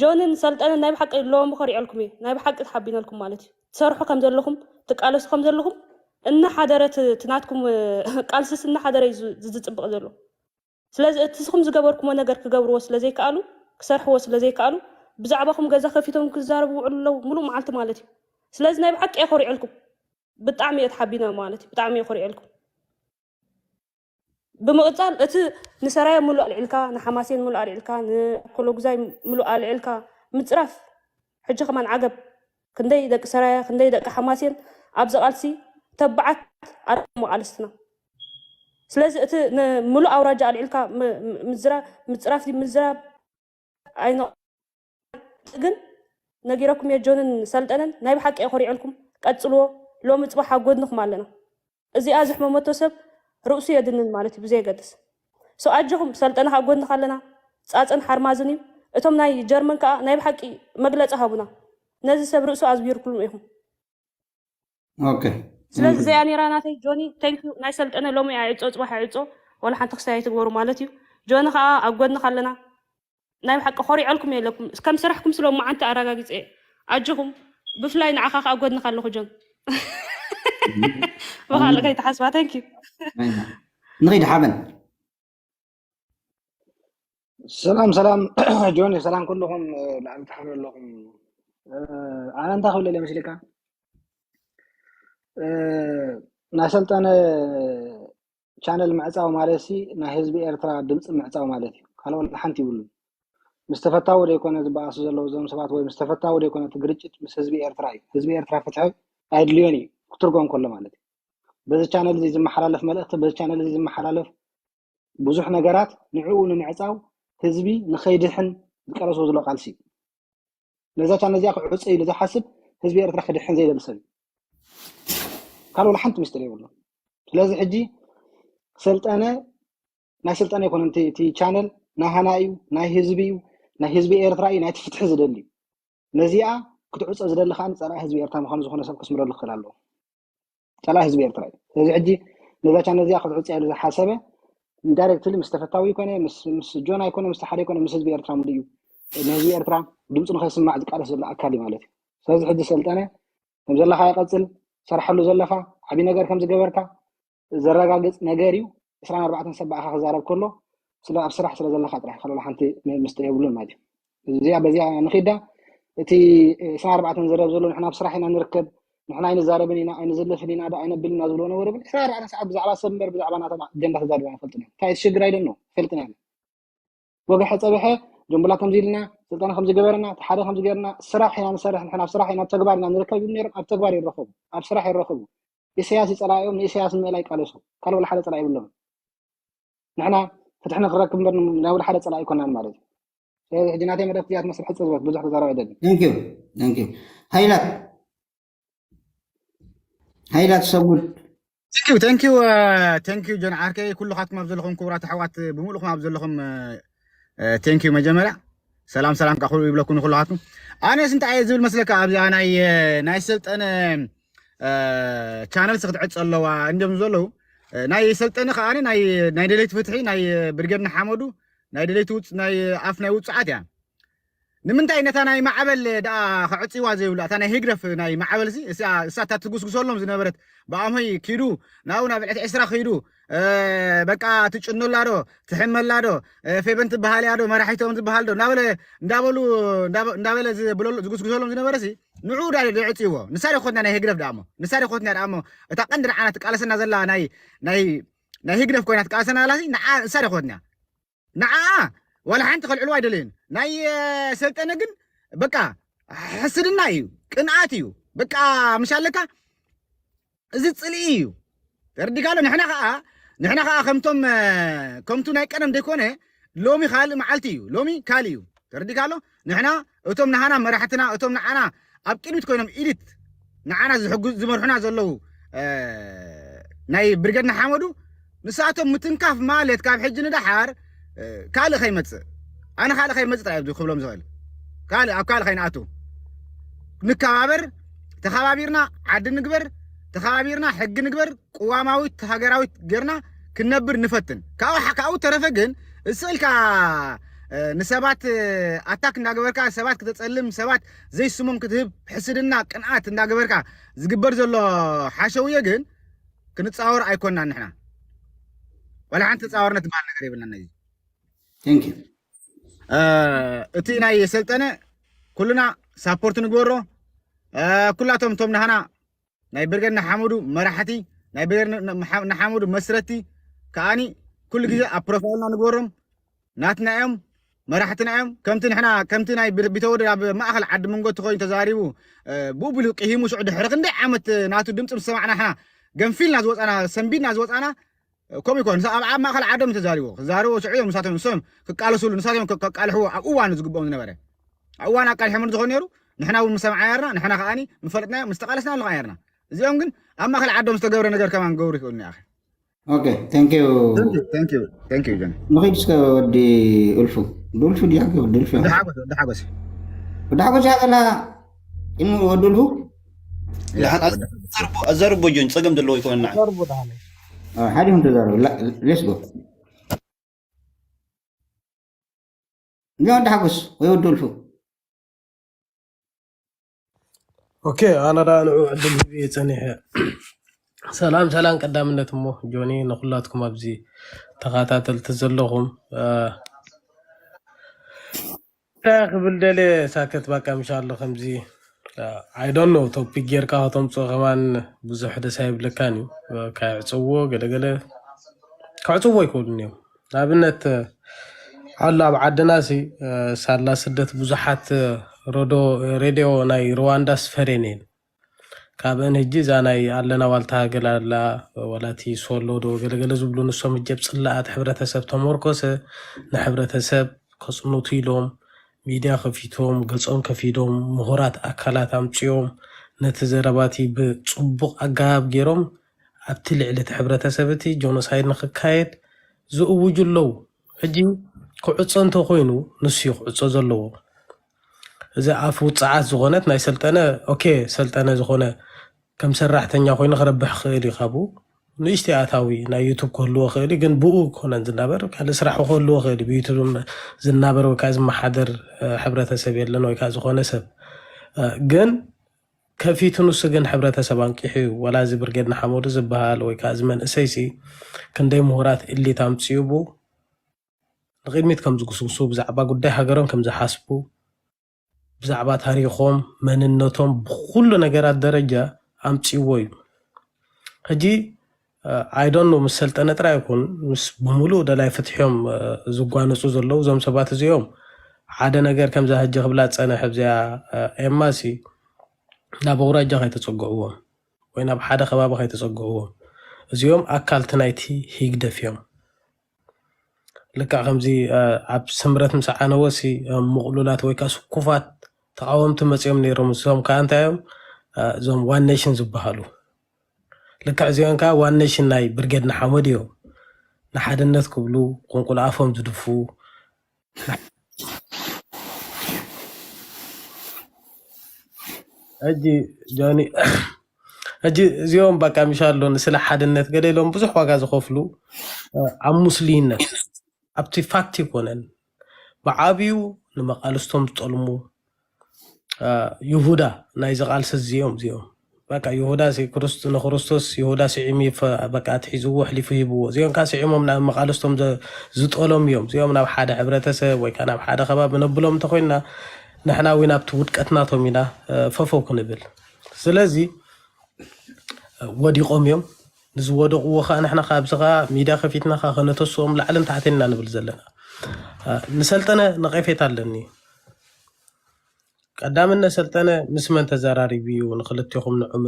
ጆንን ሰልጠነን ናይ ብሓቂ ሎሚ ኮሪዐልኩም እየ። ናይ ብሓቂ ተሓቢነልኩም ማለት እዩ። ትሰርሑ ከም ዘለኹም ትቃለሱ ከም ዘለኹም እናሓደረ እቲ ናትኩም ቃልስስ እናሓደረ እዩ ዝፅብቕ ዘሎ። ስለዚ እቲ ንስኹም ዝገበርኩሞ ነገር ክገብርዎ ስለዘይከኣሉ ክሰርሕዎ ስለዘይከኣሉ ብዛዕባኹም ገዛ ከፊቶም ክዛረቡ ውዕሉ ኣለዉ ሙሉእ መዓልቲ ማለት እዩ። ስለዚ ናይ ብሓቂ እየ ኮሪዐልኩም። ብጣዕሚ እየ ተሓቢነ ማለት እዩ። ብጣዕሚ እየ ኮሪዐልኩም። ብምቕፃል እቲ ንሰራየ ሙሉእ ኣልዒልካ ንሓማሴን ሙሉእ ኣልዒልካ ንኮሎጉዛይ ሙሉእ ኣልዒልካ ምፅራፍ ሕጂ ከማን ዓገብ ክንደይ ደቂ ሰራየ ክንደይ ደቂ ሓማሴን ኣብዚ ቃልሲ ተባዓት ኣረሞ ቃልስትና ስለዚ እቲ ሙሉእ ኣውራጃ ኣልዒልካ ምፅራፍ ምዝራብ ኣይነ ግን ነጊረኩም እየ ጆንን ሰልጠነን ናይ ብሓቂ እየ ኮሪዐልኩም ቀፅልዎ ሎሚ ፅባሕ ኣብ ጎድንኹም ኣለና እዚኣ ዘሕመመቶ ሰብ ርእሱ የድንን ማለት እዩ ብዘየገድስ ሰው ኣጆኹም ሰልጠነ ካብ ጎድንኻ ኣለና ፃፀን ሓርማዝን እዩ እቶም ናይ ጀርመን ከዓ ናይ ብሓቂ መግለፂ ሃቡና ነዚ ሰብ ርእሱ ኣዝቢርኩልም ኢኹም ኦኬ ስለዚ እዚኣ ነይራ ናተይ ጆኒ thank you ናይ ሰልጠነ ሎሚ ኣይዕፆ ፅባሕ ኣይዕፆ ወላ ሓንቲ ክስታይ ኣይትግበሩ ማለት እዩ ጆኒ ከዓ ኣብ ጎድንኻ ኣለና ናይ ብሓቂ ኮሪዐልኩም የለኩም ከም ስራሕኩም ስለ መዓንቲ ኣረጋጊፀ ኣጆኹም ብፍላይ ንዓኻ ከዓ ጎድንኻ ኣለኹ ጆን ብካልእ ከይትሓስባ thank you ንኸይድ ሓበን ሰላም ሰላም ጆኒ ሰላም ኩልኹም ላዕሊ ትሓብሩ ኣለኹም ኣነ እንታይ ክብል እየ መስልካ ናይ ሰልጠነ ቻነል ምዕፃው ማለት ሲ ናይ ህዝቢ ኤርትራ ድምፂ ምዕፃው ማለት እዩ ካልኦ ሓንቲ ይብሉ ምስ ተፈታዊ ዘይኮነ ዝበኣሱ ዘለዉ እዞም ሰባት ወይ ምስ ተፈታዊ ዘይኮነ እቲ ግርጭት ምስ ህዝቢ ኤርትራ እዩ ህዝቢ ኤርትራ ፍትሒ ኣይድልዮን እዩ ክትርጎም ከሎ ማለት እዩ በዚ ቻነል እዚ ዝመሓላለፍ መልእክቲ በዚ ቻነል እዚ ዝመሓላለፍ ብዙሕ ነገራት ንዕኡ ንምዕፃው ህዝቢ ንኸይድሕን ዝቀለሶ ዘሎ ቃልሲ እዩ ነዛ ቻነል እዚኣ ክዕፀ ኢሉ ዝሓስብ ህዝቢ ኤርትራ ክድሕን ዘይደሊ ሰብ እዩ ካልእ ሓንቲ ምስጢር የብሉ ስለዚ ሕጂ ሰልጠነ ናይ ስልጠነ ይኮነ እቲ ቻነል ናይ ሃና እዩ ናይ ህዝቢ እዩ ናይ ህዝቢ ኤርትራ እዩ ናይቲ ፍትሒ ዝደሊ እዩ ነዚኣ ክትዕፀ ዝደሊ ከዓ ፀላኢ ህዝቢ ኤርትራ ምኳኑ ዝኮነ ሰብ ክስምረሉ ክእል ኣለዎ ፀላኢ ህዝቢ ኤርትራ እዩ ስለዚ ሕጂ ነዛ ቻነል እዚኣ ክትዕፀ ኢሉ ዝሓሰበ ኢንዳይረክትሊ ምስ ተፈታዊ ይኮነ ምስ ጆን ኣይኮነ ምስ ሓደ ይኮነ ምስ ህዝቢ ኤርትራ ሙሉ እዩ ንህዝቢ ኤርትራ ድምፁ ንከይስማዕ ዝቃለስ ዘሎ ኣካል እዩ ማለት እዩ ስለዚ ሕጂ ሰልጠነ ከም ዘለካ ይቀፅል ሰርሐሉ ዘለካ ዓብይ ነገር ከም ዝገበርካ ዘረጋግፅ ነገር እዩ ዕስራን ኣርባዕተን ሰብ ብኣኻ ክዛረብ ከሎ ስለ ኣብ ስራሕ ስለ ዘለካ ጥራሕ ካልኦላ ሓንቲ ምስጢር የብሉን ማለት እዩ እዚኣ በዚኣ ንኺዳ እቲ ዕስራን ኣርባዕተን ዘረብ ዘሎ ንሕና ኣብ ስራሕ ኢና ንርከብ ንሕና ኣይንዛረብን ኢና ኣይንዝልፍን ኢና ዶ ኣይነብልን ኢና ዝብሎ ነበሩ ግን ዕስራን ኣርባዕተን ሰዓት ብዛዕባ ሰብ እምበር ብዛዕባ ናቶም ኣጀንዳ ክዛረብ ኣይፈልጥን እዮም እንታይ ሽግር ኣይደኖ ፈልጥን እዮም ወግሐ ፀብሐ ጀምቡላ ከምዚ ኢልና ስልጠና ከምዚ ገበርና ሓደ ከምዚ ገርና ስራሕ ኢና ንሰርሕ ንሕና ኣብ ስራሕ ኢና ኣብ ተግባር ኢና ንርከብ ይብሉ ነይሮም ኣብ ተግባር ይረኸቡ ኣብ ስራሕ ይረኸቡ ኢሳያስ ይፀላኦም ንኢሳያስ ንምእላይ ይቃለሱ ካልእ ወላ ሓደ ፀላኢ የብሎም ንሕና ፍትሒ ንክረክብ እምበር ናይ ወላ ሓደ ፀላኢ ኣይኮናን ማለት እዩ ስለዚ ሕጂ ናተይ መደብ እዚኣ ትመስል ሕፅር ዝበለት ብዙሕ ክዛረብ ኣይደልን ሃይላት ሃይላት ሰጉድ thank you thank you thank you ጆን ዓርከይ ኩልኻትኩም ኣብ ዘለኹም ክቡራት ኣሕዋት ብምሉእኹም ኣብ ዘለኹም thank you መጀመርያ ሰላም ሰላም ካ ኩሉ ይብለኩም ኩልኻትኩም ኣነስ እንታይ እየ ዝብል መስለካ ኣብዚኣ ናይ ናይ ሰልጠነ ቻነልስ ክትዕፀ ኣለዋ እንዲም ዘለዉ ናይ ሰልጠነ ከዓ ናይ ደሌት ፍትሒ ናይ ብርጌድ ንሓመዱ ናይ ደሌት ናይ ኣፍ ናይ ውፅዓት እያ ንምንታይ ነታ ናይ ማዕበል ደኣ ከዕፅዋ ዘይብሉ እታ ናይ ህግደፍ ናይ ማዕበል ሲ እሳ እታ ትጉስጉሰሎም ዝነበረት ብኣምሆይ ኪዱ ናብኡ ናብ ዕለት ዕስራ ኪዱ በቃ ትጭኖላ ዶ ትሕመላ ዶ ፌበን ትበሃል እያ ዶ መራሒቶም ዝበሃል ዶ እናበለ እንዳበሉ እንዳበለ ዝጉስጉሰሎም ዝነበረ ሲ ንዑ ዳ ዕፅይዎ ንሳ ደ ኮትና ናይ ህግደፍ ደኣሞ ንሳ ደ ኮትና ደኣሞ እታ ቀንዲ ንዓና ትቃለሰና ዘላ ናይ ናይ ናይ ህግደፍ ኮይና ትቃለሰና ዘላ ንሳ ደ ኮትና ንዓ ዋላ ሓንቲ ከልዕልዋ ኣይደለዩን ናይ ሰልጠነ ግን በቃ ሕስድና እዩ ቅንኣት እዩ በቃ ምሻለካ እዚ ፅልኢ እዩ ተረዲካሎ ንሕና ከዓ ንሕና ከዓ ከምቶም ከምቱ ናይ ቀደም ዘይኮነ ሎሚ ካልእ መዓልቲ እዩ ሎሚ ካልእ እዩ ተረዲካሎ ንሕና እቶም ንሃና መራሕትና እቶም ንዓና ኣብ ቅድሚት ኮይኖም ኢሊት ንዓና ዝሕጉ ዝመርሑና ዘለዉ ናይ ብርገድ ንሓመዱ ንሳቶም ምትንካፍ ማለት ካብ ሕጂ ንደሓር ካልእ ከይመፅእ ኣነ ካልእ ከይመፅእ ጥራይ ክብሎም ዝኽእል ካልእ ኣብ ካልእ ከይንኣቱ ንከባበር ተኸባቢርና ዓዲ ንግበር ተኸባቢርና ሕጊ ንግበር ቅዋማዊት ሃገራዊት ጌርና ክንነብር ንፈትን ካብኡ ተረፈ ግን እስእልካ ንሰባት ኣታክ እንዳገበርካ ሰባት ክተፀልም ሰባት ዘይስሞም ክትህብ ሕስድና ቅንኣት እንዳገበርካ ዝግበር ዘሎ ሓሸውየ ግን ክንፃወር ኣይኮናን ንሕና ዋላ ሓንቲ ተፃወርና ትበሃል ነገር የብልናን ነዚ Thank you. እቲ ናይ የሰልጠነ ኩልና ሳፖርት ንግበሮ ኩላቶም እቶም ናህና ናይ ብርገድ ንሓመዱ መራሕቲ ናይ ብርገድ ንሓመዱ መስረቲ ከዓኒ ኩሉ ግዜ ኣብ ፕሮፋይልና ንግበሮም ናትና እዮም መራሕትና እዮም ከምቲ ንሕና ከምቲ ናይ ቢተወደድ ኣብ ማእኸል ዓዲ መንጎ ትኾይኑ ተዛሪቡ ብኡ ብሉ ቅሂሙ ሽዑ ድሕሪ ክንደይ ዓመት ናቱ ድምፂ ምስ ሰማዕና ሕና ገንፊልና ዝወፃና ሰንቢድና ዝወፃና ከምኡ ይኮን ኣብ ኣብ ማእኸል ዓዶም ተዛሪቦ ክዛረቦ ሽዑ እዮም ንሳቶም ንሶም ክቃለሱሉ ንሳቶም ከቃልሕዎ ኣብ እዋኑ ዝግብኦም ዝነበረ ኣብ እዋን ኣቃልሖም ዝኾን ነሩ ንሕና እውን ምሰምዓ ነርና ንሕና ከዓኒ ምፈለጥናዮ ምስ ተቃለስና ኣለኻ ነርና እዚኦም ግን ኣብ ማእኸል ዓዶም ዝተገብረ ነገር ከማን ክገብሩ ይኽእሉ ያ Okay, thank you. Thank you, thank you, thank you, John. ንኺድ እስከ ወዲ ኡልፉ። ወዲ ኡልፉ ድያ ወዲ ኡልፉ? ወዲ ሓጎስ፣ ወዲ ሓጎስ። ወዲ ሓጎስ ያበላ ኢሙ ወዲ ኡልፉ? ኣዘርቦ ጆን ጸገም ዘለዎ ይኮነና። ዘርቡ ዳለ ሓደ ይሁን ተዛረቡ። Let's go. እንዲያ ወዲ ሓጎስ ወይ ወዲ ኡልፉ? ኦኬ ኣነ ዳ ንዑ ዕድል ሂብ እየ ጸኒሐ ሰላም ሰላም ቀዳምነት እሞ ጆኒ ንኩላትኩም ኣብዚ ተኸታተልቲ ዘለኹም እንታይ ክብል ደለ ሳከት ባቃ ምሻሎ ከምዚ I don't know topic ጌርካ ከተምፅኦ ከማን ብዙሕ ደስ ኣይብለካን እዩ ከዕፅዎ ገለገለ ከዕፅዎ ይክእሉን እዮም ንኣብነት ኣሎ ኣብ ዓድና ሲ ሳላ ስደት ብዙሓት ሬድዮ ናይ ሩዋንዳ ስፈሬን እየን ካብአን ህጂ እዛ ናይ ኣለና ዋልታ ሃገር ኣላ ወላቲ ሶሎ ዶ ገለገለ ዝብሉ ንሶም ህጂ ኣብ ፅላኣት ሕብረተሰብ ተመርኮሰ ንሕብረተሰብ ከፅኑቱ ኢሎም ሚድያ ከፊቶም ገፆም ከፊዶም ምሁራት ኣካላት ኣምፅኦም ነቲ ዘረባቲ ብፅቡቅ ኣገባብ ገይሮም ኣብቲ ልዕሊ እቲ ሕብረተሰብ እቲ ጆኖሳይድ ንክካየድ ዝእውጁ ኣለዉ ሕጂ ክዕፆ እንተኮይኑ ንሱ እዩ ክዕፆ ዘለዎ እዚ ኣፍ ውፅዓት ዝኾነት ናይ ሰልጠነ ኦኬ ሰልጠነ ዝኾነ ከም ሰራሕተኛ ኮይኑ ክረብሕ ክእል እዩ ካብኡ ንእሽተይ ኣታዊ ናይ ዩቱብ ክህልዎ ክእል እዩ ግን ብኡ ኮነን ዝናበር ካልእ ስራሕ ክህልዎ ክእል እዩ ብዩቱብ ዝናበር ወይ ከዓ ዝመሓደር ሕብረተሰብ የለን ወይ ከዓ ዝኾነ ሰብ ግን ከፊቱ ንሱ ግን ሕብረተሰብ ኣንቂሑ እዩ ወላ እዚ ብርጌድ ንሓመዱ ዝበሃል ወይ ከዓ እዚ መንእሰይ ሲ ክንደይ ምሁራት እሊት ኣምፅኡ ብኡ ንቕድሚት ከም ዝግስግሱ፣ ብዛዕባ ጉዳይ ሃገሮም ከም ዝሓስቡ፣ ብዛዕባ ታሪኾም፣ መንነቶም ብኹሉ ነገራት ደረጃ ኣምጺእዎ እዩ። ሕጂ I don't know ምስ ሰልጠነ ጥራይ ይኹን ምስ ብምሉእ ደላይ ፍትሒ እዮም ዝጓነጹ ዘለዉ እዞም ሰባት እዚኦም ሓደ ነገር ከምዛ ሕጂ ክብላ ዝጸንሐ ኣብዚኣ ኤማሲ ናብ ኣውራጃ ከይተጸግዕዎም ወይ ናብ ሓደ ከባቢ ከይተጸግዕዎም እዚኦም ኣካልቲ ናይቲ ሂግደፍ እዮም። ልክዕ ከምዚ ኣብ ስምረት ምስ ዓነወ ሲ ምቕሉላት ወይ ከዓ ስኩፋት ተቃወምቲ መፅኦም ነይሮም እሶም ከዓ እንታይ እዮም እዞም ዋን ኔሽን ዝበሃሉ ልክዕ እዚኦም ከዓ ዋን ኔሽን ናይ ብርጌድ ንሓመድ እዮም ንሓድነት ክብሉ ቁንቁል ኣፎም ዝድፉ ሕጂ ጆኒ ሕጂ እዚኦም በቃ ምሻሎ ንስለ ሓድነት ገለ ኢሎም ብዙሕ ዋጋ ዝኸፍሉ ኣብ ሙስሊነት ኣብቲ ፋክት ይኮነን ብዓብዩ ንመቃልስቶም ዝጠልሙ ይሁዳ ናይዚ ቃልሲ እዚኦም እዚኦም በቃ ይሁዳ ንክርስቶስ ይሁዳ ስዒሙ በቃ ኣትሒዝዎ ኣሕሊፉ ሂብዎ እዚኦም ከዓ ስዒሞም ናብ መቃልስቶም ዝጠሎም እዮም እዚኦም ናብ ሓደ ሕብረተሰብ ወይ ከዓ ናብ ሓደ ከባቢ ነብሎም እንተኮይንና ንሕና እውን ኣብቲ ውድቀት ናቶም ኢና ፈፈው ክንብል ስለዚ ወዲቆም እዮም ንዝወደቅዎ ከዓ ንሕና ካብዚ ከዓ ሚድያ ከፊትና ከዓ ከነተስኦም ላዕልን ታሕትን ኢና ንብል ዘለና ንሰልጠነ ነቀፌታ ኣለኒ ቀዳምነት ሰልጠነ ምስ መን ተዘራሪቡ እዩ ንክልቴኹም ንዑመ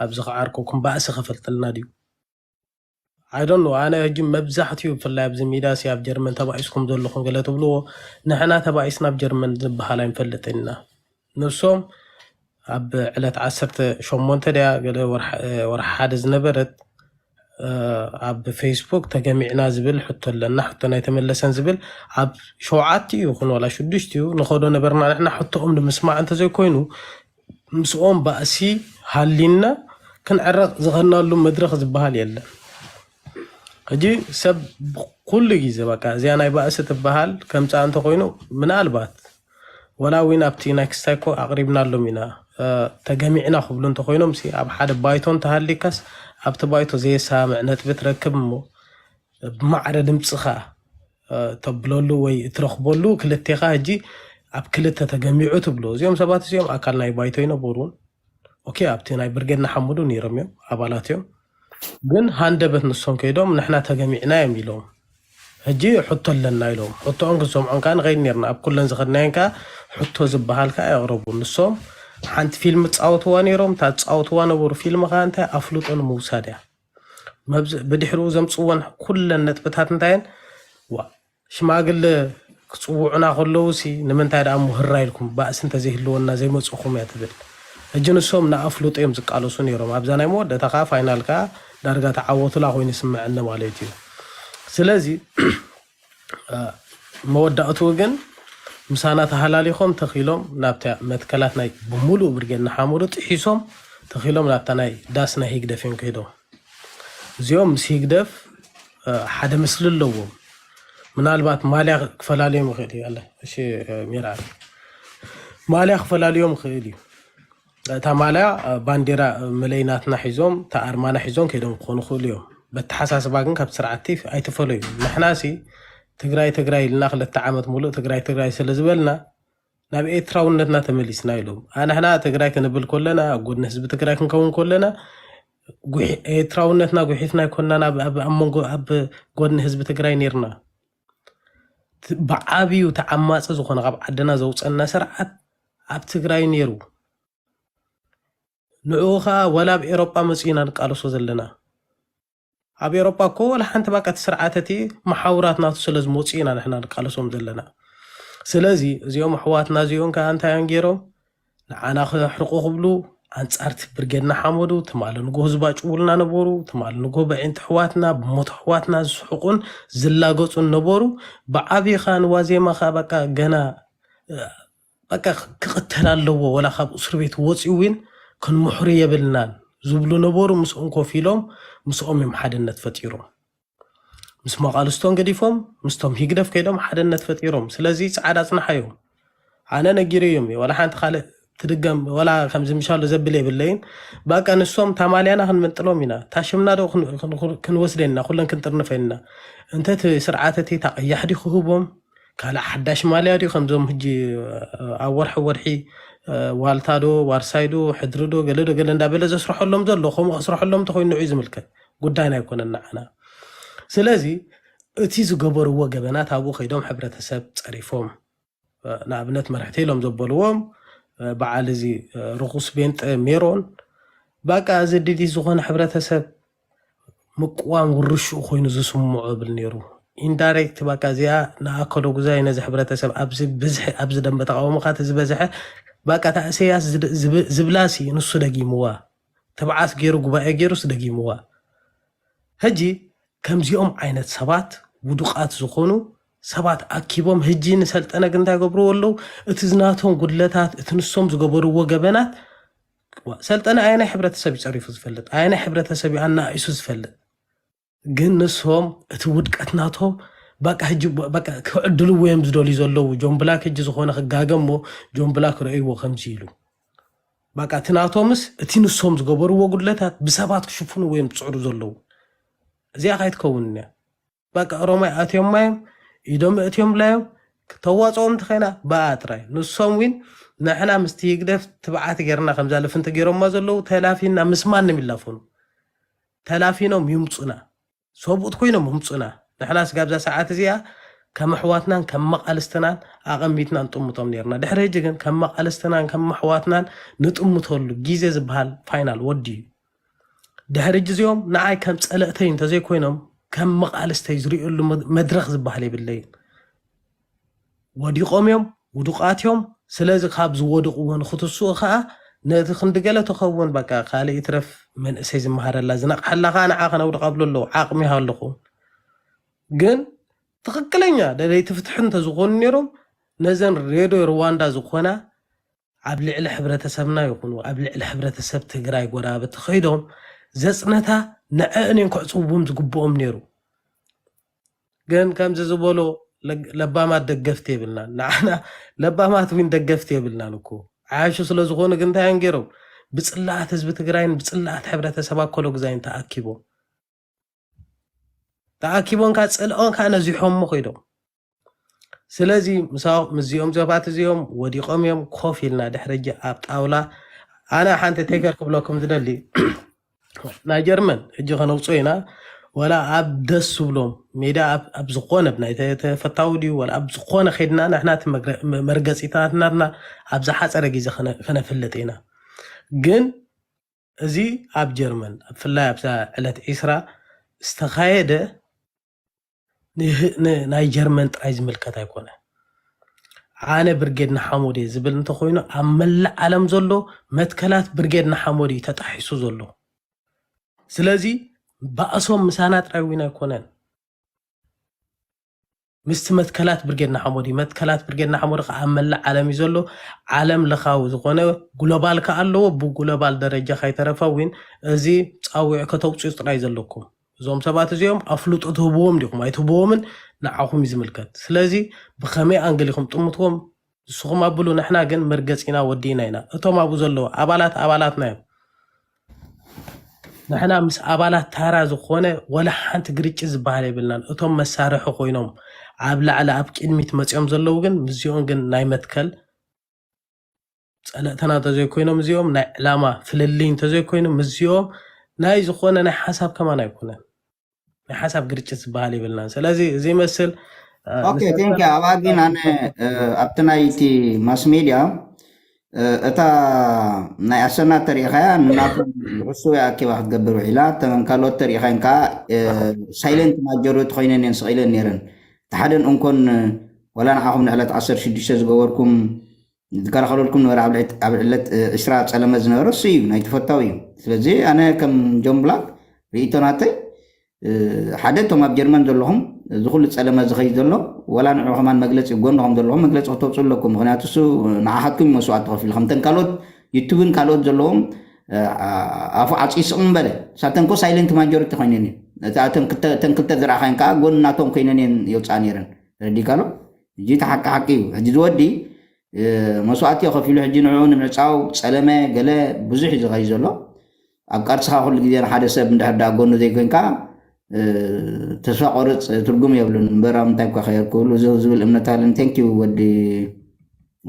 ኣብዚ ክዓርኩኩም ባእሲ ከፈልጥልና ድዩ I don't know ኣነ ሕጂ መብዛሕትኡ ብፍላይ ኣብዚ ሚድያ ሲ ኣብ ጀርመን ተባኢስኩም ዘለኹም ገለ ትብልዎ ንሕና ተባኢስና ኣብ ጀርመን ዝበሃል ኣይንፈልጥን ኢና ንሶም ኣብ ዕለት ዓሰርተ ሸሞንተ ድያ ገለ ወርሓ- ወርሒ ሓደ ዝነበረት ኣብ ፌስቡክ ተገሚዕና ዝብል ሕቶ ኣለና፣ ሕቶ ናይ ተመለሰን ዝብል ኣብ ሸውዓተ ይኹን ዋላ ሽዱሽተ እዩ ንኸዶ ነበርና። ንሕና ሕቶኦም ንምስማዕ እንተዘይኮይኑ ምስኦም ባእሲ ሃሊና ክንዕረቕ ዝኸናሉ መድረኽ ዝበሃል የለን። ሕጂ ሰብ ኩሉ ግዜ በቃ እዚኣ ናይ ባእሲ ትበሃል ከምፃ እንተኮይኑ ምናልባት ወላ እውን ኣብቲ ናይ ክስታይ እኮ ኣቕሪብናሎም ኢና። ተገሚዕና ክብሉ እንተኮይኖም ሲ ኣብ ሓደ ባይቶ እንተሃሊካስ ኣብቲ ባይቶ ዘየሰማምዕ ነጥቢ ትረክብ እሞ ብማዕረ ድምፅኻ ተብለሉ ወይ እትረኽበሉ ክልቴኻ ሕጂ ኣብ ክልተ ተገሚዑ ትብሎ። እዚኦም ሰባት እዚኦም ኣካል ናይ ባይቶ ይነበሩን ኦኬ ኣብቲ ናይ ብርጌድ ንሓመዱ ነይሮም እዮም ኣባላት እዮም። ግን ሃንደበት ንሶም ከይዶም ንሕና ተገሚዕና እዮም ኢሎም። ሕጂ ሕቶ ኣለና ኢሎም ሕቶኦም ክንሰምዖን ከዓ ንኸይድ ነርና ኣብ ኩለን ዝኸድናየን ከዓ ሕቶ ዝበሃል ከዓ የቕረቡ። ንሶም ሓንቲ ፊልም ፃወትዋ ነይሮም። እታ ፃወትዋ ነበሩ ፊልም ከዓ እንታይ ኣፍልጦ ንምውሳድ እያ። ብድሕሪኡ ዘምፅወን ኩለን ነጥብታት እንታየን ሽማግለ ክፅውዑና ከለዉ ሲ ንምንታይ ደኣ ሙህራ ኢልኩም ባእሲ እንተዘይህልወና ዘይመፅእኹም እያ ትብል። ሕጂ ንሶም ንኣፍልጦ እዮም ዝቃለሱ ነይሮም። ኣብዛ ናይ መወዳእታ ከዓ ፋይናል ከዓ ዳርጋ ተዓወቱላ ኮይኑ ይስምዐኒ ማለት እዩ። ስለዚ መወዳእትኡ ግን ምሳና ተሃላሊኾም ተኺሎም ናብታ መትከላት ናይ ብምሉእ ብርጌድ ንሓመዱ ጥሒሶም ተኺሎም ናብታ ናይ ዳስ ናይ ህግደፍ እዮም ከይዶም። እዚኦም ምስ ህግደፍ ሓደ ምስሊ ኣለዎም። ምናልባት ማልያ ክፈላልዮም ይኽእል እዩ። ኣለ እሺ፣ ሜራ ማልያ ክፈላልዮም ይኽእል እዩ። እታ ማልያ ባንዴራ መለይናትና ሒዞም እታ ኣርማና ሒዞም ከይዶም ክኾኑ ይኽእሉ እዮም። በተሓሳስባ ግን ካብ ስርዓቲ ኣይተፈለዩ። ንሕና ሲ ትግራይ ትግራይ ኢልና ክልተ ዓመት ሙሉእ ትግራይ ትግራይ ስለ ዝበልና ናብ ኤርትራውነትና ተመሊስና ኢሎም። ኣንሕና ትግራይ ክንብል ኮለና ኣብ ጎድኒ ህዝቢ ትግራይ ክንከውን ኮለና ኤርትራውነትና ጉሒፍና ኣይኮናን ኣብ መንጎ ኣብ ጎድኒ ህዝቢ ትግራይ ነርና። ብዓብዩ ተዓማፂ ዝኾነ ካብ ዓድና ዘውፀና ስርዓት ኣብ ትግራይ ነይሩ። ንዕኡ ከዓ ወላ ኣብ ኤሮጳ መፂኡ ኢና ንቃለሶ ዘለና። ኣብ ኤሮጳ እኮ ወላ ሓንቲ ባቃ እቲ ስርዓት እቲ መሓውራት ናቱ ስለ ዝመፁ ኢና ንሕና ንቃለሶም ዘለና። ስለዚ እዚኦም ኣሕዋትና እዚኦም ከዓ እንታይ እዮም ገይሮም ንዓና ክሕርቁ ክብሉ ኣንጻርቲ ብርጌድ ንሓመዱ ትማሊ ንጎ ህዝባ ጭውልና ነበሩ። ትማሊ ንጎ በዒንቲ ኣሕዋትና ብሞት ኣሕዋትና ዝስሕቁን ዝላገጹን ነበሩ። ብዓብኻ ንዋዜማኻ በቃ ገና በቃ ክቕተል ኣለዎ ወላ ካብ እስር ቤት ወፂኡ እውን ክንምሕሩ የብልናን ዝብሉ ነበሩ። ምስኦም ኮፍ ኢሎም ምስኦም እዮም ሓድነት ፈጢሮም። ምስ መቓልስቶም ገዲፎም ምስቶም ሂግደፍ ከይዶም ሓድነት ፈጢሮም። ስለዚ ፃዕዳ ፅናሓዮም። ኣነ ነጊረዮም እየ። ዋላ ሓንቲ ካልእ ትድገም ዋላ ከምዚ ምሻሉ ዘብል የብለይን። በቃ ንሶም ታማልያና ክንመንጥሎም ኢና። ታሽምና ዶ ክንወስደና ኩለን ክንጥርንፈና እንተ ስርዓት እቲ ታቀያሕ ዲ ክህቦም ካልእ ሓዳሽ ማልያ ድዩ? ከምዞም ሕጂ ኣብ ወርሒ ወርሒ ዋልታ ዶ ዋርሳይ ዶ ሕድሪ ዶ ገለ ዶ ገለ እንዳበለ ዘስርሐሎም ዘሎ ከምኡ ክስርሐሎም እንተኮይኑ ንዑ ዝምልከት ጉዳይና ኣይኮነን ንዓና። ስለዚ እቲ ዝገበርዎ ገበናት ኣብኡ ከይዶም ሕብረተሰብ ፀሪፎም ንኣብነት መርሕቲ ኢሎም ዘበልዎም በዓል እዚ ርኩስ ቤንጠ ሜሮን በቃ እዚ ድዲ ዝኾነ ሕብረተሰብ ምቅዋም ውርሽኡ ኮይኑ ዝስምዖ ብል ነይሩ። ኢንዳይሬክት በቃ እዚኣ ንኣከሎ ጉዛይ ነዚ ሕብረተሰብ ኣብዚ ብዝሒ ኣብዚ ደንበ ተቃውሞካ እቲ ዝበዝሐ በቃ እታ እሰያስ ዝብላሲ ንሱ ደጊምዋ ትብዓት ገይሩ ጉባኤ ገይሩስ ደጊምዋ። ሕጂ ከምዚኦም ዓይነት ሰባት ውዱቃት ዝኾኑ ሰባት ኣኪቦም ሕጂ ንሰልጠነ ግን እንታይ ገብርዎ ኣለዉ? እቲ ዝናቶም ጉድለታት እቲ ንሶም ዝገበርዎ ገበናት ሰልጠነ ኣየናይ ሕብረተሰብ ይፀሪፉ ዝፈልጥ ኣየናይ ሕብረተሰብ እዩ ኣናኢሱ ዝፈልጥ ግን ንሶም እቲ ውድቀት ናቶም በቃ ሕጂ ክዕድልዎ እዮም ዝደልዩ ዘለዉ። ጆን ብላክ ሕጂ ዝኾነ ክጋገ እሞ ጆን ብላክ ረእይዎ ከምዚ ኢሉ በቃ እቲ ናቶምስ እቲ ንሶም ዝገበርዎ ጉድለታት ብሰባት ክሽፍንዎ እዮም ዝፅዕሩ ዘለዉ። እዚኣ ካይትከውን እያ። በቃ ኦሮማይ ኣትዮም ማዮም ኢዶም እትዮም ላዮም ተዋፅኦም እንተኸይና ብኣ ጥራይ ንሶም ዊን ንሕና ምስቲ ህግደፍ ትብዓት ገይርና ከምዛ ልፍንቲ ገይሮማ ዘለዉ ተላፊና ምስ ማንም ይላፈኑ ተላፊኖም ይምፁና ሰብኡት ኮይኖም ይምፁና ንሕና ስጋብዛ ሰዓት እዚኣ ከም ኣሕዋትናን ከም መቃልስትናን ኣቐሚትና ንጥምቶም ነርና ድሕሪ ሕጂ ግን ከም መቃልስትናን ከም ኣሕዋትናን ንጥምተሉ ግዜ ዝበሃል ፋይናል ወዲ እዩ ድሕሪ ሕጂ እዚኦም ንዓይ ከም ፀለእተይ እንተዘይኮይኖም ከም መቃልስተይ ዝርእየሉ መድረክ ዝበሃል የብለይን ወዲቆም እዮም ውዱቃት እዮም ስለዚ ካብ ዝወድቅዎ ንክትስኡ ከዓ ነቲ ክንዲ ገለ ተኸውን በቃ ካልእ ይትረፍ መንእሰይ ዝመሃረላ ዝነቕሓላ ከዓ ንዓ ከነውድቕ ኣብሎ ኣለዉ ዓቕሚ ይሃለኹ ግን ትኽክለኛ ደለይቲ ፍትሒ እንተዝኾኑ ነይሮም ነዘን ሬድዮ ሩዋንዳ ዝኾና ኣብ ልዕሊ ሕብረተሰብና ይኹኑ ኣብ ልዕሊ ሕብረተሰብ ትግራይ ጎረባብቲ ከይዶም ዘፅነታ ንዐእን እዮም ክዕፅውዎም ዝግብኦም ነይሩ። ግን ከምዚ ዝበሎ ለባማት ደገፍቲ የብልናን። ንዓና ለባማት ውን ደገፍቲ የብልናን እኮ። ዓያሹ ስለ ዝኾኑ ግን እንታይ እዮም ገይሮም? ብፅላኣት ህዝቢ ትግራይን ብፅላኣት ሕብረተሰብ ኣኮሎ ግዛይን ተኣኪቦም ተኣኪቦም ከዓ ፅልኦም ከዓ ነዚሖሞ ከይዶም። ስለዚ ምሳኦም ምስዚኦም ሰባት እዚኦም ወዲቖም እዮም ኮፍ ኢልና ድሕሪ ሕጂ ኣብ ጣውላ ኣነ ሓንቲ ቴከር ክብለኩም ዝደሊ ናይ ጀርመን ሕጂ ከነውፅኦ ኢና ወላ ኣብ ደስ ዝብሎም ሜዳ ኣብ ዝኾነ ናይ ተፈታዊ ድዩ ወላ ኣብ ዝኾነ ከድና ንሕና መርገፂታት ናትና ኣብ ዝሓፀረ ግዜ ከነፍልጥ ኢና ግን እዚ ኣብ ጀርመን ብፍላይ ኣብዛ ዕለት ዒስራ ዝተኻየደ ናይ ጀርመን ጥራይ ዝምልከት ኣይኮነ ኣነ ብርጌድ ንሓመድ እየ ዝብል እንተኮይኑ ኣብ መላእ ዓለም ዘሎ መትከላት ብርጌድ ንሓመድ እዩ ተጣሒሱ ዘሎ ስለዚ ባእሶም ምሳና ጥራይ እውን ኣይኮነን ምስቲ መትከላት ብርጌድ ንሓመድ እዩ መትከላት ብርጌድ ንሓመድ ከዓ ኣብ መላእ ዓለም እዩ ዘሎ ዓለም ለኻዊ ዝኾነ ግሎባል ከዓ ኣለዎ ብግሎባል ደረጃ ካይተረፈ እውን እዚ ፃዊዕ ከተውፅኡ ጥራይ ዘለኩም እዞም ሰባት እዚኦም ኣፍልጦ ትህብዎም ዲኹም ኣይትህብዎምን ንዓኹም እዩ ዝምልከት ስለዚ ብኸመይ ኣንግል ኢኹም ጥምትዎም ንስኹም ኣብሉ ንሕና ግን መርገፂና ወዲእና ኢና እቶም ኣብኡ ዘለዉ ኣባላት ኣባላትና እዮም ንሕና ምስ ኣባላት ታራ ዝኾነ ወላ ሓንቲ ግርጭት ዝበሃል የብልናን እቶም መሳርሒ ኮይኖም ኣብ ላዕሊ ኣብ ቅድሚት መፂኦም ዘለዉ ግን ምስዚኦም ግን ናይ መትከል ፀለእተና እንተዘይኮይኖም እዚኦም ናይ ዕላማ ፍልልይ እንተዘይኮይኑ ምስዚኦም ናይ ዝኾነ ናይ ሓሳብ ከማን ኣይኮነን ናይ ሓሳብ ግርጭት ዝበሃል የብልናን ስለዚ እዚ ይመስል ኦኬ ቴንክ ኣብኣ ግን ኣነ ኣብቲ ናይቲ ማስ ሜድያ እታ ናይ ኣሰና ተሪኢኻያ ንናቶም ንክሱ ኣኪባ ክትገብር ውዒላ ተመን ካልኦት ተሪኢኻን ከዓ ሳይለንት ማጆሪቲ ኮይነን እየን ስቕ ኢለን ነይረን እቲ ሓደን እንኮን ወላ ንዓኹም ንዕለት ዓሰርተ ሽዱሽተ ዝገበርኩም ዝከላኸለልኩም ነበረ ኣብ ዕለት ዕስራ ፀለመ ዝነበረ እሱ እዩ ናይ ተፈታዊ እዩ ስለዚ ኣነ ከም ጆን ብላክ ርእቶ ናተይ ሓደ እቶም ኣብ ጀርመን ዘለኹም እዚ ኩሉ ፀለመ ዝኸይድ ዘሎ ወላ ንዑ ከማን መግለፂ ጎንኹም ዘለኹም መግለፂ ክተውፅኡ ኣለኩም ምክንያቱ እሱ ንዓኻትኩም መስዋዕቲ ከፊሉ ከምተን ካልኦት ዩቱብን ካልኦት ዘለዎም ኣፉ ዓፂ ስቕ ምበለ ሳተንኮ ሳይለንት ማጆሪቲ ኮይነን እዩ እተን ክልተ ዝረኣኻን ከዓ ጎን ናቶም ኮይነን እየን የውፅኣ ነይረን ረዲካሎ እጂ ተሓቂ ሓቂ እዩ ሕጂ ዝወዲ መስዋእቲ ከፊሉ ሕጂ ንዕኡ ንምዕፃው ፀለመ ገለ ብዙሕ እዩ ዝኸይ ዘሎ ኣብ ቃልስኻ ኩሉ ግዜ ንሓደ ሰብ እንድሕር ደኣ ጎኑ ዘይኮንካ ተስፋ ቆርፅ ትርጉም የብሉን እምበር ኣብ ምንታይ እኳ ከየር ክብሉ ዝብል እምነት ኣለን ቴንኪዩ ወዲ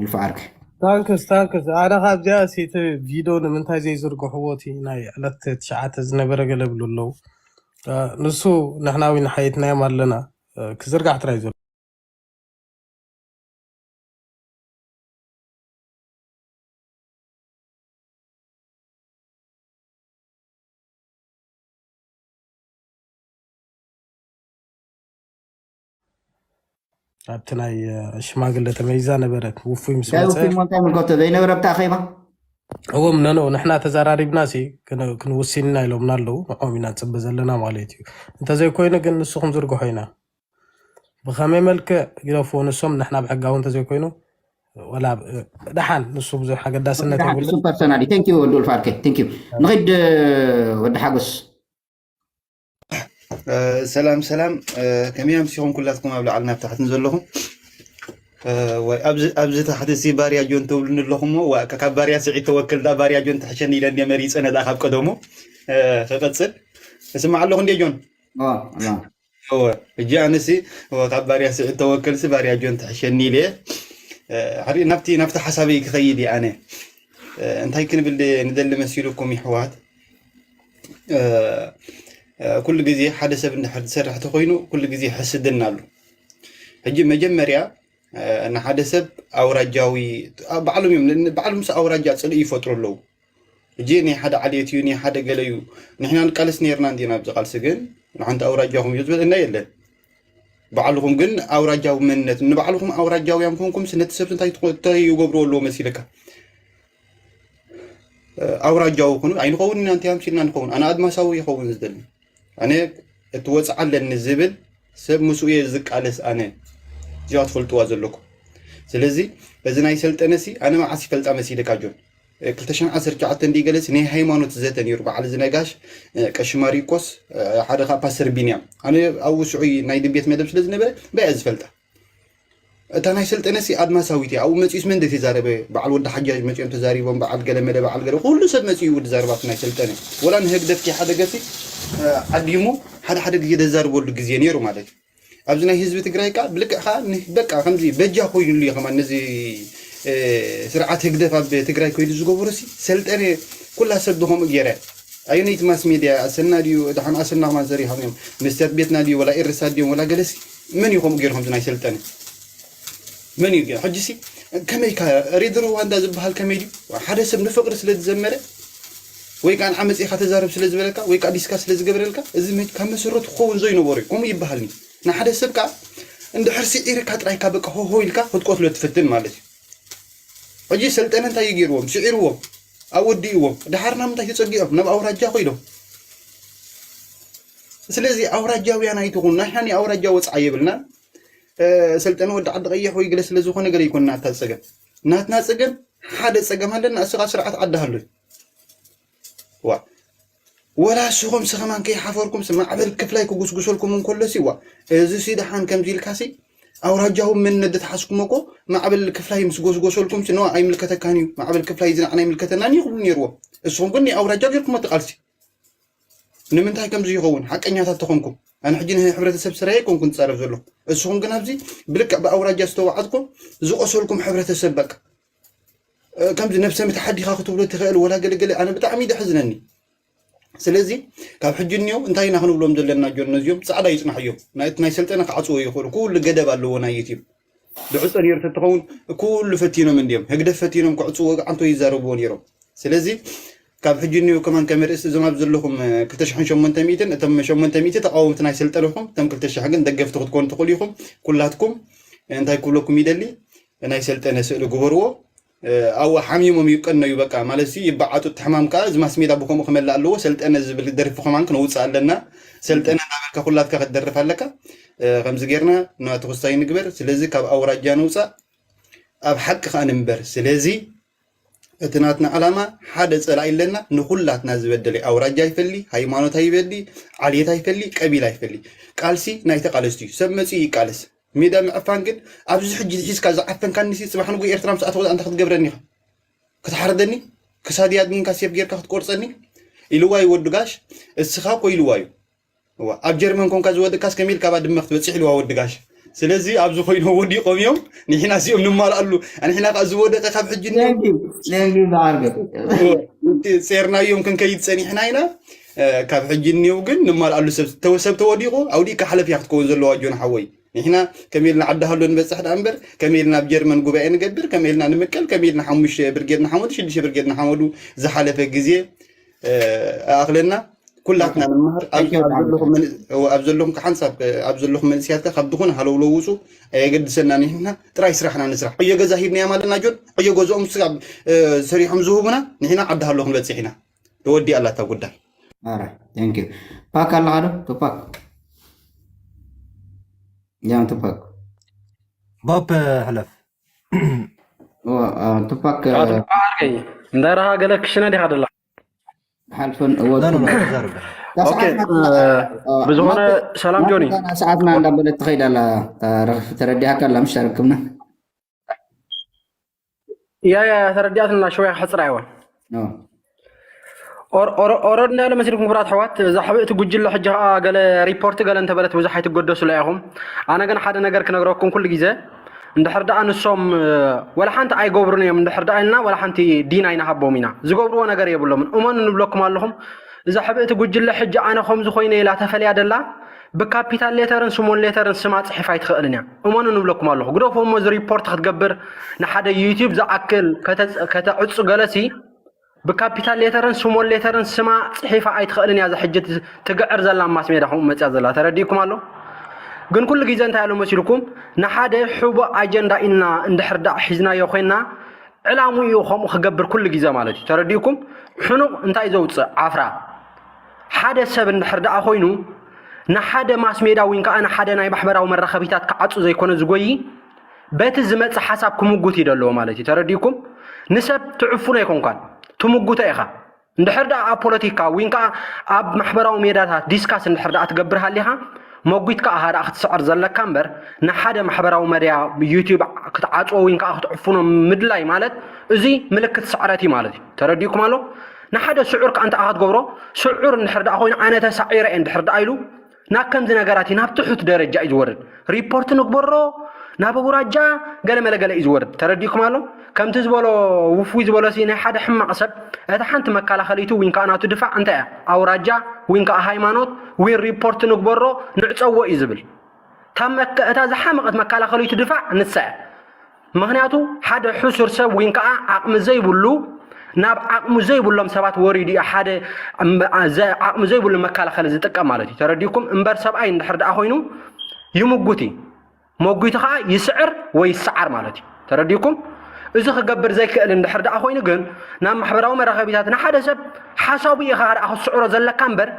ይልፋዓርክ ታንክስ ታንክስ ኣነ ካብዚኣ እቲ ቪድዮ ንምንታይ ዘይዝርግሕዎ እቲ ናይ ዕለት ትሽዓተ ዝነበረ ገለ ብሉ ኣለዉ ንሱ ንሕናዊ ንሓየትናዮም ኣለና ክዝርጋሕ ጥራይ ዘሎ ኣብቲ ናይ ሽማግለ ተመይዛ ነበረት ውፉይ ምስ እንታይ መፀ ውፉይ ሞ እንታይ ምልከቶ ዘይነበረ ብታ ኣኼባ እዎም ነኖ ንሕና ተዘራሪብና ሲ ክንውስን ኢና ኢሎምና ኣለዉ ንዖም ኢና ንፅበ ዘለና ማለት እዩ እንተዘይኮይኑ ግን ንስኹም ዝርግሖ ኢና ብኸመይ መልክዕ ግደፍዎ ንሶም ንሕና ብሕጋዊ እንተዘይኮይኑ ወላ ደሓን ንሱ ብዙሕ ኣገዳስነት የብሉ ፐርሰናሊ ቴንክ ዩ ወዲ ኡልፍ ዓርከይ ቴንክ ዩ ንኺድ ወዲ ሓጎስ ሰላም ሰላም ከመይ ኣምሲኹም ኩላትኩም ኣብ ላዕልን ኣብ ታሕትን ዘለኹም ኣብዚ ታሕቲ ሲ ባርያ ጆን ተብሉኒ ኣለኹም ሞ ካብ ባርያ ስዒድ ተወክል ዳ ባርያ ጆን ትሕሸኒ ኢለ እንደ መሪፀ ነዳ ካብ ቀደሙ ክቐፅል እስማዕ ኣለኹ እንደ ጆን እወ ሕጂ ኣነሲ ካብ ባርያ ስዒድ ተወክልሲ ባርያ ጆን ትሕሸኒ ኢለ ሕሪ ናብቲ ናብቲ ሓሳበይ ክኸይድ እየ ኣነ እንታይ ክንብል ንደሊ መሲሉኩም ይሕዋት ኩሉ ግዜ ሓደ ሰብ እንድሕር ዝሰርሕ ተኮይኑ ኩሉ ግዜ ሕስድና ኣሉ ሕጂ መጀመርያ ንሓደ ሰብ ኣውራጃዊ ባዕሎም እዮም ባዕሎም ምስ ኣውራጃ ፅልኢ ይፈጥሩ ኣለዉ እጂ ናይ ሓደ ዓሌት እዩ ናይ ሓደ ገለ እዩ ንሕና ንቃልስ ነርና እንዲና ኣብዚ ቃልሲ ግን ንሓንቲ ኣውራጃኹም እዩ ዝበለና የለን ባዕልኹም ግን ኣውራጃዊ መንነት ንባዕልኹም ኣውራጃውያን ኮንኩም ነቲ ሰብ እንታይ ይገብርዎ ኣለዎ መሲልካ ኣውራጃዊ ኩኑ ኣይንኸውን ኢና፣ እንታይ ኣምሲልና ንኸውን? ኣነ ኣድማሳዊ ይኸውን ዝደሊ፣ ኣነ እቲ ወፅዓ ኣለኒ ዝብል ሰብ ምስኡ እየ ዝቃለስ። ኣነ እዚኣ ትፈልጥዋ ዘለኩም። ስለዚ እዚ ናይ ሰልጠነሲ ኣነ መዓስ ይፈልጣ መሲልካ ጆን? ክልተ ሽሕን ዓሰርተ ትሽዓተን ድዩ ገለሲ ናይ ሃይማኖት ዘተ ነይሩ፣ በዓል እዚ ነጋሽ፣ ቀሺ ማሪቆስ፣ ሓደ ከዓ ፓስተር ቢንያም። ኣነ ኣብኡ ሽዑ ናይ ድቤት መደብ ስለ ዝነበረ በያ ዝፈልጣ። እታ ናይ ሰልጠነሲ ኣድማሳዊት እያ። ኣብኡ መፂኡስ መን ተዛረበ? በዓል ወዲ ሓጃጅ መፂኦም ተዛሪቦም፣ በዓል ገለ መለ፣ በዓል ገለ፣ ኩሉ ሰብ መፂኡ ዝዛረብ ኣብቲ ናይ ሰልጠነ። ወላ ንህግደፍ ከይሓደገሲ ዓዲሙ ሓደ ሓደ ግዜ ዘዛርበሉ ግዜ ነይሩ ማለት እዩ። ኣብዚ ናይ ህዝቢ ትግራይ ከዓ ብልክዕ ከዓ ን-፣ በቃ ከምዚ በጃ ኮይኑሉ እዩ። ከማን ነዚ ስርዓት ህግደፍ ኣብ ትግራይ ኮይኑ ዝገበሮሲ ሰልጠነ ኩላ ሰብ ብከምኡ ገይረ። ኣየነይቲ ማስ ሜድያ፣ ኣሰና ድዩ? ደሓን ኣሰና ከማን ሰሪሖም እዮም። መስትያት ቤትና ድዩ? ወላ ኤርሳ ድዮም? ወላ ገለሲ መን እዩ ከምኡ ገይሩ ከምዚ ናይ ሰልጠነ? መን እዩ ገይሩ? ሕጂሲ ከመይ ከ ሬድዮ ሩዋንዳ ዝበሃል ከመይ ድዩ? ሓደ ሰብ ንፍቅሪ ስለ ዝዘመረ ወይ ከዓ ንዓ መፂእካ ተዛረብ ስለ ዝበለካ ወይ ከዓ ዲስካ ስለ ዝገበረልካ እዚ መ-፣ ካብ መሰረቱ ክኸውን ዘይነበሮ እዩ። ከምኡ ይበሃል። ንሓደ ሰብ ከዓ እንድሕር ስዒርካ ጥራይካ በቃ ሆሆ ኢልካ ክትቆትሎ ትፍትን ማለት እዩ። ሕጂ ሰልጠነ እንታይ እዩ ገይርዎም? ስዒርዎም፣ ኣወዲእዎም። ድሓር ናብ ምንታይ ተፀጊዖም? ናብ ኣውራጃ ኮይዶም። ስለዚ ኣውራጃውያን ኣይትኹን። ናይ ሓኒ ኣውራጃ ወፅዓ የብልና። ሰልጠነ ወዲ ዓዲ ቀይሕ ወይ ገለ ስለ ዝኾነ ገለ ይኮንና እታ ፀገም። ናትና ፀገም ሓደ ፀገም ኣለና፣ እሱ ከዓ ስርዓት ዓዲ ሃሎ እዩ። ዋ፣ ወላ እስኹም ሲ ከማን ከይሓፈርኩም ሲ ማዕበል ክፍላይ ክጉስጉሰልኩም እንከሎ ሲ ዋ፣ እዚ ሲ ደሓን ከምዚ ኢልካ ሲ ኣውራጃዊ መንነት ተሓዝኩም እኮ ማዕበል ክፍላይ ምስ ጎስጎሰልኩም ሲ ኖ ኣይምልከተካን እዩ፣ ማዕበል ክፍላይ እዚ ንዓና ኣይምልከተናን እዩ ክብሉ ነይርዎም። እስኹም ግን ናይ ኣውራጃ ገይርኩሞ እቲ ቃልሲ። ንምንታይ ከምዚ ይኸውን? ሓቀኛታት ተኾንኩም። ኣነ ሕጂ ንህብረተሰብ ስራየ ኣይኮንኩን ዝፃረፍ ዘለኹ። እስኹም ግን ኣብዚ ብልክዕ ብኣውራጃ ዝተዋዓጥኩም ዝቆሰልኩም ሕብረተሰብ በቃ ከምዚ ነብሰ ምትሓት ዲኻ ክትብሎ ትኽእል ወላ ገለገለ ኣነ ብጣዕሚ እዩ ደሕዝነኒ። ስለዚ ካብ ሕጂ እኒኦ እንታይ ኢና ክንብሎም ዘለና ጆን ነዚኦም ፃዕዳ ይፅናሕ እዮም ናይ ናይ ሰልጠነ ክዓፅዎ ይኽእሉ ኩሉ ገደብ ኣለዎ ናይ ዩትዩብ ድዕፆ ነይሩ ተትኸውን ኩሉ ፈቲኖም እንዲዮም ህግደፍ ፈቲኖም ክዕፅዎ ገዓንቶ ይዛረብዎ ነይሮም። ስለዚ ካብ ሕጂ እኒኦ ከማን ከም ርእሲ እዞም ኣብ ዘለኹም ክልተ ሽሕን ሸሞንተ ሚእትን እቶም ሸሞንተ ሚእቲ ተቃወምቲ ናይ ሰልጠነ ኢኹም እቶም ክልተ ሽሕ ግን ደገፍቲ ክትኮኑ ትኽእሉ ኢኹም። ኩላትኩም እንታይ ክብለኩም ይደሊ ናይ ሰልጠነ ስእሊ ግበርዎ። ኣብኡ ሓሚሞም ይቀነዩ በቃ ማለት ሲ ይበዓጡ እቲ ሕማም ከዓ እዚ ማስሜዳ ብከምኡ ክመልእ ኣለዎ ሰልጠነ ዝብል ደርፊ ከማን ክነውፅእ ኣለና። ሰልጠነ እናበልካ ኩላትካ ክትደርፍ ኣለካ። ከምዚ ጌርና ናቲ ክስታይ ንግበር ስለዚ ካብ ኣውራጃ ንውፃእ። ኣብ ሓቂ ከዓ ንንበር ስለዚ እቲ ናትና ዓላማ ሓደ ፀላኢ ኣለና ንኩላትና ዝበደለ ኣውራጃ ይፈሊ ሃይማኖት ኣይበሊ ዓሌት ኣይፈሊ ቀቢላ ኣይፈሊ። ቃልሲ ናይ ተቃለስቲ እዩ ሰብ መፂኡ ይቃለስ። ሜዳ ምዕፋን ግን ኣብዚ ሕጂ ሒዝካ ዝዓፈንካኒ ሲ ፅባሕ ንጉ ኤርትራ ምስ ኣተኹ ኣንታ ክትገብረኒ ኢኻ ክትሓርደኒ ክሳድያ ኣድኒንካ ሴፍ ጌርካ ክትቆርፀኒ ኢልዋ እዩ ወዲ ጋሽ። እስኻ እኮ ኢልዋ እዩ እዋ ኣብ ጀርመን ኮንካ ዝወደቅካስ ከመይ ኢልካ ባ ድማ ክትበፅሕ ኢልዋ ወዲ ጋሽ። ስለዚ ኣብዚ ኮይኖም ወዲቆም እዮም ንሕና እዚኦም ንማልኣሉ። ንሕና ከዓ ዝወደቀ ካብ ሕጂ እኒኦ ጸርናዮም ክንከይድ ፀኒሕና ኢና። ካብ ሕጂ እኒው ግን ንማልኣሉ ሰብ ተወ- ሰብ ተወዲቑ ኣውዲእካ ሓለፍያ ክትከውን ዘለዋ ጆን ሓወይ። ንሕና ከመይ ኢልና ዓዲ ሃሎ ንበፅሕ ደኣ እምበር ከመይ ኢልና ኣብ ጀርመን ጉባኤ ንገብር ከመይ ኢልና ንምቀል ከመይ ኢልና ሓሙሽተ ብርጌድ ንሓመዱ ሽዱሽተ ብርጌድ ንሓመዱ ዝሓለፈ ግዜ ኣእኽለና ኩላትና ንመሃር። ኣብ ዘለኹም መን- ኣብ ዘለኹም ሓንሳብ ኣብ ዘለኹም መንእስያትካ ካብ ዝኾነ ሃለውለው ውፁ ኣየገድሰና። ንሕና ጥራይ ስራሕና ንስራሕ። ዕዮ ገዛ ሂብናዮም ኣለና ጆን። ዕዮ ገዝኦም ስጋብ ሰሪሖም ዝህቡና ንሕና ዓዲ ሃሎ ክንበፅሕ ኢና። ተወዲኣ ኣላታ ጉዳይ። Alright, thank you. ፓክ ኣለኻ ዶ? ቱፓክ ያም ቱፓክ ቦፕ ሕለፍ ቱፓክ ኣርገይ እንዳረኻ ገለ ክሽነ ዲኻ ደላ ሓልፈን ብዝኾነ ሰላም ጆኒ ሰዓትና እንዳበለት ትኸይድ ኣላ። ተረዲኣካ ኣላ ምሽ ኣረክብና ያ ያ ተረዲኣትና ሽወያ ክሕፅር ኣይዋ ኦረድ እንዳለ መሲልኩም ክብራት ኣሕዋት እዛ ሕብእቲ ጉጅለ ሕጂ ከዓ ገለ ሪፖርት ገለ እንተበለት ብዙሕ ኣይትገደሱላ ኢኹም። ኣነ ግን ሓደ ነገር ክነግረኩም ኩሉ ግዜ እንድሕር ደኣ ንሶም ወላ ሓንቲ ኣይገብሩን እዮም እንድሕር ደኣ ኢልና ወላ ሓንቲ ዲና ኣይንሃቦም ኢና። ዝገብርዎ ነገር የብሎምን። እመኑ ንብለኩም ኣለኹም። እዛ ሕብእቲ ጉጅለ ሕጂ ኣነ ከምዚ ኮይነ ኢላ ተፈልያ ደላ ብካፒታል ሌተርን ስሞል ሌተርን ስማ ፅሒፍ ኣይትኽእልን እያ። እመኑ ንብለኩም ኣለኹ። ግደፍዎ እሞ እዚ ሪፖርት ክትገብር ንሓደ ዩቲዩብ ዝኣክል ከተዕፁ ገለሲ ብካፒታል ሌተርን ስሞል ሌተርን ስማ ፅሒፋ ኣይትኽእልን እያ። እዛ ሕጂ ትግዕር ዘላ ማስ ሜዳ ከምኡ መፅያ ዘላ ተረዲእኩም ኣሎ። ግን ኩሉ ግዜ እንታይ ኣሎ መሲልኩም ንሓደ ሕቡእ ኣጀንዳ ኢልና እንድሕር ዳኣ ሒዝናዮ ኮይና ዕላሙ እዩ ከምኡ ክገብር ኩሉ ግዜ ማለት እዩ። ተረዲእኩም? ሕኑቕ እንታይ ዘውፅእ ዓፍራ? ሓደ ሰብ እንድሕር ደኣ ኮይኑ ንሓደ ማስ ሜዳ ወይ ከዓ ንሓደ ናይ ማሕበራዊ መራኸቢታት ክዓፁ ዘይኮነ ዝጎይ፣ በቲ ዝመፅእ ሓሳብ ክምጉት እዩ ደለዎ ማለት እዩ። ተረዲእኩም? ንሰብ ትዕፉን ኣይኮንኳን፣ ትምጉቶ ኢኻ። እንድሕር ደኣ ኣብ ፖለቲካ ወይ ከዓ ኣብ ማሕበራዊ ሜዳታት ዲስካስ እንድሕር ደኣ ትገብር ሃሊኻ፣ መጒትካ ኢኻ ደኣ ክትስዕር ዘለካ እምበር፣ ንሓደ ማሕበራዊ መድያ ዩቲዩብ ክትዓፅዎ ወይ ከዓ ክትዕፍኖ ምድላይ ማለት፣ እዚ ምልክት ስዕረት እዩ ማለት እዩ። ተረዲእኩም ኣሎ? ንሓደ ስዑር ከዓ እንታይ ኢኻ ትገብሮ? ስዑር እንድሕር ደኣ ኮይኑ፣ ኣነ ተሳዒረ እየ እንድሕር ደኣ ኢሉ፣ ናብ ከምዚ ነገራት እዩ፣ ናብ ትሑት ደረጃ እዩ ዝወርድ። ሪፖርት ንግበሮ ናብ ኣውራጃ ገለ መለ ገለ እዩ ዝወርድ። ተረዲእኩም ኣሎ? ከምቲ ዝበሎ፣ ውፉይ ዝበሎ ሲ ናይ ሓደ ሕማቕ ሰብ፣ እታ ሓንቲ መከላኸሊቱ ዊን ከዓ ናቱ ድፋዕ እንታይ እያ? ኣውራጃ ዊን ከዓ ሃይማኖት ዊን ሪፖርት ንግበሮ፣ ንዕፀዎ እዩ ዝብል። እታ መከ-፣ እታ ዝሓመቐት መከላኸሊቱ ድፋዕ ንሳ እያ። ምኽንያቱ ሓደ ሕሱር ሰብ ዊን ከዓ ዓቕሚ ዘይብሉ ናብ ዓቕሚ ዘይብሎም ሰባት ወሪዱ እዩ ሓደ እም-፣ ዘ-፣ ዓቕሚ ዘይብሉ መከላኸሊ ዝጥቀም ማለት እዩ። ተረዲእኩም? እምበር ሰብኣይ እንድሕር ደኣ ኮይኑ ይምጉት እዩ። መጒቱ ከዓ ይስዕር ወይ ይሰዓር ማለት እዩ። ተረዲእኩም? እዚ ክገብር ዘይክእል እንድሕር ደኣ ኮይኑ ግን ናብ ማሕበራዊ መራኸቢታት ንሓደ ሰብ ሓሳቡ ኢኻ ደኣ ክትስዕሮ ዘለካ እምበር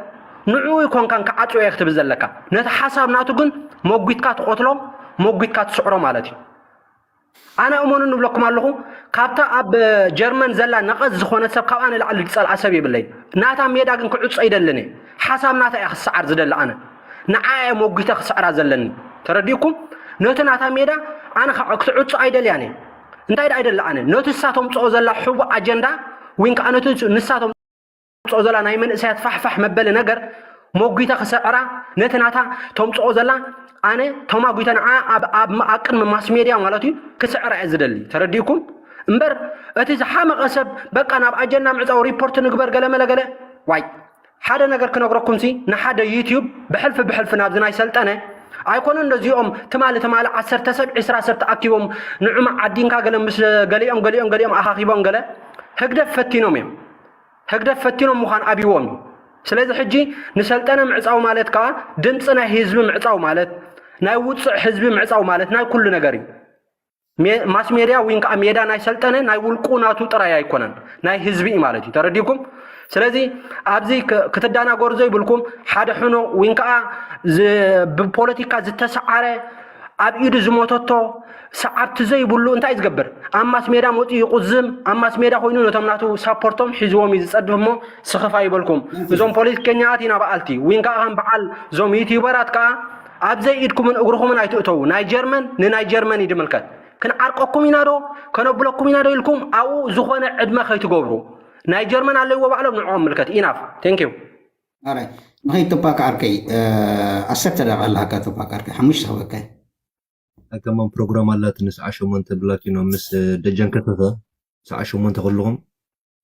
ንዕኡ ኣይኮንካን ክዓጽዎ እየ ክትብል ዘለካ። ነቲ ሓሳብ ናቱ ግን መጒትካ ትቐትሎ፣ መጒትካ ትስዕሮ ማለት እዩ። ኣነ እመኑ ንብለኩም ኣለኹ፣ ካብታ ኣብ ጀርመን ዘላ ነቐዝ ዝኾነት ሰብ ካብኣ ንላዕሊ ዝጸልኣ ሰብ የብለይ። ናታ ሜዳ ግን ክዕጾ ኣይደልን እየ። ሓሳብ ናታ እየ ክሰዓር ዝደሊ ኣነ። ንዓ እየ መጒተ ክስዕራ ዘለኒ። ተረዲእኩም? ነቲ ናታ ሜዳ ኣነ ከዓ ክትዕጾ ኣይደልያን እየ። እንታይ ደኣ ኣይደሊ ኣነ? ነቲ ንሳ ተምጽኦ ዘላ ሕቡእ ኣጀንዳ፣ ወይ ከዓ ነቲ ንሳ ተምጽኦ ዘላ ናይ መንእሰያት ፋሕፋሕ መበሊ ነገር መጒተ ክስዕራ፣ ነቲ ናታ ተምጽኦ ዘላ ኣነ ተማጒተ ንዓ ኣብ፣ ኣብ፣ ኣብ ቅድሚ ማስ ሜድያ ማለት እዩ ክስዕራ እየ ዝደሊ። ተረዲእኩም? እምበር እቲ ዝሓመቐ ሰብ በቃ ናብ ኣጀንዳ ምዕጻው ሪፖርት ንግበር ገለ መለ ገለ፣ ዋይ። ሓደ ነገር ክነግረኩም ሲ፣ ንሓደ ዩቲዩብ ብሕልፊ ብሕልፊ ናብዚ ናይ ሰልጠነ ኣይኮነን። ነዚኦም ትማሊ ትማሊ ዓሰርተ ሰብ ዒስራ ሰብ ተኣኪቦም ንዑማ ዓዲንካ ገለ ምስ ገሊኦም ገሊኦም ገሊኦም ኣኻኺቦም ገለ ህግደፍ ፈቲኖም እዮም። ህግደፍ ፈቲኖም ምዃን ኣብይዎም እዩ። ስለዚ ሕጂ ንሰልጠነ ምዕጻው ማለት ከዓ ድምፂ ናይ ህዝቢ ምዕጻው ማለት ናይ ውፅዕ ህዝቢ ምዕጻው ማለት ናይ ኩሉ ነገር እዩ። ሜ-፣ ማስ ሜድያ ወይ ከዓ ሜዳ ናይ ሰልጠነ ናይ ውልቁ ናቱ ጥራይ ኣይኮነን፣ ናይ ህዝቢ እዩ ማለት እዩ። ተረዲእኩም? ስለዚ ኣብዚ ክ-፣ ክትደናገሩ ዘይብልኩም ሓደ ሕኑቕ ወይ ከዓ ዝ-፣ ብፖለቲካ ዝተሰዓረ ኣብ ኢዱ ዝሞተቶ ሰዓብቲ ዘይብሉ እንታይ ዝገብር? ኣብ ማስ ሜዳ መፂኡ ይቁዝም፣ ኣብ ማስ ሜዳ ኮይኑ ነቶም ናቱ ሳፖርቶም ሒዝዎም እዩ ዝፀድፍ እሞ ስኽፍ ኣይበልኩም። እዞም ፖለቲከኛታት ኢና በኣልቲ፣ ወይ ከዓ ከም በዓል እዞም ዩቲዩበራት ከዓ ኣብ ዘይኢድኩምን እግርኹምን ኣይትእተዉ። ናይ ጀርመን ንናይ ጀርመን እዩ ድምልከት። ክንዓርቀኩም ኢና ዶ፣ ከነብለኩም ኢና ዶ ኢልኩም ኣብኡ ዝኾነ ዕድመ ከይትገብሩ። ናይ ጀርመን ኣለዎ ባዕሎም ንዕኦም ምልከት። ኢናፍ። Thank you። ኣራይ፣ ንኸይድ ቶፓክ ዓርከይ፣ እ፣ ዓሰርተ ደቂቃ ኣለካ ቶፓክ ዓርከይ፣ ሓሙሽተ ክበካ እየ። ናይ ከማን ፕሮግራም ኣላት ንሰዓ ሸሞንተ ብላኪኖ ምስ ደጀን ከፈፈ፣ ሰዓ ሸሞንተ ከለኹም፣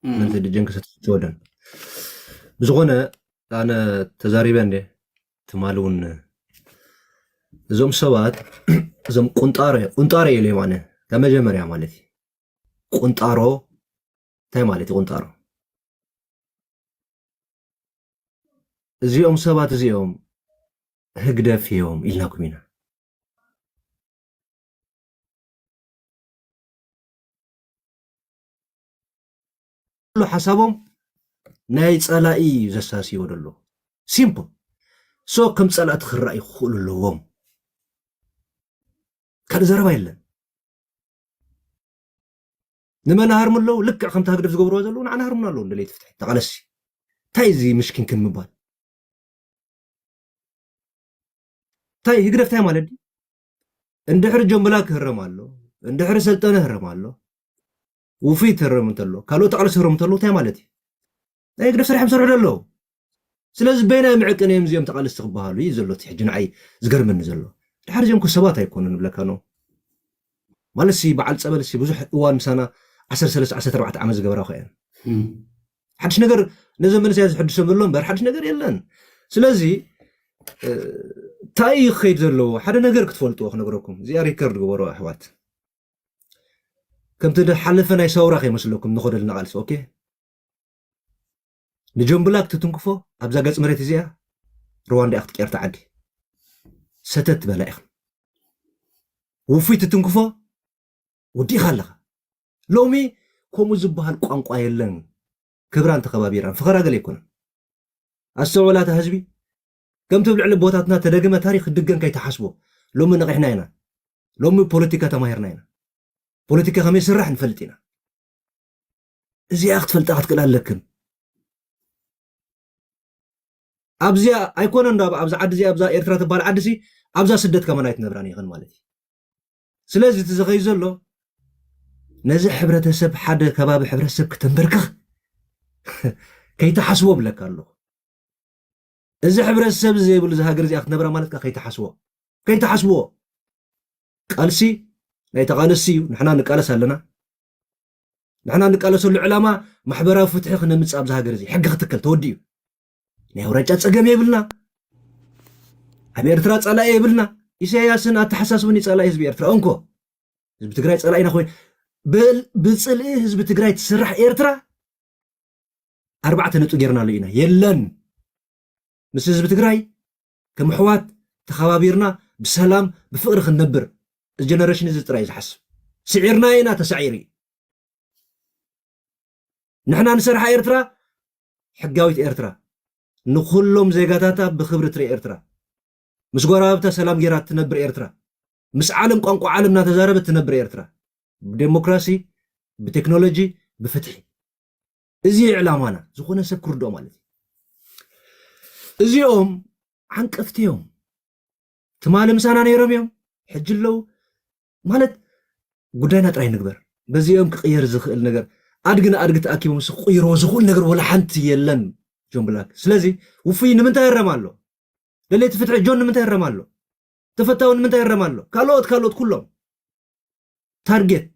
እም። ምእንቲ ደጀን ከፈፈ ተወደን። ብዝኾነ፣ ኣነ ተዛሪበ እንዴ፣ ትማሊ እውን እዞም ሰባት፣ እዞም ቁንጣሮ፣ ቁንጣሮ ኢለ ማለት፣ ካብ መጀመርያ ማለት እዩ። ቁንጣሮ፣ እንታይ ማለት እዩ ቁንጣሮ? እዚኦም ሰባት እዚኦም ህግደፍ እዮም ኢልናኩም ኢና። ኩሉ ሓሳቦም ናይ ጸላኢ እዩ ዘሳስይዎ ዘሎ። ሲምፕል። ሶ ከም ጸላእቲ ክረኣዩ ክኽእሉ ኣለዎም። ካልእ ዘረባ የለን። ንመን ሃርሙ ኣለዉ? ልክዕ ከምቲ ህግደፍ ዝገብርዎ ዘለዉ ንዓና ሃርሙና ኣለዉ። ንደለይቲ ፍትሒ ተቓለስቲ። እንታይ እዚ ምሽኪንክን ምባል? እንታይ ህግደፍ እንታይ ማለት ድዩ? እንድሕሪ ጆምብላ ክህረም ኣሎ፣ እንድሕሪ ሰልጠነ ህረም ኣሎ፣ ውፉይ ትህረም እንተሎ፣ ካልኦት ተቓለስቲ ህረም እንተሎ እንታይ ማለት እዩ? ናይ ህግደፍ ስራሕ እዮም ዝሰርሑ ዘለዉ። ስለዚ በይናይ ምዕቅን እዮም እዚኦም ተቓለስቲ ክበሃሉ እዩ ዘሎ እቲ ሕጂ ንዓይ ዝገርመኒ ዘሎ። ድሓር እዚኦም እኮ ሰባት ኣይኮኑን ንብለካ ነው። ማለት ሲ በዓል ጸበል ሲ ብዙሕ እዋን ምሳና ዓሰርተ ሰለስተ ዓሰርተ ኣርባዕተ ዓመት ዝገበራ እኮ እየን። እም። ሓድሽ ነገር ነዞም መንእሰያት ዝሕድሶም ዘሎ እምበር ሓድሽ ነገር የለን። ስለዚ፣ እ፣ እንታይ እዩ ክኸይድ ዘለዎ? ሓደ ነገር ክትፈልጥዎ ክነግረኩም። እዚኣ ሪከርድ ግበሮ ኣሕዋት። ከምቲ ዝሓለፈ ናይ ሳውራ ከይመስለኩም ንኸደልና ቃልሲ፣ ኦኬ? ንጀምብላክ ትትንክፎ ኣብዛ ገጽ መሬት እዚኣ ሩዋንዳ እያ ክትቀየር እታ ዓዲ። ሰተት በላ ኢኽን። ውፉይ ትትንክፎ ወዲእኻ ኣለኻ። ሎሚ ከምኡ ዝበሃል ቋንቋ የለን። ክብራን ተኸባቢራን ፍኸራ ገለ ኣይኮነን። ኣስተውዕላታ ህዝቢ ከምቲ ኣብ ልዕሊ ቦታትና ተደግመ ታሪክ ክድገም ከይተሓስቦ። ሎሚ ነቒሕና ኢና። ሎሚ ፖለቲካ ተማሂርና ኢና። ፖለቲካ ከመይ ስራሕ ንፈልጥ ኢና። እዚኣ ክትፈልጣ ክትክእል ኣለክን። ኣብዚኣ ኣይኮነን ዶ ኣብዛ ዓዲ እዚኣ ኣብዛ ኤርትራ ትበሃል ዓዲ ሲ ኣብዛ ስደት ከመን ኣይትነብራን ኢኽን ማለት እዩ። ስለዚ እቲ ዝኸይ ዘሎ ነዚ ሕብረተሰብ ሓደ ከባቢ ሕብረተሰብ ክተንበርክኽ ከይተሓስቦ ብለካ ኣለኹ። እዚ ሕብረተሰብ እዚ ዘይብሉ እዚ ሃገር እዚኣ ክትነብራ ማለት ከይተሓስቦ ከይተሓስብዎ ቃልሲ ናይ ተቓለስቲ እዩ። ንሕና ንቃለስ ኣለና። ንሕና ንቃለሰሉ ዕላማ ማሕበራዊ ፍትሒ ክነምፅእ ኣብዚ ሃገር እዚ ሕጊ ክትከል ተወዲኡ። ናይ ኣውራጫ ፀገም የብልና። ኣብ ኤርትራ ፀላኢ የብልና። ኢሳያስን ኣተሓሳስብን ጸላኢ ህዝቢ ኤርትራ እንኮ ህዝቢ ትግራይ ጸላኢና ኮይኑ ብጽልኢ ህዝቢ ትግራይ ትስራሕ ኤርትራ ኣርባዕተ ነጥቢ ጌርናሉ ኢና። የለን ምስ ህዝቢ ትግራይ ከም ኣሕዋት ተኸባቢርና ብሰላም ብፍቕሪ ክንነብር እዚ ጀነሬሽን እዚ ጥራይ ዝሓስብ ስዒርና ኢና። ተሳዒሩ እዩ። ንሕና ንሰርሓ ኤርትራ ሕጋዊት ኤርትራ ንኩሎም ዜጋታታ ብክብሪ ትርኢ ኤርትራ ምስ ጎረባብታ ሰላም ጌራ ትነብር ኤርትራ ምስ ዓለም ቋንቋ ዓለም እናተዛረበት ትነብር ኤርትራ ብዴሞክራሲ ብቴክኖሎጂ ብፍትሒ እዚ ዕላማና ዝኾነ ሰብ ክርድኦ ማለት እዩ። እዚኦም ዓንቀፍቲ እዮም። ትማሊ ምሳና ነይሮም እዮም ሕጂ ኣለዉ ማለት ጉዳይና ጥራይ ንግበር። በዚኦም ክቕየር ዝኽእል ነገር ኣድግን ኣድግ ተኣኪቦም ስ ክቕይርዎ ዝኽእል ነገር ወላ ሓንቲ የለን። ጆን ብላክ ስለዚ ውፉይ ንምንታይ ይረም ኣሎ? ደለይቲ ፍትሒ ጆን ንምንታይ ይረም ኣሎ? ተፈታዊ ንምንታይ ይረም ኣሎ? ካልኦት ካልኦት ኩሎም ታርጌት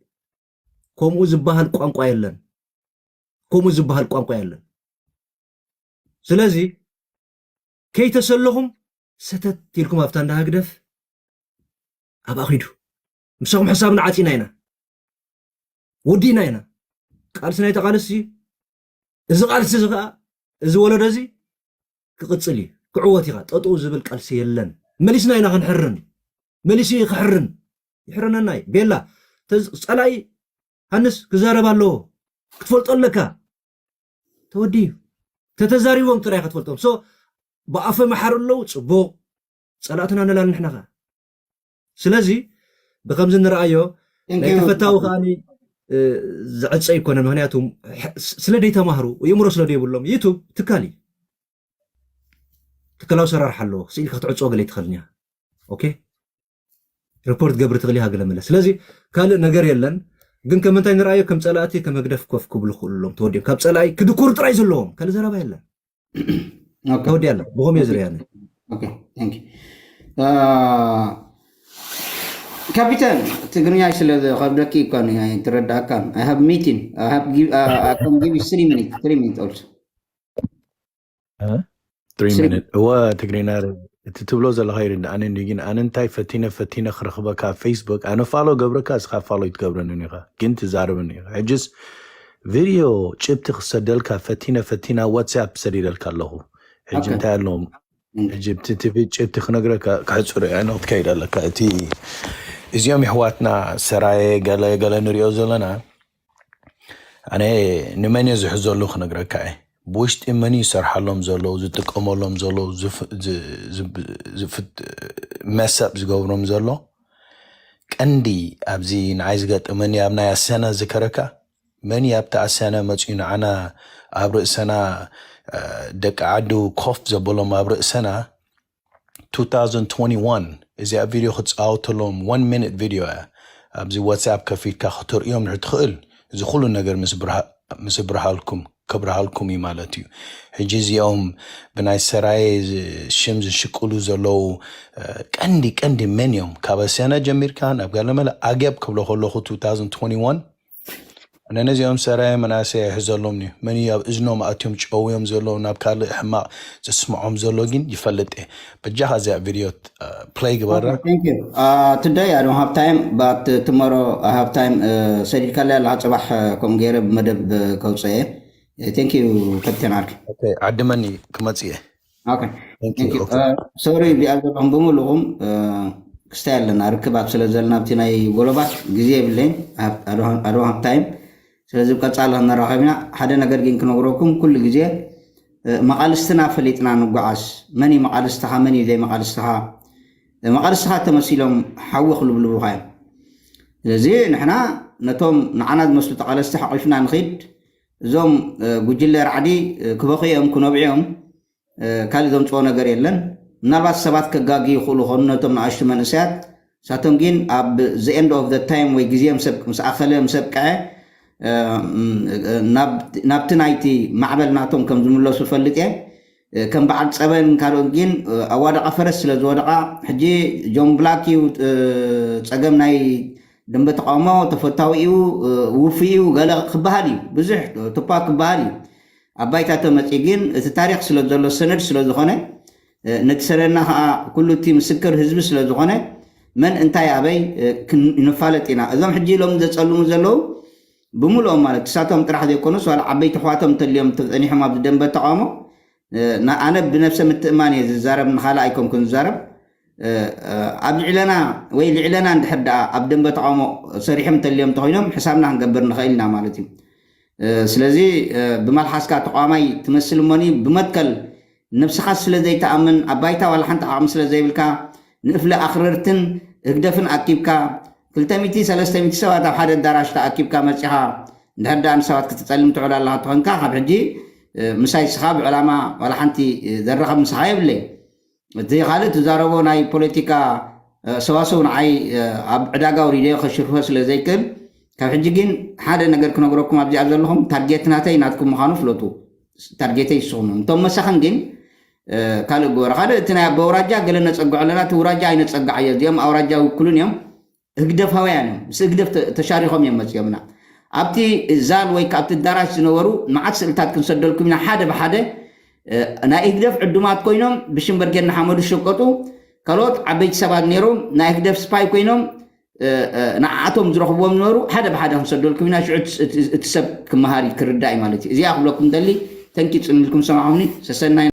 ከምኡ ዝበሃል ቋንቋ የለን። ከምኡ ዝበሃል ቋንቋ የለን። ስለዚ ከይተሰለኹም ሰተት ኢልኩም ኣብታ እንዳ ህግደፍ ኣብኣ ኺዱ። ምሳኹም ሕሳብና ዓፂና ኢና፣ ወዲእና ኢና። ቃልሲ ናይ ተቓለስቲ እዩ። እዚ ቃልሲ እዚ ኸዓ እዚ ወለዶ እዚ ክቕፅል እዩ። ክዕወት ኢኻ። ጠጥኡ ዝብል ቃልሲ የለን። መሊስና ኢና ክንሕርን። መሊሱ እዩ ክሕርን። ይሕረነና እዩ። ቤላ ተዝ- ፀላኢ ሃንስ ክዛረብ ኣለዎ። ክትፈልጦ ኣለካ። ተወዲዩ ተተዛሪቦም ጥራይ ክትፈልጦም ሶ ብኣፈ መሓር ኣለዉ ፅቡቕ ፀላእትና ንላል ንሕና ኸ ስለዚ ብከምዚ ንረኣዮ ናይ ተፈታዊ ከኣ ዝዕፀ ይኮነ ምክንያቱ ስለ ደይተማህሩ ይእምሮ ስለ ደይብሎም ዩቱብ ትካል እዩ ትካላዊ ሰራርሓ ኣለዎ ስኢልካ ክትዕፅኦ ገለ ይትኽእል እኒያ ኦኬ ሪፖርት ገብሪ ትኽእል ኢኻ ገለ መለ ስለዚ ካልእ ነገር የለን ግን ከም እንታይ ንረኣዮ ከም ፀላእቲ ከም ህግደፍ ኮፍ ክብሉ ክኽእሉ ኣለዎም ተወዲኦም ካብ ፀላኢ ክድኩሩ ጥራይ ዘለዎም ካልእ ዘረባ የለን ተወዲያ ኣለ ብኾም እየ ዝርያ ካፒታን ትግርኛ ስለ ዝኸብደኪ እኳ ትረዳእካ I have meeting I have give uh, I can give you three minutes three minutes also three minutes እወ ትግርኛ እቲ ትብሎ ዘለካ ይርድኣኒ እንዲ ግን ኣነ እንታይ ፈቲነ ፈቲነ ክረክበካ ኣብ ፌስቡክ ኣነ ፋሎ ገብረካ እስካ ፋሎ ይትገብረኒ ኢካ ግን ትዛረብኒ ኢካ ሕጅስ ቪድዮ ጭብቲ ክሰደልካ ፈቲነ ፈቲና ዋትስኣፕ ሰዲደልካ ኣለኹ ሕጂ እንታይ ኣለዎም ሕጂ እቲ ቲቪ ጭብቲ ክነግረካ ክሕፅሩ እያ ክትከይድ ኣለካ እቲ እዚኦም ይሕዋትና ሰራየ ገለ ገለ ንሪኦ ዘለና ኣነ ንመን እየ ዝሕዘሉ ክነግረካ እየ ብውሽጢ መን ይሰርሓሎም ዘሎ ዝጥቀመሎም ዘሎ መሰብ ዝገብሮም ዘሎ ቀንዲ ኣብዚ ንዓይ ዝገጠመኒ ኣብ ናይ ኣሰና ዝከረካ መን ኣብቲ ኣሰና መፅኡ ንዓና ኣብ ርእሰና ደቂ ዓዱ ኮፍ ዘበሎም ኣብ ርእሰና two thousand twenty-one እዚኣ ቪድዮ ክትፃወተሎም one minute ቪድዮ እያ ኣብዚ ዋትስኣፕ ከፊትካ ክትርእዮም ንሕትኽእል እዚ ኩሉ ነገር ምስ ብርሃልኩም ከብርሃልኩም እዩ ማለት እዩ ሕጂ እዚኦም ብናይ ሰራየ ሽም ዝሽቅሉ ዘለዉ ቀንዲ ቀንዲ መን እዮም ካብ ኣሰና ጀሚርካ ናብ ጋለመለ ኣገብ ክብሎ ከለኹ two thousand twenty-one ኣነ ነዚኦም ሰራየ መናእሰይ ኣይሕዘሎም እዩ መን እዩ ኣብ እዝኖም ኣትዮም ጨውዮም ዘለዉ ናብ ካልእ ሕማቕ ዘስምዖም ዘሎ ግን ይፈልጥ እየ በጃኻ እዚኣ ቪድዮ ፕለይ ግበራ today I don't have time but tomorrow I have time ሰዲድካለይ ኣለካ ፅባሕ ከምኡ ገይረ ብመደብ ከውፅአ እየ thank you ካፕቴን ዓርኪ ዓድመኒ ክመፅእ እየ ሶሪ ቢኣብ ዘለኹም ብምሉኹም ክስታይ ኣለና ርክባት ስለ ዘለና ኣብቲ ናይ ጎሎባት ግዜ የብለይን ኣድዋሃብ ታይም ስለዚ ብቀጻሊ ክንራኸብ ኢና። ሓደ ነገር ግን ክነግረኩም፣ ኩሉ ግዜ መቓልስትና ፈሊጥና ንጓዓዝ። መን እዩ መቓልስትኻ፣ መን እዩ ዘይመቓልስትኻ? መቓልስትኻ ተመሲሎም ሓዊ ክልብልቡኻ እዮም። ስለዚ ንሕና ነቶም ንዓና ዝመስሉ ተቓለስቲ ሓቒፍና ንኺድ። እዞም ጉጅለ ራዕዲ ክበኽዩ እዮም፣ ክነብዑ እዮም። ካልእ ዘምፅኦ ነገር የለን። ምናልባት ሰባት ከጋጊ ይኽእሉ ኾኑ ነቶም ንኣሽቱ መንእሰያት። ሳቶም ግን ኣብ the end of the time ወይ ግዜ ምስ ኣኸለ ምስ ኣብቅዐ ናብቲ ናይቲ ማዕበል ናቶም ከም ዝምለሱ ፈልጥ እየ። ከም በዓል ፀበን ካልኦት ግን ኣዋደቃ ፈረስ ስለ ዝወደቃ ሕጂ ጆን ብላክ እዩ ፀገም ናይ ደንበ ተቃውሞ፣ ተፈታዊ እዩ፣ ውፉይ እዩ ገለ ክበሃል እዩ፣ ብዙሕ ቱፓክ ክበሃል እዩ። ኣብ ባይታ ተመፂ ግን እቲ ታሪክ ስለ ዘሎ ሰነድ ስለ ዝኾነ ነቲ ሰነድና ከዓ ኩሉ እቲ ምስክር ህዝቢ ስለ ዝኾነ መን እንታይ ኣበይ ክንፋለጥ ኢና። እዞም ሕጂ ኢሎም ዘፀልሙ ዘለዉ ብምልኦም ማለት ክሳቶም ጥራሕ ዘይኮኑስ ዋላ ዓበይቲ ኣሕዋቶም እንተልዮም ተፀኒሖም ኣብዚ ደንበ ተቃውሞ ኣነ ብነብሰ ምትእማን እየ ዝዛረብ፣ ንካልእ ኣይኮንኩን ዝዛረብ። ኣብ ልዕለና ወይ ልዕለና እንድሕር ደኣ ኣብ ደንበ ተቃውሞ ሰሪሖም እንተልዮም እንተኮይኖም ሕሳብና ክንገብር ንኽእል ኢና ማለት እዩ። ስለዚ ብመልሓስካ ተቃዋማይ ትመስል እሞኒ ብመትከል ነብስኻ ስለ ዘይትኣምን ኣብ ባይታ ዋላ ሓንቲ ዓቕሚ ስለ ዘይብልካ ንእፍለ ኣኽረርትን ህግደፍን ኣኪብካ ክልተ ሚእቲ ሰለስተ ሚእቲ ሰባት ኣብ ሓደ ኣዳራሽ ተኣኪብካ መጺኻ እንድሕር ደኣ ንሰባት ክትጸልም ትውዕል ኣለኻ ተኾንካ ካብ ሕጂ ምሳይ ስኻ ብዕላማ ዋላ ሓንቲ ዘራኸብ ምሳኻ የብለይ። እቲ ካልእ ትዛረቦ ናይ ፖለቲካ ሰዋስው ንዓይ ኣብ ዕዳጋ ውሪደ ከሽርፎ ስለ ዘይክእል ካብ ሕጂ ግን ሓደ ነገር ክነግረኩም ኣብዚኣ ዘለኹም ታርጌት ናተይ ናትኩም ምዃኑ ፍለጡ። ታርጌተይ ንስኹም እቶም መሳኽን ግን ካልእ ግበሩ። ካልእ እቲ ናይ በውራጃ ገለ ነፀግዖ ኣለና፣ እቲ ውራጃ ኣይነፀግዓዮ። እዚኦም ኣውራጃ ውክሉን እዮም፣ ህግደፋውያን እዮም። ምስ ህግደፍ ተሻሪኾም እዮም መፅኦምና። ኣብቲ ዛል ወይ ኣብቲ ኣዳራሽ ዝነበሩ መዓት ስእልታት ክንሰደልኩም ኢና ሓደ ብሓደ። ናይ ህግደፍ ዕዱማት ኮይኖም ብሽምበርጌ እናሓመዱ ዝሸቀጡ ካልኦት ዓበይቲ ሰባት ነይሮም ናይ ህግደፍ ስፓይ ኮይኖም ንዓኣቶም ዝረኽብዎም ነበሩ። ሓደ ብሓደ ክንሰደልኩም ኢና። ሽዑ እቲ ሰብ ክመሃር ክርዳእ እዩ ማለት እዩ። እዚኣ ክብለኩም ደሊ። ተንኪ ፅንልኩም ሰማዕኹምኒ። ሰሰናይ